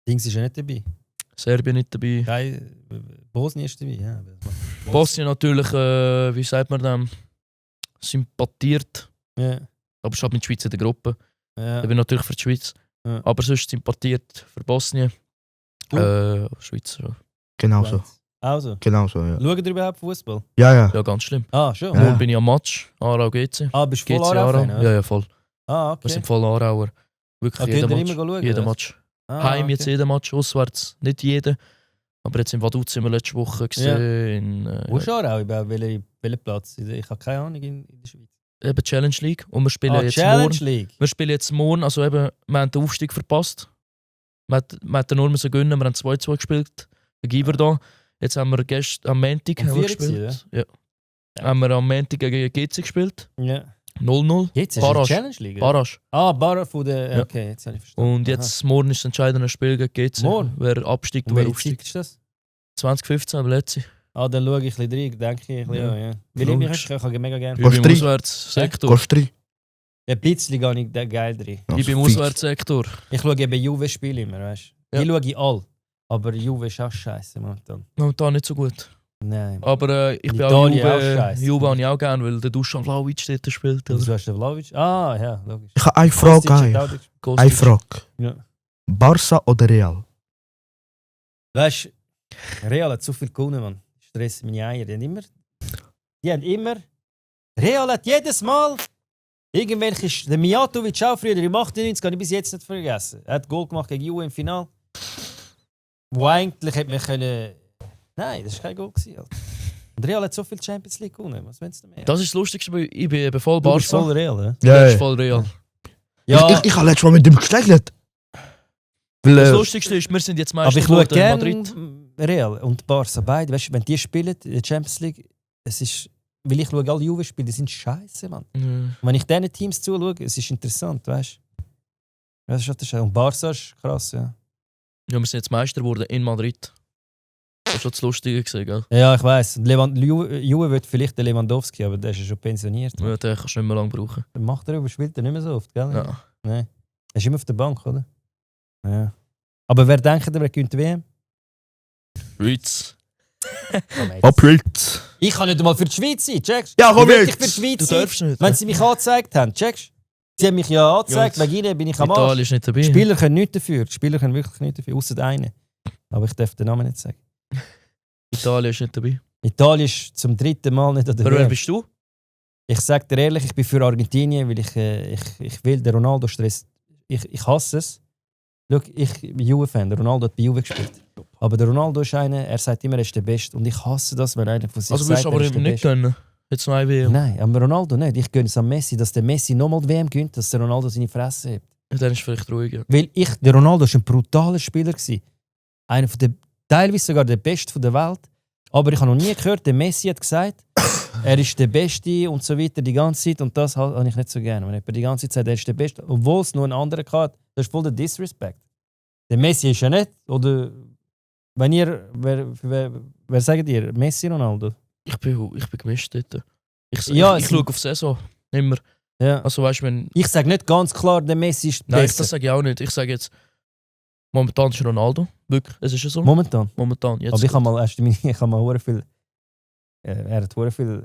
Dings ist ja nicht dabei. Serbien nicht dabei. Bosnien ist dabei, ja. Bosnien natürlich, wie sagt man dem? Sympathiert. Ja. Aber es steht mit der Schweiz in der Gruppe. Ja. Ich bin natürlich für die Schweiz. Ja. Aber sonst sympathiert für Bosnien. Schweiz, ja. genau so. Also, Genau so, ja. schaut ihr überhaupt Fußball? Ja, ja. Ja, ganz schlimm. Ah, schon. Ja. Morgen bin ich am Match. Aarau GC. Ah, bist du GC voll Aarau. Aarau-Fan? Ja, ja, voll. Ah, Wir okay. sind voll Aarauer. Wirklich Ah, jeder könnt ihr Match. immer schauen, Jeder oder? Match. Ah, Heim jetzt okay. jeder Match, auswärts nicht jeder. Aber jetzt in Vaduz sind wir letzte Woche gesehen. Wo ist Aarau? Welchen Platz? Ich habe keine Ahnung in der Schweiz. Eben Challenge League. Und wir spielen jetzt Challenge morgen. League. Wir spielen jetzt morgen, also eben, wir haben den Aufstieg verpasst. Wir hätten nur müssen gönnen, wir haben 2-2 gespielt. Der Giver da. Jetzt haben wir am Montag Um haben wir 4 gespielt. Ja. Haben wir am Montag gegen GC gespielt. Ja. 0-0. Jetzt ist es Barrage. Challenge League? oder? Barrage. Ah, Barra von der... Ja. Okay, jetzt habe ich verstanden. Und jetzt morgen ist das entscheidende Spiel gegen GC. Morgen? Wer absteigt Und und wer welche aufsteigt. Zeit ist das? 2015, aber letzte. Ah, dann schaue ich ein bisschen rein, denke ich. Ja. Ja. Weil ich Logisch. mich kann mega gerne. Ich bin im Gostri. Auswärtssektor. Gostri. Ein bisschen gehe ich da geil drin. Ich bin im Auswärtssektor. Ich schaue eben Juve-Spiele immer, weißt du? Ja. Ich schaue all. Aber Juve ist auch scheiße momentan. Momentan nicht so gut. Nein. Aber ich bin auch Italien auch Juve. scheisse. Juve habe ich auch gerne, weil der Dusan Vlahovic dort spielt. Und Oder? du hast den Vlahovic? Ah, ja, logisch. Ich habe eine Frage, Kostic hat geil. auch gespielt. Kostic. Eine Frage. Ja. Barca oder Real? Weißt du, Real hat so viel gewonnen, Mann. Stress meine Eier. Die haben immer. Real hat jedes Mal. Irgendwelche. Der Mijatovic auch früher, im 98, kann ich bis jetzt nicht vergessen. Er hat Goal gemacht gegen Juve im Finale. Wo eigentlich hätte man können. Nein, das war kein Goal. Alter. Und Real hat so viel Champions League gewonnen. Was willst du mehr? Das ist das Lustigste, weil ich bin eben voll Du bist Barca. voll Real, oder? Ja, Ja, ist ja. voll Real. Ja, Ich habe letztes Mal mit dem geschlägelt. Weil, Das Lustigste ist, wir sind jetzt aber Meister ich schaue geworden in Madrid. gerne Real und Barca beide. Weißt du, wenn die spielen in der Champions League, es ist. Weil ich schaue alle Juve-Spiele, die sind scheiße, Mann. Ja. Und wenn ich diesen Teams zuschaue, es ist interessant, weißt du? Das ist schon das. Und Barca ist krass, ja. Ja, wir sind jetzt Meister geworden in Madrid. Das war schon das Lustige gewesen, gell? Ja, ich weiss. Juve wird vielleicht den Lewandowski, aber der ist ja schon pensioniert. Ja, den kannst du nicht mehr lange brauchen. Macht er aber spielt er nicht mehr so oft, gell? Ja. Nein. Er ist immer auf der Bank, oder? Ja. Aber wer denkt, wer gewinnt die WM? Schweiz. Komm, jetzt. Abrit. Ich kann nicht einmal für die Schweiz sein, checkst Ja, komm Wie will ich jetzt. für die Schweiz Du sein, darfst nicht. wenn sie mich angezeigt haben, checkst Sie haben mich ja angezeigt, Ja, wegen ihnen bin ich am Arsch. Italien ist nicht dabei. Die Spieler können nichts dafür. Die Spieler können wirklich nichts dafür, außer einen. Aber ich darf den Namen nicht sagen. Italien ist nicht dabei. Italien ist zum 3. Mal nicht an der Aber wer WM. bist du? Ich sage dir ehrlich, ich bin für Argentinien, weil ich will den Ronaldo-Stress. Ich hasse es. Schau, ich bin Juve-Fan. Der Ronaldo hat bei Juve gespielt. Aber der Ronaldo ist einer, er sagt immer, er ist der Beste. Und ich hasse das, wenn einer von sich Also sagt, willst du aber er ist der nicht Beste. gönnen. Jetzt noch ein WM. Nein, aber Ronaldo nicht. Ich gönne es an Messi, dass der Messi nochmal die WM gönnt, dass der Ronaldo seine Fresse hat. Dann ist es vielleicht ruhiger. Weil der Ronaldo war ein brutaler Spieler. Einer von der Teilweise sogar der Beste der Welt. Aber ich habe noch nie gehört, der Messi hat gesagt, er ist der Beste und so weiter die ganze Zeit. Und das habe ich nicht so gerne. Wenn jemand die ganze Zeit sagt, er ist der Beste, obwohl es nur einen anderen hat, das ist voll der Disrespect. Der Messi ist ja nicht. Oder wenn ihr, wer sagt ihr? Messi, Ronaldo? Ich bin gemischt dort. Ich Ja, schaue auf Saison. Immer. Ja. Also weißt du, wenn... Ich sage nicht ganz klar, der Messi ist Nein, besser. das sage ich auch nicht. Ich sage jetzt, momentan ist Ronaldo. Wirklich, es ist ja so. Momentan. Momentan, jetzt. Aber ich habe mal, hure viel. Er hat hure viel.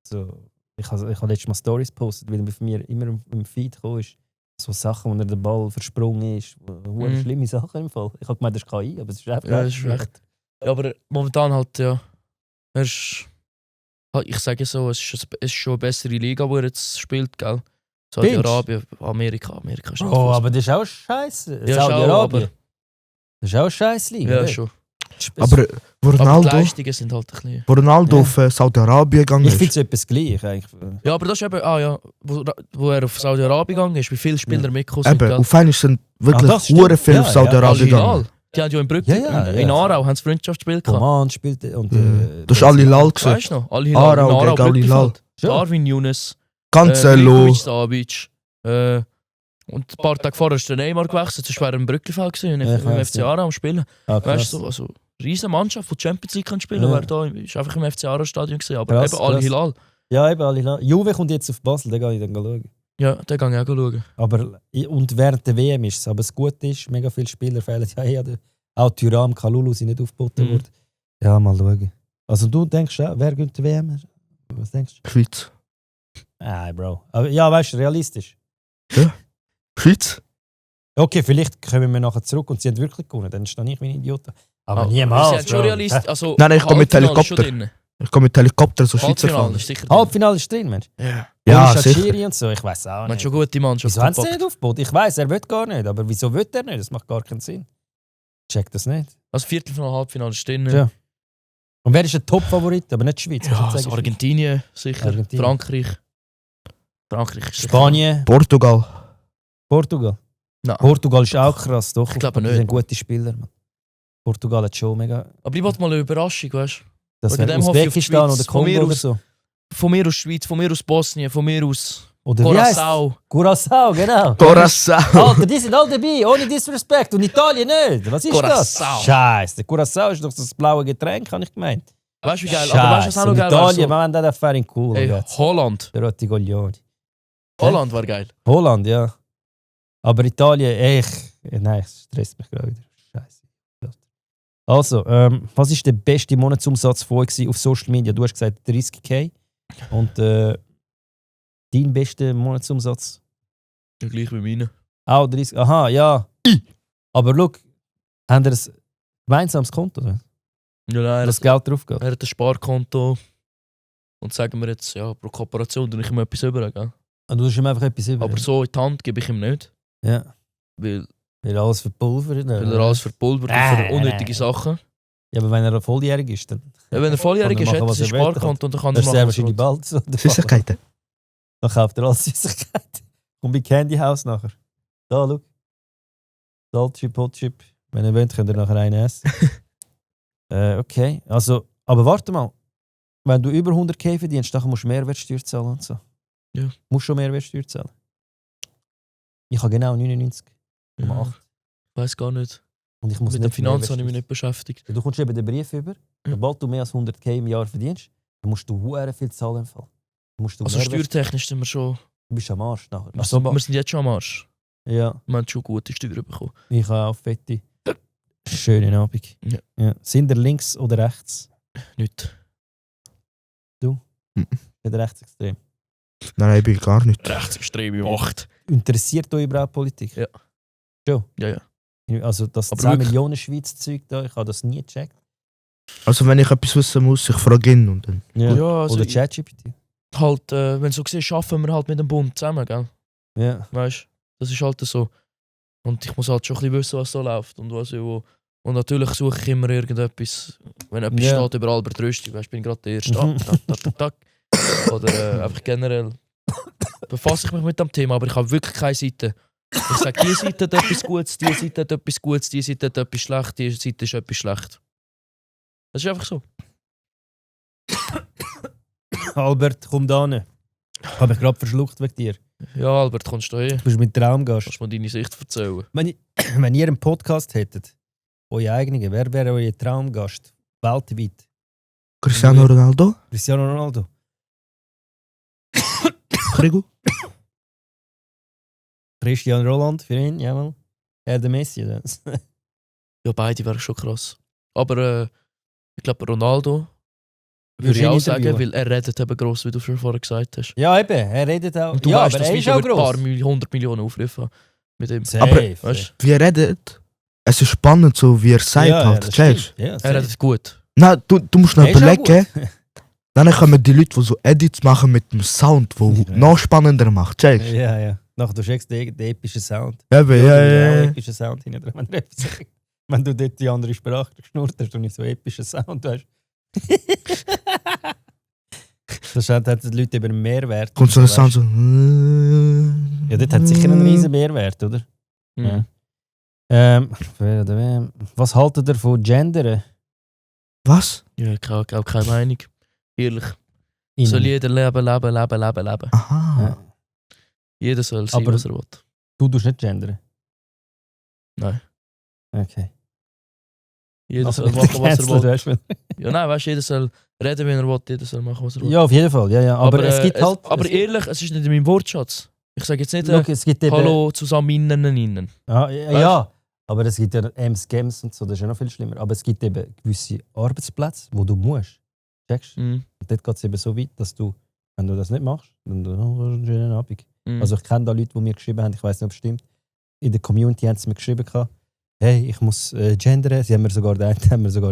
So, ich habe letztes Mal Stories gepostet, weil bei mir immer im Feed gekommen ist. So Sachen, wo er den Ball versprungen ist. Hure schlimme Sachen im Fall. Ich habe gemeint, das ist KI, aber es ist einfach. Ja, das ist echt. Ja, aber momentan halt, ja. Er ist... Ich sage so, es ist schon eine bessere Liga, wo er jetzt spielt, gell? Saudi-Arabien, Amerika ist nicht Oh, Fußball. aber das ist auch scheiße. Ja, Saudi-Arabien. aber- Das ist auch eine scheiß Liga. Ja, nicht? schon. Aber wo Aber die Ronaldo, Leistungen sind halt ein bisschen... wo Ronaldo Ja. auf Saudi-Arabien gegangen Ich finde ist, es etwas gleich eigentlich. Ja, aber das ist eben... Ah ja, wo er auf Saudi-Arabien gegangen ist, wie viele Spieler mitgekommen sind, eben, gell? auf einmal sind wirklich das stimmt. hure viel Ja, auf ja. Saudi-Arabien gegangen. Al-Hilal. Die haben ja in Brügge, Ja, in Aarau, haben sie Freundschaftsspiel gehabt. Coman spielt und. Das ist Al-Hilal gewesen. Weißt du noch? Al-Hilal, Aarau in Aarau, gegen Al-Hilal. Brückenfeld. Darwin Younes, Cancelo. Milinkovic, Savic. Und ein paar Tage vorher ist der Neymar gewechselt, sonst wäre er im Brückenfeld gewesen, Ja, ich im weiss, FC ja. Aarau am Spielen. Ah, krass. Weißt du, so, also riesige Mannschaft, die Champions League kann spielen, Ja. wäre da, ist einfach im FC Aarau Stadion gewesen, aber Krass, eben Al-Hilal. Ja, eben Al-Hilal. Juve kommt jetzt auf Basel, da gehe ich dann schauen. Ja, den gehe ich auch schauen. Aber, und während der WM ist es. Aber das Gute ist, mega viele Spieler fehlen ja eh. Auch Thuram, Kalulu sind nicht aufgeboten worden. Ja, mal schauen. Also du denkst ja, wer gönnt die WM? Was denkst du? Schweiz. Nein, Bro. Aber, ja, weißt du, realistisch. Schweiz? Okay, vielleicht kommen wir nachher zurück und sie haben wirklich gewonnen. Dann stehe ich wie ein Idiot. Aber Ah, niemals. Sie sind schon Bro. realistisch. Also, Nein, ich komme mit Halbfinale ist schon Helikopter. drin. Ich komme mit Helikopter so Schweizer Halbfinale fahren. ist sicher drin. Halbfinale ist drin, Mensch. Ja. Ja, Ohne sicher. Shaqiri und so, ich weiß auch Man hat nicht. schon gute Mannschaft. Wieso haben sie kompakt. nicht aufgebaut? Ich weiß, er will gar nicht. Aber wieso will er nicht? Das macht gar keinen Sinn. Check das nicht. Also Viertelfinale, Halbfinale ist drin. Ja. Und wer ist der Top-Favorit? Aber nicht die Schweiz. Ja, Kannst du also sagen, Argentinien sicher, Argentinien. Frankreich. Frankreich ist sicher. Spanien, Portugal. Portugal. Nein. Portugal ist auch krass, doch. Ich glaube Die nicht. sind gute Spieler. Man. Portugal hat schon mega. Aber ich wollte mal eine Überraschung, weißt du? Das Wegen wäre dem hoffe ich auf die Usbekistan Schweiz. oder Von mir Kongo oder aus- so. Von mir aus Schweiz, von mir aus Bosnien, von mir aus Oder wie heißt Curaçao. Curaçao, genau. Curaçao. Alter, die sind alle dabei, ohne Disrespect. Und Italien nicht. Was ist das? Curaçao. Scheiße, der Curaçao ist doch das blaue Getränk, habe ich gemeint. Weißt du wie geil? Aber weißt du, was auch noch und geil Italien, wäre? wir haben da Erfahrung cool. Ey, jetzt. Holland. Der Rottigoglioni. Holland war geil. Holland, ja. Aber Italien, nein, es stresst mich gerade wieder. Scheiße. Also, was ist der beste Monatsumsatz von euch gewesen auf Social Media? Du hast gesagt 30.000. Und dein bester Monatsumsatz? Ja, gleich wie meine. Auch 30. Aha, ja. Aber schau, haben ihr ein gemeinsames Konto, oder? Ja, nein, Das Geld drauf geht? er hat ein Sparkonto. Und sagen wir jetzt, ja, pro Kooperation tue ich ihm etwas über, gell? Und du hast ihm einfach etwas über. Aber so in die Hand gebe ich ihm nicht. Ja. Weil Weil alles verpulvert. er alles verpulvert und für unnötige Sachen. Ja, aber wenn er volljährig ist, dann Ja, wenn er volljährig Kann ist, er hat machen, er ein was er will, Sparkonto und dann kann das er ist machen, er was er wahrscheinlich will. bald so. Süßigkeiten. Dann kauft er alles Süßigkeiten. Und bei Candy House nachher. Da, schau. Saltchip, Hotchip. Wenn ihr wollt, könnt ihr nachher einen essen. Okay, also, aber warte mal. Wenn du über 100.000 verdienst, dann musst du Mehrwertsteuer zahlen und so. Ja. Musst schon Mehrwertsteuer zahlen. Ich habe genau 99,8. Ja, ich weiß gar nicht. Und ich muss Mit den nicht Finanzen habe ich mich Mehrwertsteuer- nicht beschäftigt. Du kommst eben den Brief über. Sobald du mehr als 100.000 im Jahr verdienst, dann musst du sehr viel zahlen. Im Fall. Dann musst du Also steuertechnisch sind wir schon. Du bist am Arsch nachher. Also, wir sind jetzt schon am Arsch. Ja, Wir haben schon gute Steuern bekommen. ich habe auch fette. Schönen Abend. Ja. Sind ihr links oder rechts? Nicht. Nicht rechtsextrem. Nein, ich bin gar nicht. Rechtsextreme Macht. Interessiert euch überhaupt Politik? Ja. Schon? Ja. Also das Aber 10 wirklich- Millionen Schweiz-Zeug da, ich habe das nie gecheckt. Also wenn ich etwas wissen muss, ich frage ihn und dann. Ja, also Oder ChatGPT. halt, wenn so siehst, arbeiten wir halt mit dem Bund zusammen, gell? Ja. Weißt, das ist halt so. Und ich muss halt schon ein bisschen wissen, was da läuft und was ich wo. Und natürlich suche ich immer irgendetwas, wenn etwas Ja. steht über Albert Rösti, weißt, bin ich gerade der Erste. Mhm. Tak. Oder einfach generell befasse ich mich mit dem Thema, aber ich habe wirklich keine Seite. Ich sage, die Seite hat etwas Gutes, die Seite hat etwas Gutes, die Seite hat etwas schlecht, die Seite ist etwas schlecht. Das ist einfach so. Albert, komm da hin. Ich habe mich gerade verschluckt wegen dir. Ja, Albert, kommst du hier? Du bist mein Traumgast. Kannst du mir deine Sicht erzählen? Wenn ihr einen Podcast hättet, euer eigenen, wer wäre euer Traumgast? Weltweit. Cristiano Ronaldo? Cristiano Ronaldo. Krigu? Cristiano Roland für ihn, jawohl. Er der Messi. Oder? Ja, beide wären schon krass. Aber ich glaube, Ronaldo würde Würdest ich du ihn auch sagen, interviewen? weil er redet eben gross, wie du schon vorher gesagt hast. Ja, eben, er redet auch. Und du ja, weißt, aber dass er ist wir auch über ein paar gross. 100 Millionen Aufrufe haben mit ihm. Safe. Weißt Wie er redet, es ist spannend, so wie er sagt halt. das Checkst? stimmt. Ja, Er safe. redet gut. Nein, du musst noch Er ist auch überlegen. gut. Dann kommen die Leute, die so Edits machen mit dem Sound, der Ja. noch spannender macht. Checkst? Ja, ja. Nachher du checkst den epischen Sound. Eben, ja, Du hast ja, auch ja. epischen Sound hinten dran, wenn du etwas sagst. Wenn du dort die andere Sprache geschnurrt hast und nicht so epischen Sound hast. Das hat die Leute über einen Mehrwert. Kommt so ein Sound so. Ja, dort hat es sicher einen riesen Mehrwert, oder? Mhm. Ja. Was haltet ihr von Gendern? Was? Ja, ich habe auch keine Meinung. Ehrlich. Innen? Soll jeder leben. Aha. Ja. Jeder soll sein, Aber- was er will. Du tust nicht gendern? Nein. Okay. Jeder Also, soll machen, was er will. weißt du? Ja, nein, weißt du, jeder soll reden, wie er will, jeder soll machen, was er will. Ja, auf jeden Fall. Ja, ja. Aber es gibt halt... Aber ehrlich, es ist nicht in meinem Wortschatz. Ich sage jetzt nicht, Schau, es gibt eben, Hallo zusammen innen. Ja, ja, aber es gibt ja Scams und so, das ist ja noch viel schlimmer. Aber es gibt eben gewisse Arbeitsplätze, wo du musst. Checkst? Mhm. Und dort geht es eben so weit, dass du, wenn du das nicht machst, dann hast du einen schönen Abend. Mhm. Also ich kenne da Leute, die mir geschrieben haben, ich weiß nicht, ob es stimmt. In der Community haben sie mir geschrieben, hey, ich muss gendern. Sie haben mir sogar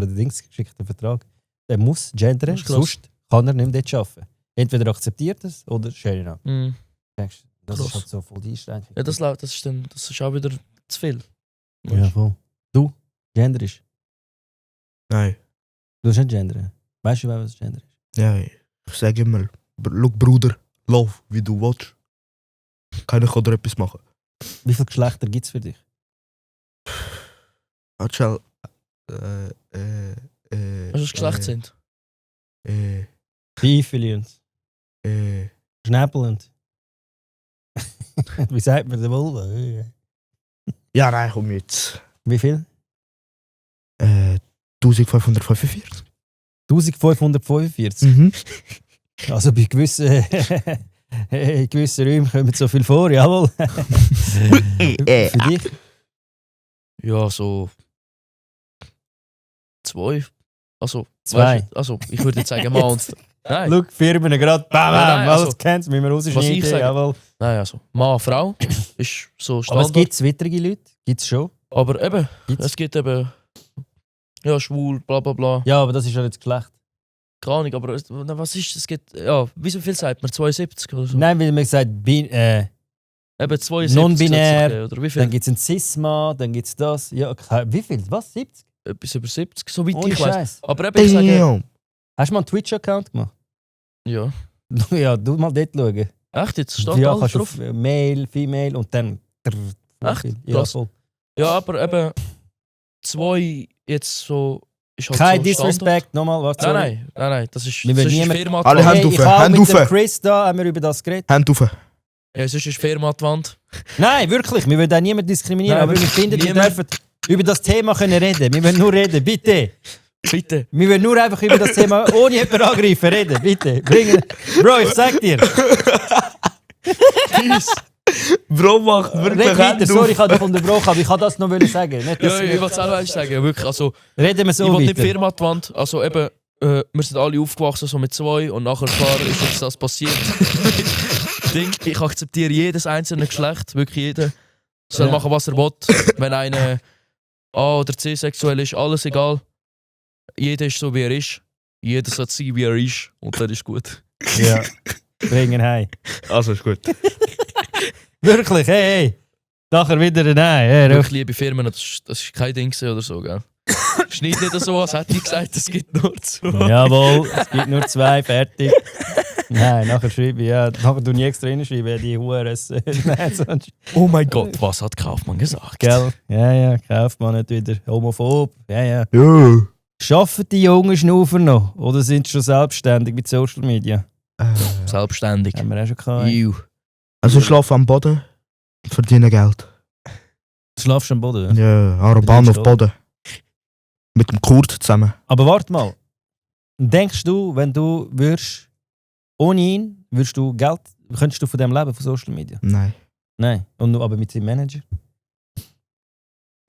den Dings geschickt, den Vertrag. Der muss gendern, Das ist krass. sonst kann er nicht mehr dort arbeiten. Entweder akzeptiert es oder schön ab. Mhm. Checkst? Das Krass. ist halt so voll die Einschränkung. Ja, das ist auch wieder zu viel. Ja, voll. Du, Gender ist. Nein. Du hast nicht gendern. Weißt du, was Gender ist? Ja, ich sage immer, look Bruder, lauf wie du willst. Keiner kann dir etwas machen. Wie viele Geschlechter gibt es für dich? Atschal. Weißt du, was Geschlecht sind? Beifelians. Schnäppelnd. Wie sagt man der Vulva? Ja, nein, komm jetzt. Wie viel? 1545. 1545. Mhm. Also bei gewissen, in gewissen Räumen kommen so viel vor, jawohl. Für dich? Ja, so 2. Also, Zwei. weißt du, also ich würde jetzt sagen, Mann und... Nein, Schau, Firmen gerade, bam, Nein, alles also, kennst, müssen wir was ich rausschneiden, sage- jawohl. nein, also Mann, Frau ist so Aber Standard. es gibt zwittrige Leute, gibt es schon. Aber eben, Gibt's? es gibt eben... Ja, schwul, bla bla bla. Ja, aber das ist ja nicht das Geschlecht. Keine Ahnung, aber was ist es? Gibt, ja, wie so viel sagt man? 72 oder so? Nein, weil man sagt, Eben 72 Non-binär, sollte es geben, oder wie viel? dann gibt es einen Cisma, dann gibt es das. Ja, wie viel? Was? 70? Etwas über 70, so weit Ohne ich weiß. Scheiß. Aber eben, ich sage... Damn. Hast du mal einen Twitch-Account gemacht? Ja. Ja, du mal dort schauen. Echt, jetzt steht Ja, alles kannst du drauf? auf Mail, Female und dann... Echt? Ja, Krass. voll. Ja, aber eben 2 jetzt so... Ist halt Kein so Disrespect, nochmal, was? Standard. Nein, das ist... Wir werden sonst ist niemand- Firma Alle die Wand. Hände Hey, auf, ich habe Hand mit dem auf. Chris da haben wir über das geredet. Hand auf. Ja, sonst ist Firma die Wand. Nein, wirklich, wir wollen auch niemanden diskriminieren, Nein, aber wir wirklich. finden, wir Niemand. dürfen über das Thema können reden. Wir wollen nur reden, bitte. Bitte. Wir wollen nur einfach über das Thema, ohne jemanden angreifen, reden, bitte. Bro, ich sag dir. Bro, macht wirklich Red weiter, Hand sorry, auf. ich habe dich unterbrochen, aber ich kann das noch sagen. Nicht, Ja, dass ich will es auch sagen, wirklich. Also, reden wir ich so will nicht weiter. Firma die Wand. Also eben, wir sind alle aufgewachsen so mit 2 und nachher klar ist jetzt das passiert. Ding, ich akzeptiere jedes einzelne Geschlecht, wirklich jeder. Soll Ja. machen, was er will. Wenn einer A oder C sexuell ist, alles egal. Jeder ist so, wie er ist. Jeder soll sein, wie er ist. Und das ist gut. Ja, bringen heim. Also ist gut. Wirklich, hey. Nachher wieder ein Nein. Hey, Wirklich, liebe Firmen, das ist kein Ding gewesen oder so, gell? Schneid nicht so, als hätte ich gesagt, es gibt nur 2. Jawohl, es gibt nur 2, fertig. Nein, nachher schreibe ich, ja. Nachher tue ich extra reinschreiben, die URS. Nein, sonst. Oh mein Gott, was hat Kaufmann gesagt? Gell? Ja, kauft man nicht wieder. Homophob. Ja. Ja. Schaffen die jungen Schnaufer noch? Oder sind sie schon selbstständig mit Social Media? Selbstständig. Haben wir auch schon gehabt. Ew. Also ich schlafe am Boden, verdiene Geld. Du schlafst am Boden. Ja, Arabahn auf Boden. Mit dem Kurt zusammen. Aber warte mal. Denkst du, wenn du würdest, ohne ihn, würdest du Geld, könntest du von dem leben, von Social Media? Nein. Nein. Und nur aber mit seinem Manager?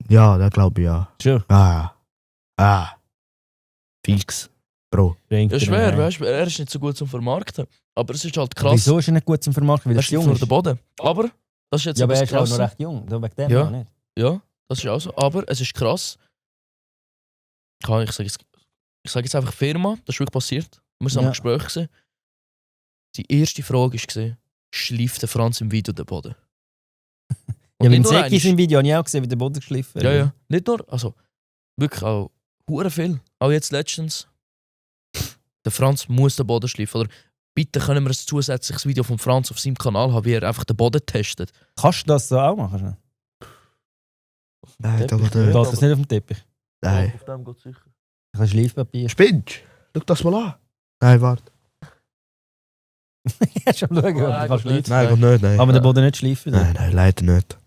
Ja, das glaube ich ja. Schon. Fix. Bro. Bringt Ja, er schwer, ihn weißt du, er ist nicht so gut zum Vermarkten. Aber es ist halt heim. krass. Wieso ist er nicht gut zum Vermarkten? Weil Er er ist jung vor ist. dem Boden. Aber, das ist jetzt Ja, aber er etwas ist auch noch Krasses. recht jung. Da wegen dem Ja. auch nicht. Ja, das ist auch so. Aber es ist krass. Ich sage jetzt einfach Firma, das ist wirklich passiert. Wir waren Ja. am Gespräch. Gewesen. Die erste Frage war, schleift der Franz im Video den Boden? Ja, beim nicht nur Zeki einmal. im Video habe ich auch gesehen, wie der Boden geschliffen Ja, ja. Nicht nur, also wirklich auch hure viel. Auch jetzt letztens. Der Franz muss den Boden schleifen. Oder bitte können wir ein zusätzliches Video von Franz auf seinem Kanal haben, wie er einfach den Boden testet. Kannst du das so auch machen? Nein, da geht Geht er. das nicht auf dem Teppich? Nein. Auf dem geht sicher. Ich habe Schleifpapier. Spinnst? Schau das mal an. Nein, warte. Ja, schon schauen, ob du Nein, kannst geht nicht. schleifen. Nein, geht nicht. Nein. Aber den Boden nicht schleifen? Nein, leider nicht.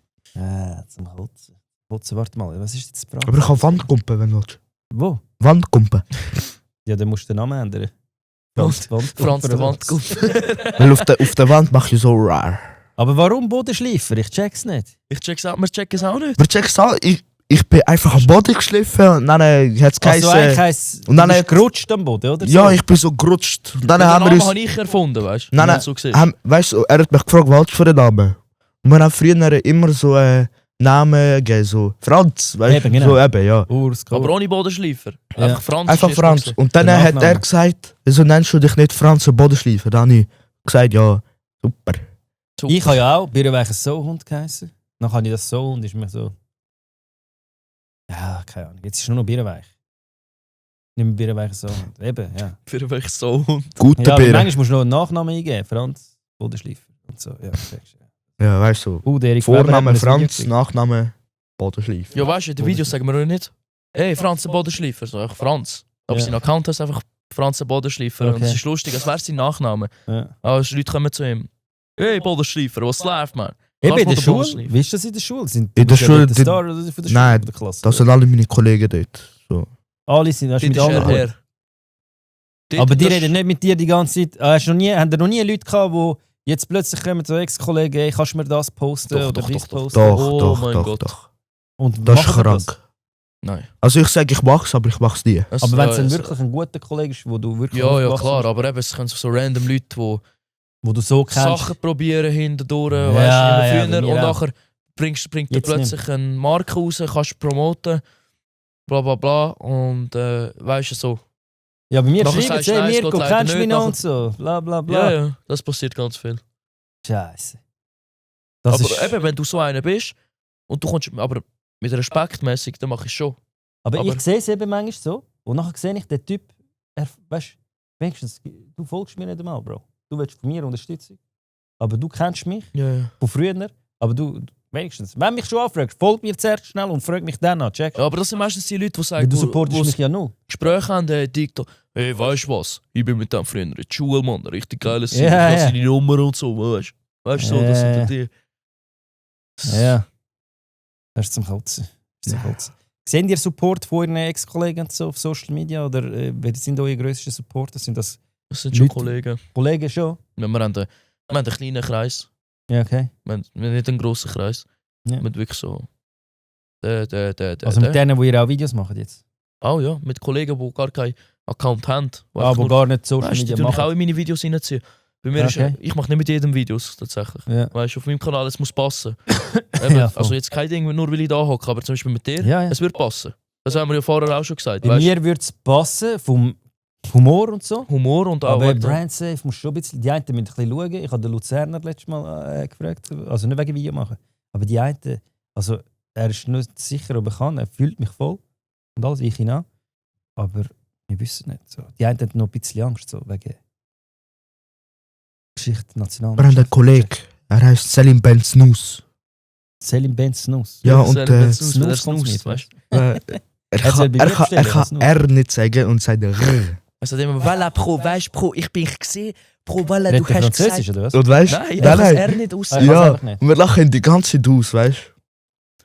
Zum Kotzen. Kotzen, warte mal, was ist jetzt die Frage? Aber ich kann Wandkumpen, wenn du willst. Wo? Wandkumpen. Ja, dann musst du den Namen ändern. Franz der Wandgump. Weil auf der Wand mache ich so rar. Aber warum Bodenschleifer? Ich check's nicht. Ich check's auch, wir checken es auch nicht. Aber check's an, ich bin einfach am Boden geschliffen und dann hat es Also eigentlich geheißen... heisst, und du dann bist hat- gerutscht am Boden, oder? Ja, ich bin so gerutscht. Und dann Den haben wir Namen uns... habe ich erfunden, weißt du? Nein, Wenn nein. du so siehst. Weißt du, er hat mich gefragt, was für einen Namen. Und wir haben früher immer so Namen gegeben, so Franz, weißt du? Eben, genau. So eben, ja. Urs, Aber ohne Bodenschleifer. Ja. Einfach Franz. Einfach ist Franz. erst Und dann Der hat Nachname. er gesagt, wieso nennst du dich nicht Franz und Bodenschleifer? Dann habe ich gesagt, ja, super. Super. Ich habe ja auch Birrenweich So-Hund geheißen. Dann habe ich das So-Hund, ist mir so... Ja, keine Ahnung. Jetzt ist nur noch Birrenweich. Nicht mehr Birrenweich So-Hund. Eben, ja. Für welch so. Guter Ja, aber Bier. manchmal musst du noch einen Nachnamen eingeben. Franz Bodenschleifer und so. Ja, checkst du. Ja, weißt du. Der Erik Weber hat Vorname mir ein Video Franz, geschickt. Nachname Bodenschleifer. Ja, weißt du, in den Videos sagen wir auch nicht, hey, Franz der Bodenschleifer. So, einfach Franz. Aber Ja. sein Account heißt einfach Franz der Bodenschleifer. Und Okay. es ist lustig, als wäre sein Nachname. Ja. Aber die Leute kommen zu ihm. Hey, Bodenschleifer, was läuft, man? Eben in Kannst du der den Schule? Bodenschleifer? Wie ist das in der Schule? Sind In der bist ja Schule, dort der Star oder von der Schule? Nein, oder der Klasse? Das sind alle meine Kollegen dort. So. Alle sind, hast du Dort mit ist er allen her. Dort- Aber die das- reden nicht mit dir die ganze Zeit. Haben da noch nie Leute gehabt, die jetzt plötzlich kommen, so Ex-Kollegen, hey, kannst du mir das posten Doch, oder doch, dies doch, doch. posten? Doch, Oh doch, mein doch, Gott. doch. Und Das ist machen die krank. Nein. Also ich sage, ich mach's, aber ich mach's nie. Es- Aber wenn es ja, dann es- wirklich ein guter Kollege ist, wo du wirklich Ja, ja, aufgewachsen klar. bist, Aber eben, es können so random Leute, die wo du so kennst. Sachen probieren hindurch, Ja, weißt ja, du, bei immer früher. mir Und auch. nachher bringt er Jetzt plötzlich eine Marke raus, kannst promoten, bla bla bla. Und weißt du so. Ja, bei mir Nachher schreiben sagst sie, du, hey, nein, es Mirko, geht leider kennst du mich nicht, noch nachher- und so, bla bla bla. Ja, ja, das passiert ganz viel. Scheiße. Das Aber ist, eben, wenn du so einer bist und du kommst, aber mit respektmäßig, dann mach ich schon. aber aber- ich sehe es eben manchmal so. Und nachher sehe ich den Typ, weißt du, wenigstens, du folgst mir nicht einmal, Bro. Du willst von mir Unterstützung. Aber du kennst mich Ja, ja. von früher. Aber du, wenigstens, wenn mich schon anfragst, folg mir zuerst schnell und frag mich dann an. Check. Ja, aber das sind meistens die Leute, die Weil sagen, du supportest wo mich ja null. Gespräche haben, der TikTok, hey, weißt du was? Ich bin mit dem früher in der Schule, Mann, richtig geiles Sieg, Ja, das ja. sind die Nummer und so, weißt du? Weißt du, so, das Ja, sind ja. dann die. Ja. Das ist zum Kotzen. Das ist zum Kotzen. Seht ihr Support von euren Ex-Kollegen und so auf Social Media? Oder wer sind eure grössten Supporter? Sind das Das sind schon Leute- Kollegen. Kollegen schon? Wir haben einen kleinen Kreis, Ja, okay. wir haben nicht einen grossen Kreis. Ja. Mit wirklich so. Also mit denen, wo ihr auch Videos macht jetzt? Oh ja, mit Kollegen, die gar keinen Account haben. Wo Ah, einfach wo nur- gar nicht Social Weißt du, Media die tue ich auch machen. in meine Videos reinziehen. Bei mir Okay. ist, ich mache nicht mit jedem Videos tatsächlich. Ja. Weißt du, auf meinem Kanal, es muss passen. Eben, Ja, voll. also jetzt kein Ding, nur weil ich da hocke, aber zum Beispiel mit dir, Ja, ja. es wird passen. Das haben wir ja vorher auch schon gesagt. Bei Weißt, mir würde es passen, vom Humor und so. Humor und auch. Aber halt, Brand Safe muss schon ein bisschen. Die einen müssen ein bisschen schauen. Ich habe den Luzerner letztes Mal gefragt. Also nicht wegen Video machen. Aber die einen, also er ist nicht sicher, ob er kann. Er fühlt mich voll. Und alles, wie ich ihn an. Aber wir wissen nicht. So. Die einen haben noch ein bisschen Angst. So, wegen Geschichte Wir haben Nationalmannschaft. einen Kollegen, er heißt Selim Ben Snus. Selim Ben Snus. Ja, und Selber äh, Snus, weil er Snus kommt's snust, nicht, weißt du? er soll bei mir bestellen, kann was Snus? R nicht sagen und sagt R. Er sagt immer, voilà, Pro, weißt Pro, ich bin gesehen, Pro, voilà, Redet du er hast Französisch gesagt. oder was? Und weißt Nein, du? er kann Nein, er nicht aussehen. Ja. Ja, einfach nicht. und wir lachen die ganze Zeit aus, weißt du?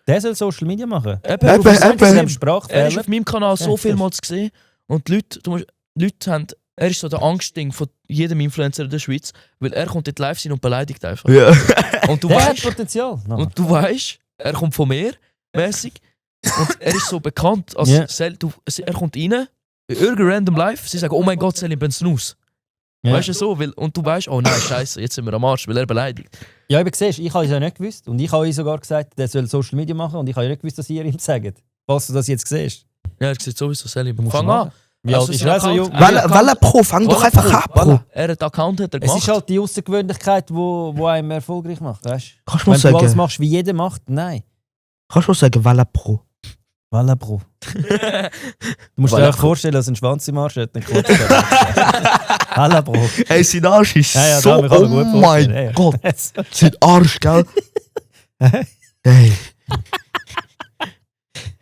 Der soll Social Media machen. Eben, Eben, auf eben. seinem Er ist Er ist auf meinem Kanal so Ja, vielmals gesehen und die Leute haben, er ist so der Angstding von jedem Influencer in der Schweiz, weil er kommt dort live sein und beleidigt einfach. Ja. Und du Der hat weißt, Potenzial. No. und du weißt, er kommt von mir, mäßig, und er ist so bekannt, als Ja. er kommt rein, irgendein random live, sie sagen, oh mein Gott, Selim Ben Snus. Ja. Weißt du so, und du weißt, oh nein, scheiße, jetzt sind wir am Arsch, weil er beleidigt. Ja, eben siehst, ich habe es ja nicht gewusst. Und ich habe ihm sogar gesagt, der soll Social Media machen. Und ich habe ja nicht gewusst, dass ihr ihm sagt. Falls du das jetzt siehst. Ja, er sieht sowieso Selim. Musst Fang du an. machen. Wie alt Also ist sein er so Account- jung? Weil Pro, fang doch Voilà, einfach Pro, an, Pro. voilà. Er hat den Account hat er Es gemacht. ist halt die Außergewöhnlichkeit, wo einem erfolgreich macht. Weißt? Kannst du Wenn mal du alles sagen, machst, wie jeder macht, nein. kannst du mal sagen, Walla Pro? Voilà, Bro. Du musst dir Voilà, auch vorstellen, dass ein Schwanz im Arsch hat. Dann klappt es. Voilà, Bro. Hey, sein Arsch ist Ja, ja, so, da kann man oh gut mein vorstellen, ja. Gott. Sein Arsch, gell? Hey,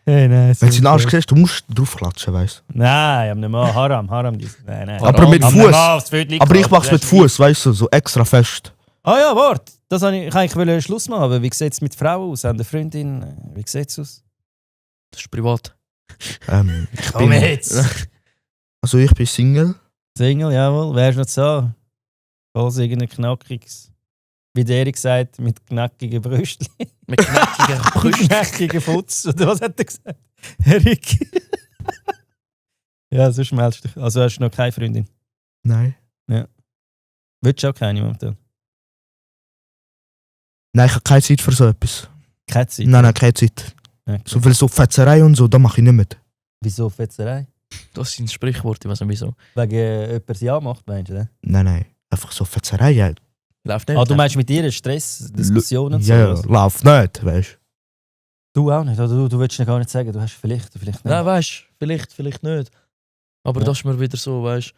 Hey, nein, wenn du seinen Arsch siehst, du musst draufklatschen, weißt du? Nein, ich habe nicht mal Haram. Nein, nein. Aber mit Am Fuß. Normal, das Viertel Aber ich gekauft, mach's das mit ist Fuß, weißt du, so extra fest. Ah ja, warte. Das wollte ich eigentlich Schluss machen. Aber wie sieht es mit Frauen aus? Haben eine Freundin? Wie sieht es aus? Das ist privat. Ich Komm bin, jetzt! also ich bin Single. Single, jawohl. Wärst du noch so? Falls irgendein knackiges, wie der Erik sagt, mit knackigen Brüsten. Mit knackigen Mit Brüsten. knackigen Futz. Oder was hat er gesagt? Erik. Ja, sonst meldest du dich. Also hast du noch keine Freundin? Nein. Willst du auch keine momentan? Nein, ich habe keine Zeit für so etwas. Keine Zeit? Nein, keine Zeit. Okay. So viel so Fetzerei und so, da mache ich nicht mit. Wieso Fetzerei? Das sind Sprichworte, ich weiß nicht wieso. Wegen jemand ja macht, meinst du? Ne? Nein. Einfach so Fetzerei, ja. Läuft nicht. Ah, du meinst mit ihr Stress, Diskussionen und so? Ja, was? läuft nicht, weißt Du auch nicht, oder du willst mir gar nicht sagen, du hast vielleicht nicht. Nein, weißt du, vielleicht nicht. Aber Ja. das ist mir wieder so, weißt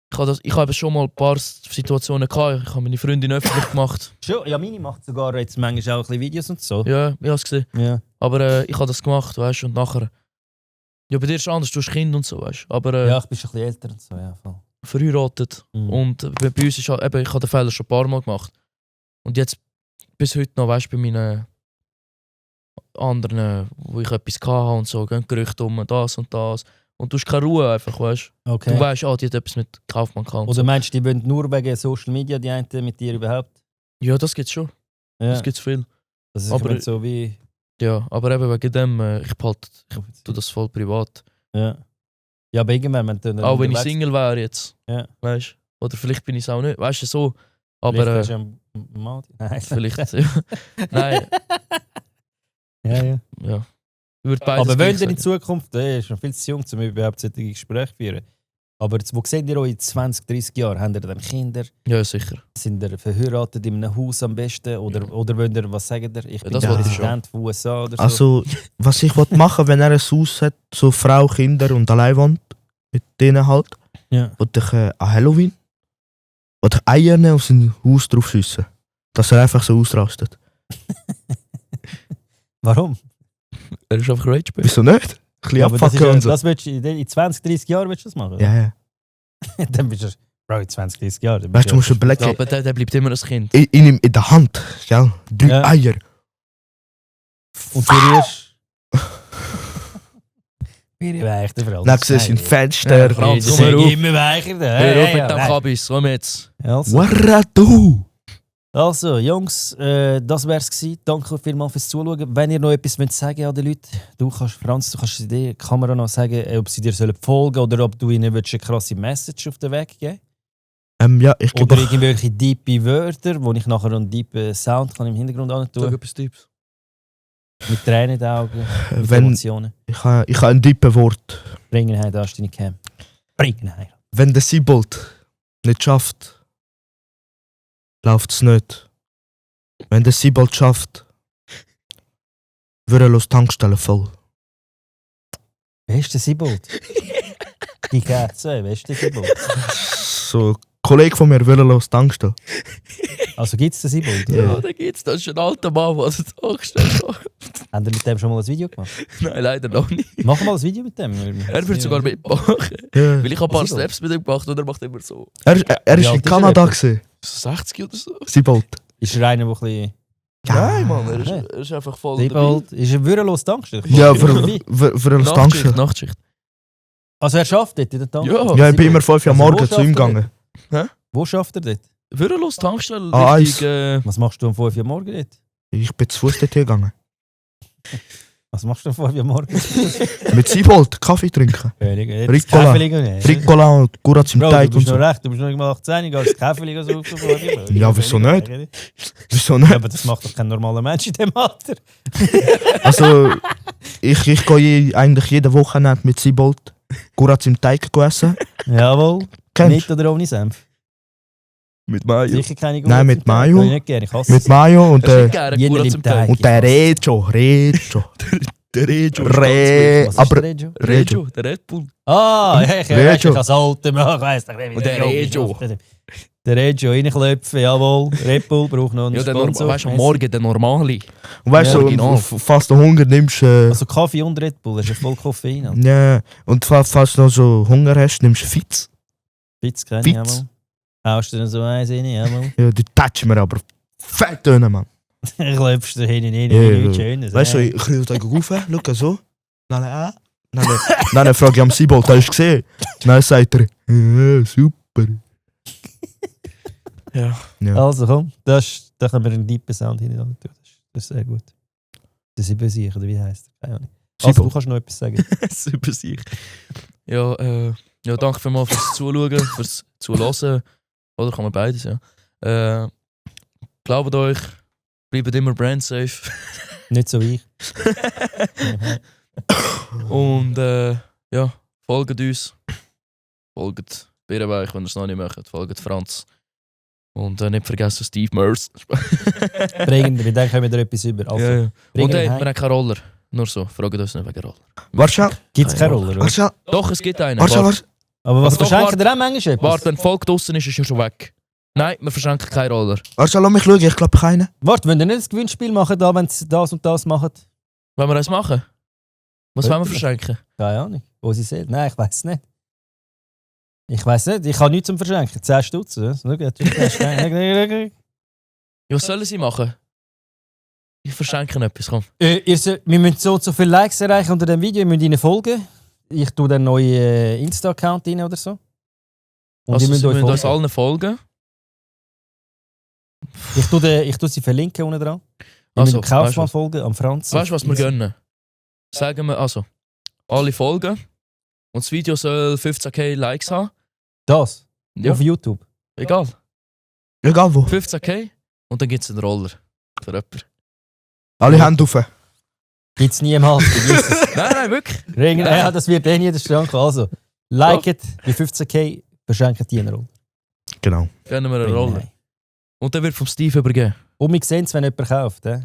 du. Ich habe schon mal ein paar Situationen gehabt. Ich habe meine Freundin öffentlich gemacht. Schon, ja, meine macht sogar jetzt manchmal auch ein bisschen Videos und so. Ja, ich habe es gesehen. Ja. Aber ich habe das gemacht, weißt du. Und nachher. Ja, bei dir ist es anders, du hast Kind und so, weißt du. Aber Ja, ich bin schon ein bisschen älter und so, ja. Voll. verheiratet. Mhm. Und bei uns ist halt, eben, ich habe den Fehler schon ein paar Mal gemacht. Und jetzt bis heute noch, weißt du, bei meinen anderen, wo ich etwas hatte und so, gehen Gerüchte um das und das. Und du hast keine Ruhe einfach, weißt du. Okay. Du weißt, die hat etwas mit Kaufmann gehabt. und Oder So. meinst du, die wollen nur wegen Social Media die einen mit dir überhaupt? Ja, das gibt's schon. Ja. Das gibt's viel. Das ist aber- aber so wie. Ja, aber eben wegen dem, ich tue das voll privat. Ja. Ja, aber irgendwann, wenn du dann Auch wenn ich unterwegs- Single wäre jetzt. Ja. Weißt du? Oder vielleicht bin ich es auch nicht. Weißt du, so. Aber Vielleicht hast du ja einen Mann. Nein. vielleicht. Nein, Ja, ja. ja. Ich würde beides Aber wenn gleich ihr in sagen. Zukunft, ist noch viel zu jung, um überhaupt solche Gespräche zu führen. Aber jetzt, wo seht ihr euch in 20, 30 Jahren? Habt ihr dann Kinder? Ja, sicher. Sind ihr verheiratet in einem Haus am besten? Oder wollt ihr, was sagt ihr? Ich bin das der wollte ich Präsident von USA oder so. Also, was ich machen will, wenn er ein Haus hat, so Frau, Kinder und allein wohnt, mit denen halt, ja. will ich an Halloween will ich Eier nehmen und sein Haus drauf schiessen. Dass er einfach so ausrastet. Warum? Er ist einfach Rage Bait. Wieso nicht? Ein bisschen Ja, aber das, ist, abfucken und so. das willst du, in 20, 30 Jahren willst du das machen? Ja, ja. Dann bist du, Bro, in 20, 30 Jahren. dann Weißt bist du, musst Ja, überlegen, aber der bleibt immer ein Kind. in der Hand, gell? 3 Ja. Eier. Und du rührst. Wie weicher vor allem. Dann siehst du im Fenster. Ja, Franz, Das komm ist mal auf. immer weicher. Hör auf mit dem Kabis, komm jetzt. Warra du! Also, Jungs, das wär's gewesen. Danke vielmals fürs Zuschauen. Wenn ihr noch etwas wollt sagen an den Leuten, Franz, du kannst die Kamera noch sagen, ob sie dir folgen sollen oder ob du ihnen eine krasse Message auf den Weg geben Ja, ich Oder glaube, irgendwelche deepe Wörter, wo ich nachher einen deepen Sound kann im Hintergrund Sag tun etwas Tipps. mit Tränen in den Augen, mit wenn, Emotionen. ich habe ein deepes Wort. Bringen heim, da hast du deine Cam. Bringen heim. Wenn der Siebold nicht schafft, läuft es nicht. Wenn der Siebold schafft, würde er los Tankstellen voll. Wer ist der Siebold? Die Kerze, wer ist der Siebold? So Kollege von mir will los Tankstelle. Also gibt es den Siebold? Ja, da geht's. Das ist ein alter Mann, der das angestellt hat. Haben wir mit dem schon mal ein Video gemacht? Nein, leider noch nicht. Machen wir mal ein Video mit dem. Er wird sogar mitmachen. Ja. Weil ich habe ein paar Siebold. Steps mit ihm gemacht und er macht immer so. Er ist Wie in alt ist Kanada er gesehen. 60 oder so. Siebold. Ist er einer, der ein bisschen... Nein, Mann, er Ja. ist einfach voll Siebold ist ein würdelos Tankstelle. Ja, Ich komme vorbei. für eine Nachtschicht, Tankstelle. Nachtschicht. Also er schafft dort in der Tankstelle? Ja, Ja, ich bin immer 5 Uhr Also, wo morgens zu ihm schafft er gegangen. Wo schafft er dort? Würdelos Tankstelle, Ah, richtig... Was machst du um 5 Uhr morgens dort? Ich bin zu Fuß dort gegangen. Was machst du um 5 Uhr morgens? Mit Siebold Kaffee trinken. Ricola. Ricola und Kuratz im Bro, Teig du und bist noch so. recht, du bist noch nicht mal 18, gehst das Kaffee so. Ja, wieso nicht? Wieso Ja, nicht? aber das macht doch kein normaler Mensch in dem Alter. Also, ich gehe eigentlich jede Woche mit Siebold Kuratz im Teig essen. Jawohl. Kennst Mit oder ohne Senf? Mit Mayo. Sicher keine guten. Nein, mit Mayo. Kann ich nicht gerne, ich hasse du? Mit sie. Mayo und, Er ist nicht gerne Jener Kurat im zum Teig. und der Reggio. Der Reggio. Re Was ist aber der Reggio? Reggio, der Red Bull. Ah, ich Reggio. als Alter, ich weiss doch nicht, wie Und der Reggio. Der Reggio, reinklopfen, jawohl. Red Bull braucht noch einen Ja, Sponsor. weißt du, am Morgen der Normale. Und weißt Ja, du, genau. falls du Hunger nimmst, Also Kaffee und Red Bull, das ist ja voll Koffein. Alter. ja, und falls du noch so Hunger hast, nimmst du Fitz. Fitz kenne ich Fitz. jawohl. Haust du dann so eins rein, jawohl. Ja, die touchen mir aber fett rein, Mann. Klopfst du hinten rein, Ja, nichts ja. Schönes. Weißt du, ich will sagen, rauf, schau so. Dann frage ich am Siebold, hast du gesehen? Dann sagt er, ja, super. Ja. Ja. Also komm, da können wir einen deepen Sound hinein tun. Das ist sehr gut. Das ist sicher, oder wie heisst er? Keine Ahnung. Also du Siebold. kannst noch etwas sagen. Super sich. Ja, ja, danke vielmals fürs Zuschauen, fürs Zuhören. Oder kann man beides, ja. Glaubt euch, bleibt immer brand safe. Nicht so wie ich. Und ja, folgt uns. Folgt Birrenweich, wenn ihr es noch nicht macht. Folgt Franz. Und nicht vergessen Steve Merce. Bringen wir, dann kommen wir etwas über. Also, ja, ja. bringen Und wir hey, heim. wir haben keinen Roller. Nur so, fragt uns nicht wegen Roller. Warte, Gibt es keine Roller, oder? warte, Doch, es gibt einen. warte. Aber was Aber doch, verschenken ihr auch manchmal etwas? Warte, wenn Volk draussen ist, ist er schon weg. Nein, wir verschenken keinen Roller. Warte, lass mich schauen, ich glaube keinen. Warte, wenn ihr nicht das Gewinnspiel machen, da, wenn sie das und das machen? Wollen wir eins machen? Was wollen wir Bitte. verschenken? Keine Ahnung. Wo sie sehen? Nein, ich weiß nicht. Ich weiß nicht. Ich habe nichts zum Verschenken. 10 Stutz. Oder? Ja, was sollen sie machen? Ich verschenke etwas, komm. Wir müssen so und so viele Likes erreichen unter dem Video. Ihr müsst ihnen folgen. Ich tue dann einen neuen Insta-Account rein oder so. Und Also, ihr müsst sie euch müssen uns folgen. allen folgen. Ich tue sie verlinken unten dran. Ihr müsst Also, dem Kaufmann weißt du folgen, am Franz. Weißt du, was wir gönnen? Sagen wir also, alle folgen. Und das Video soll 15k Likes haben. Das? Ja, Auf YouTube? egal. Egal wo. 15k. Und dann gibt es einen Roller. Für jemanden. Alle Hände auf. Gibt es niemals. Vergiss es. Nein, wirklich. Ja, das wird eh nie der Strang kommen. Also, liket bei 15k, verschenkt die einen Roller. Genau. Gönnen wir einen Roller. Und der wird vom Steve übergeben. Und wir sehen es, wenn jemand kauft. Ja.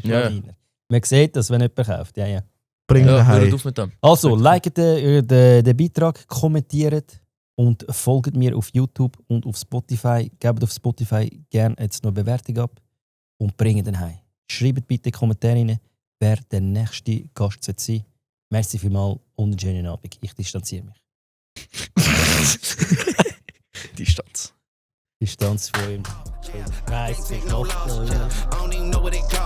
Schlawiner. Man sieht das, wenn jemand kauft. Ja, ja. Bring ihn Ja, hört heim. auf mit dem. Also, liket den Beitrag, kommentiert und folgt mir auf YouTube und auf Spotify. Gebt auf Spotify gerne jetzt noch eine Bewertung ab und bringt den heim. Schreibt bitte in die Kommentare rein, wer der nächste Gast sein soll. Merci vielmals und einen schönen Abend. Ich distanziere mich. Distanz. Distanz von ihm. Nice. I don't even know what it costs.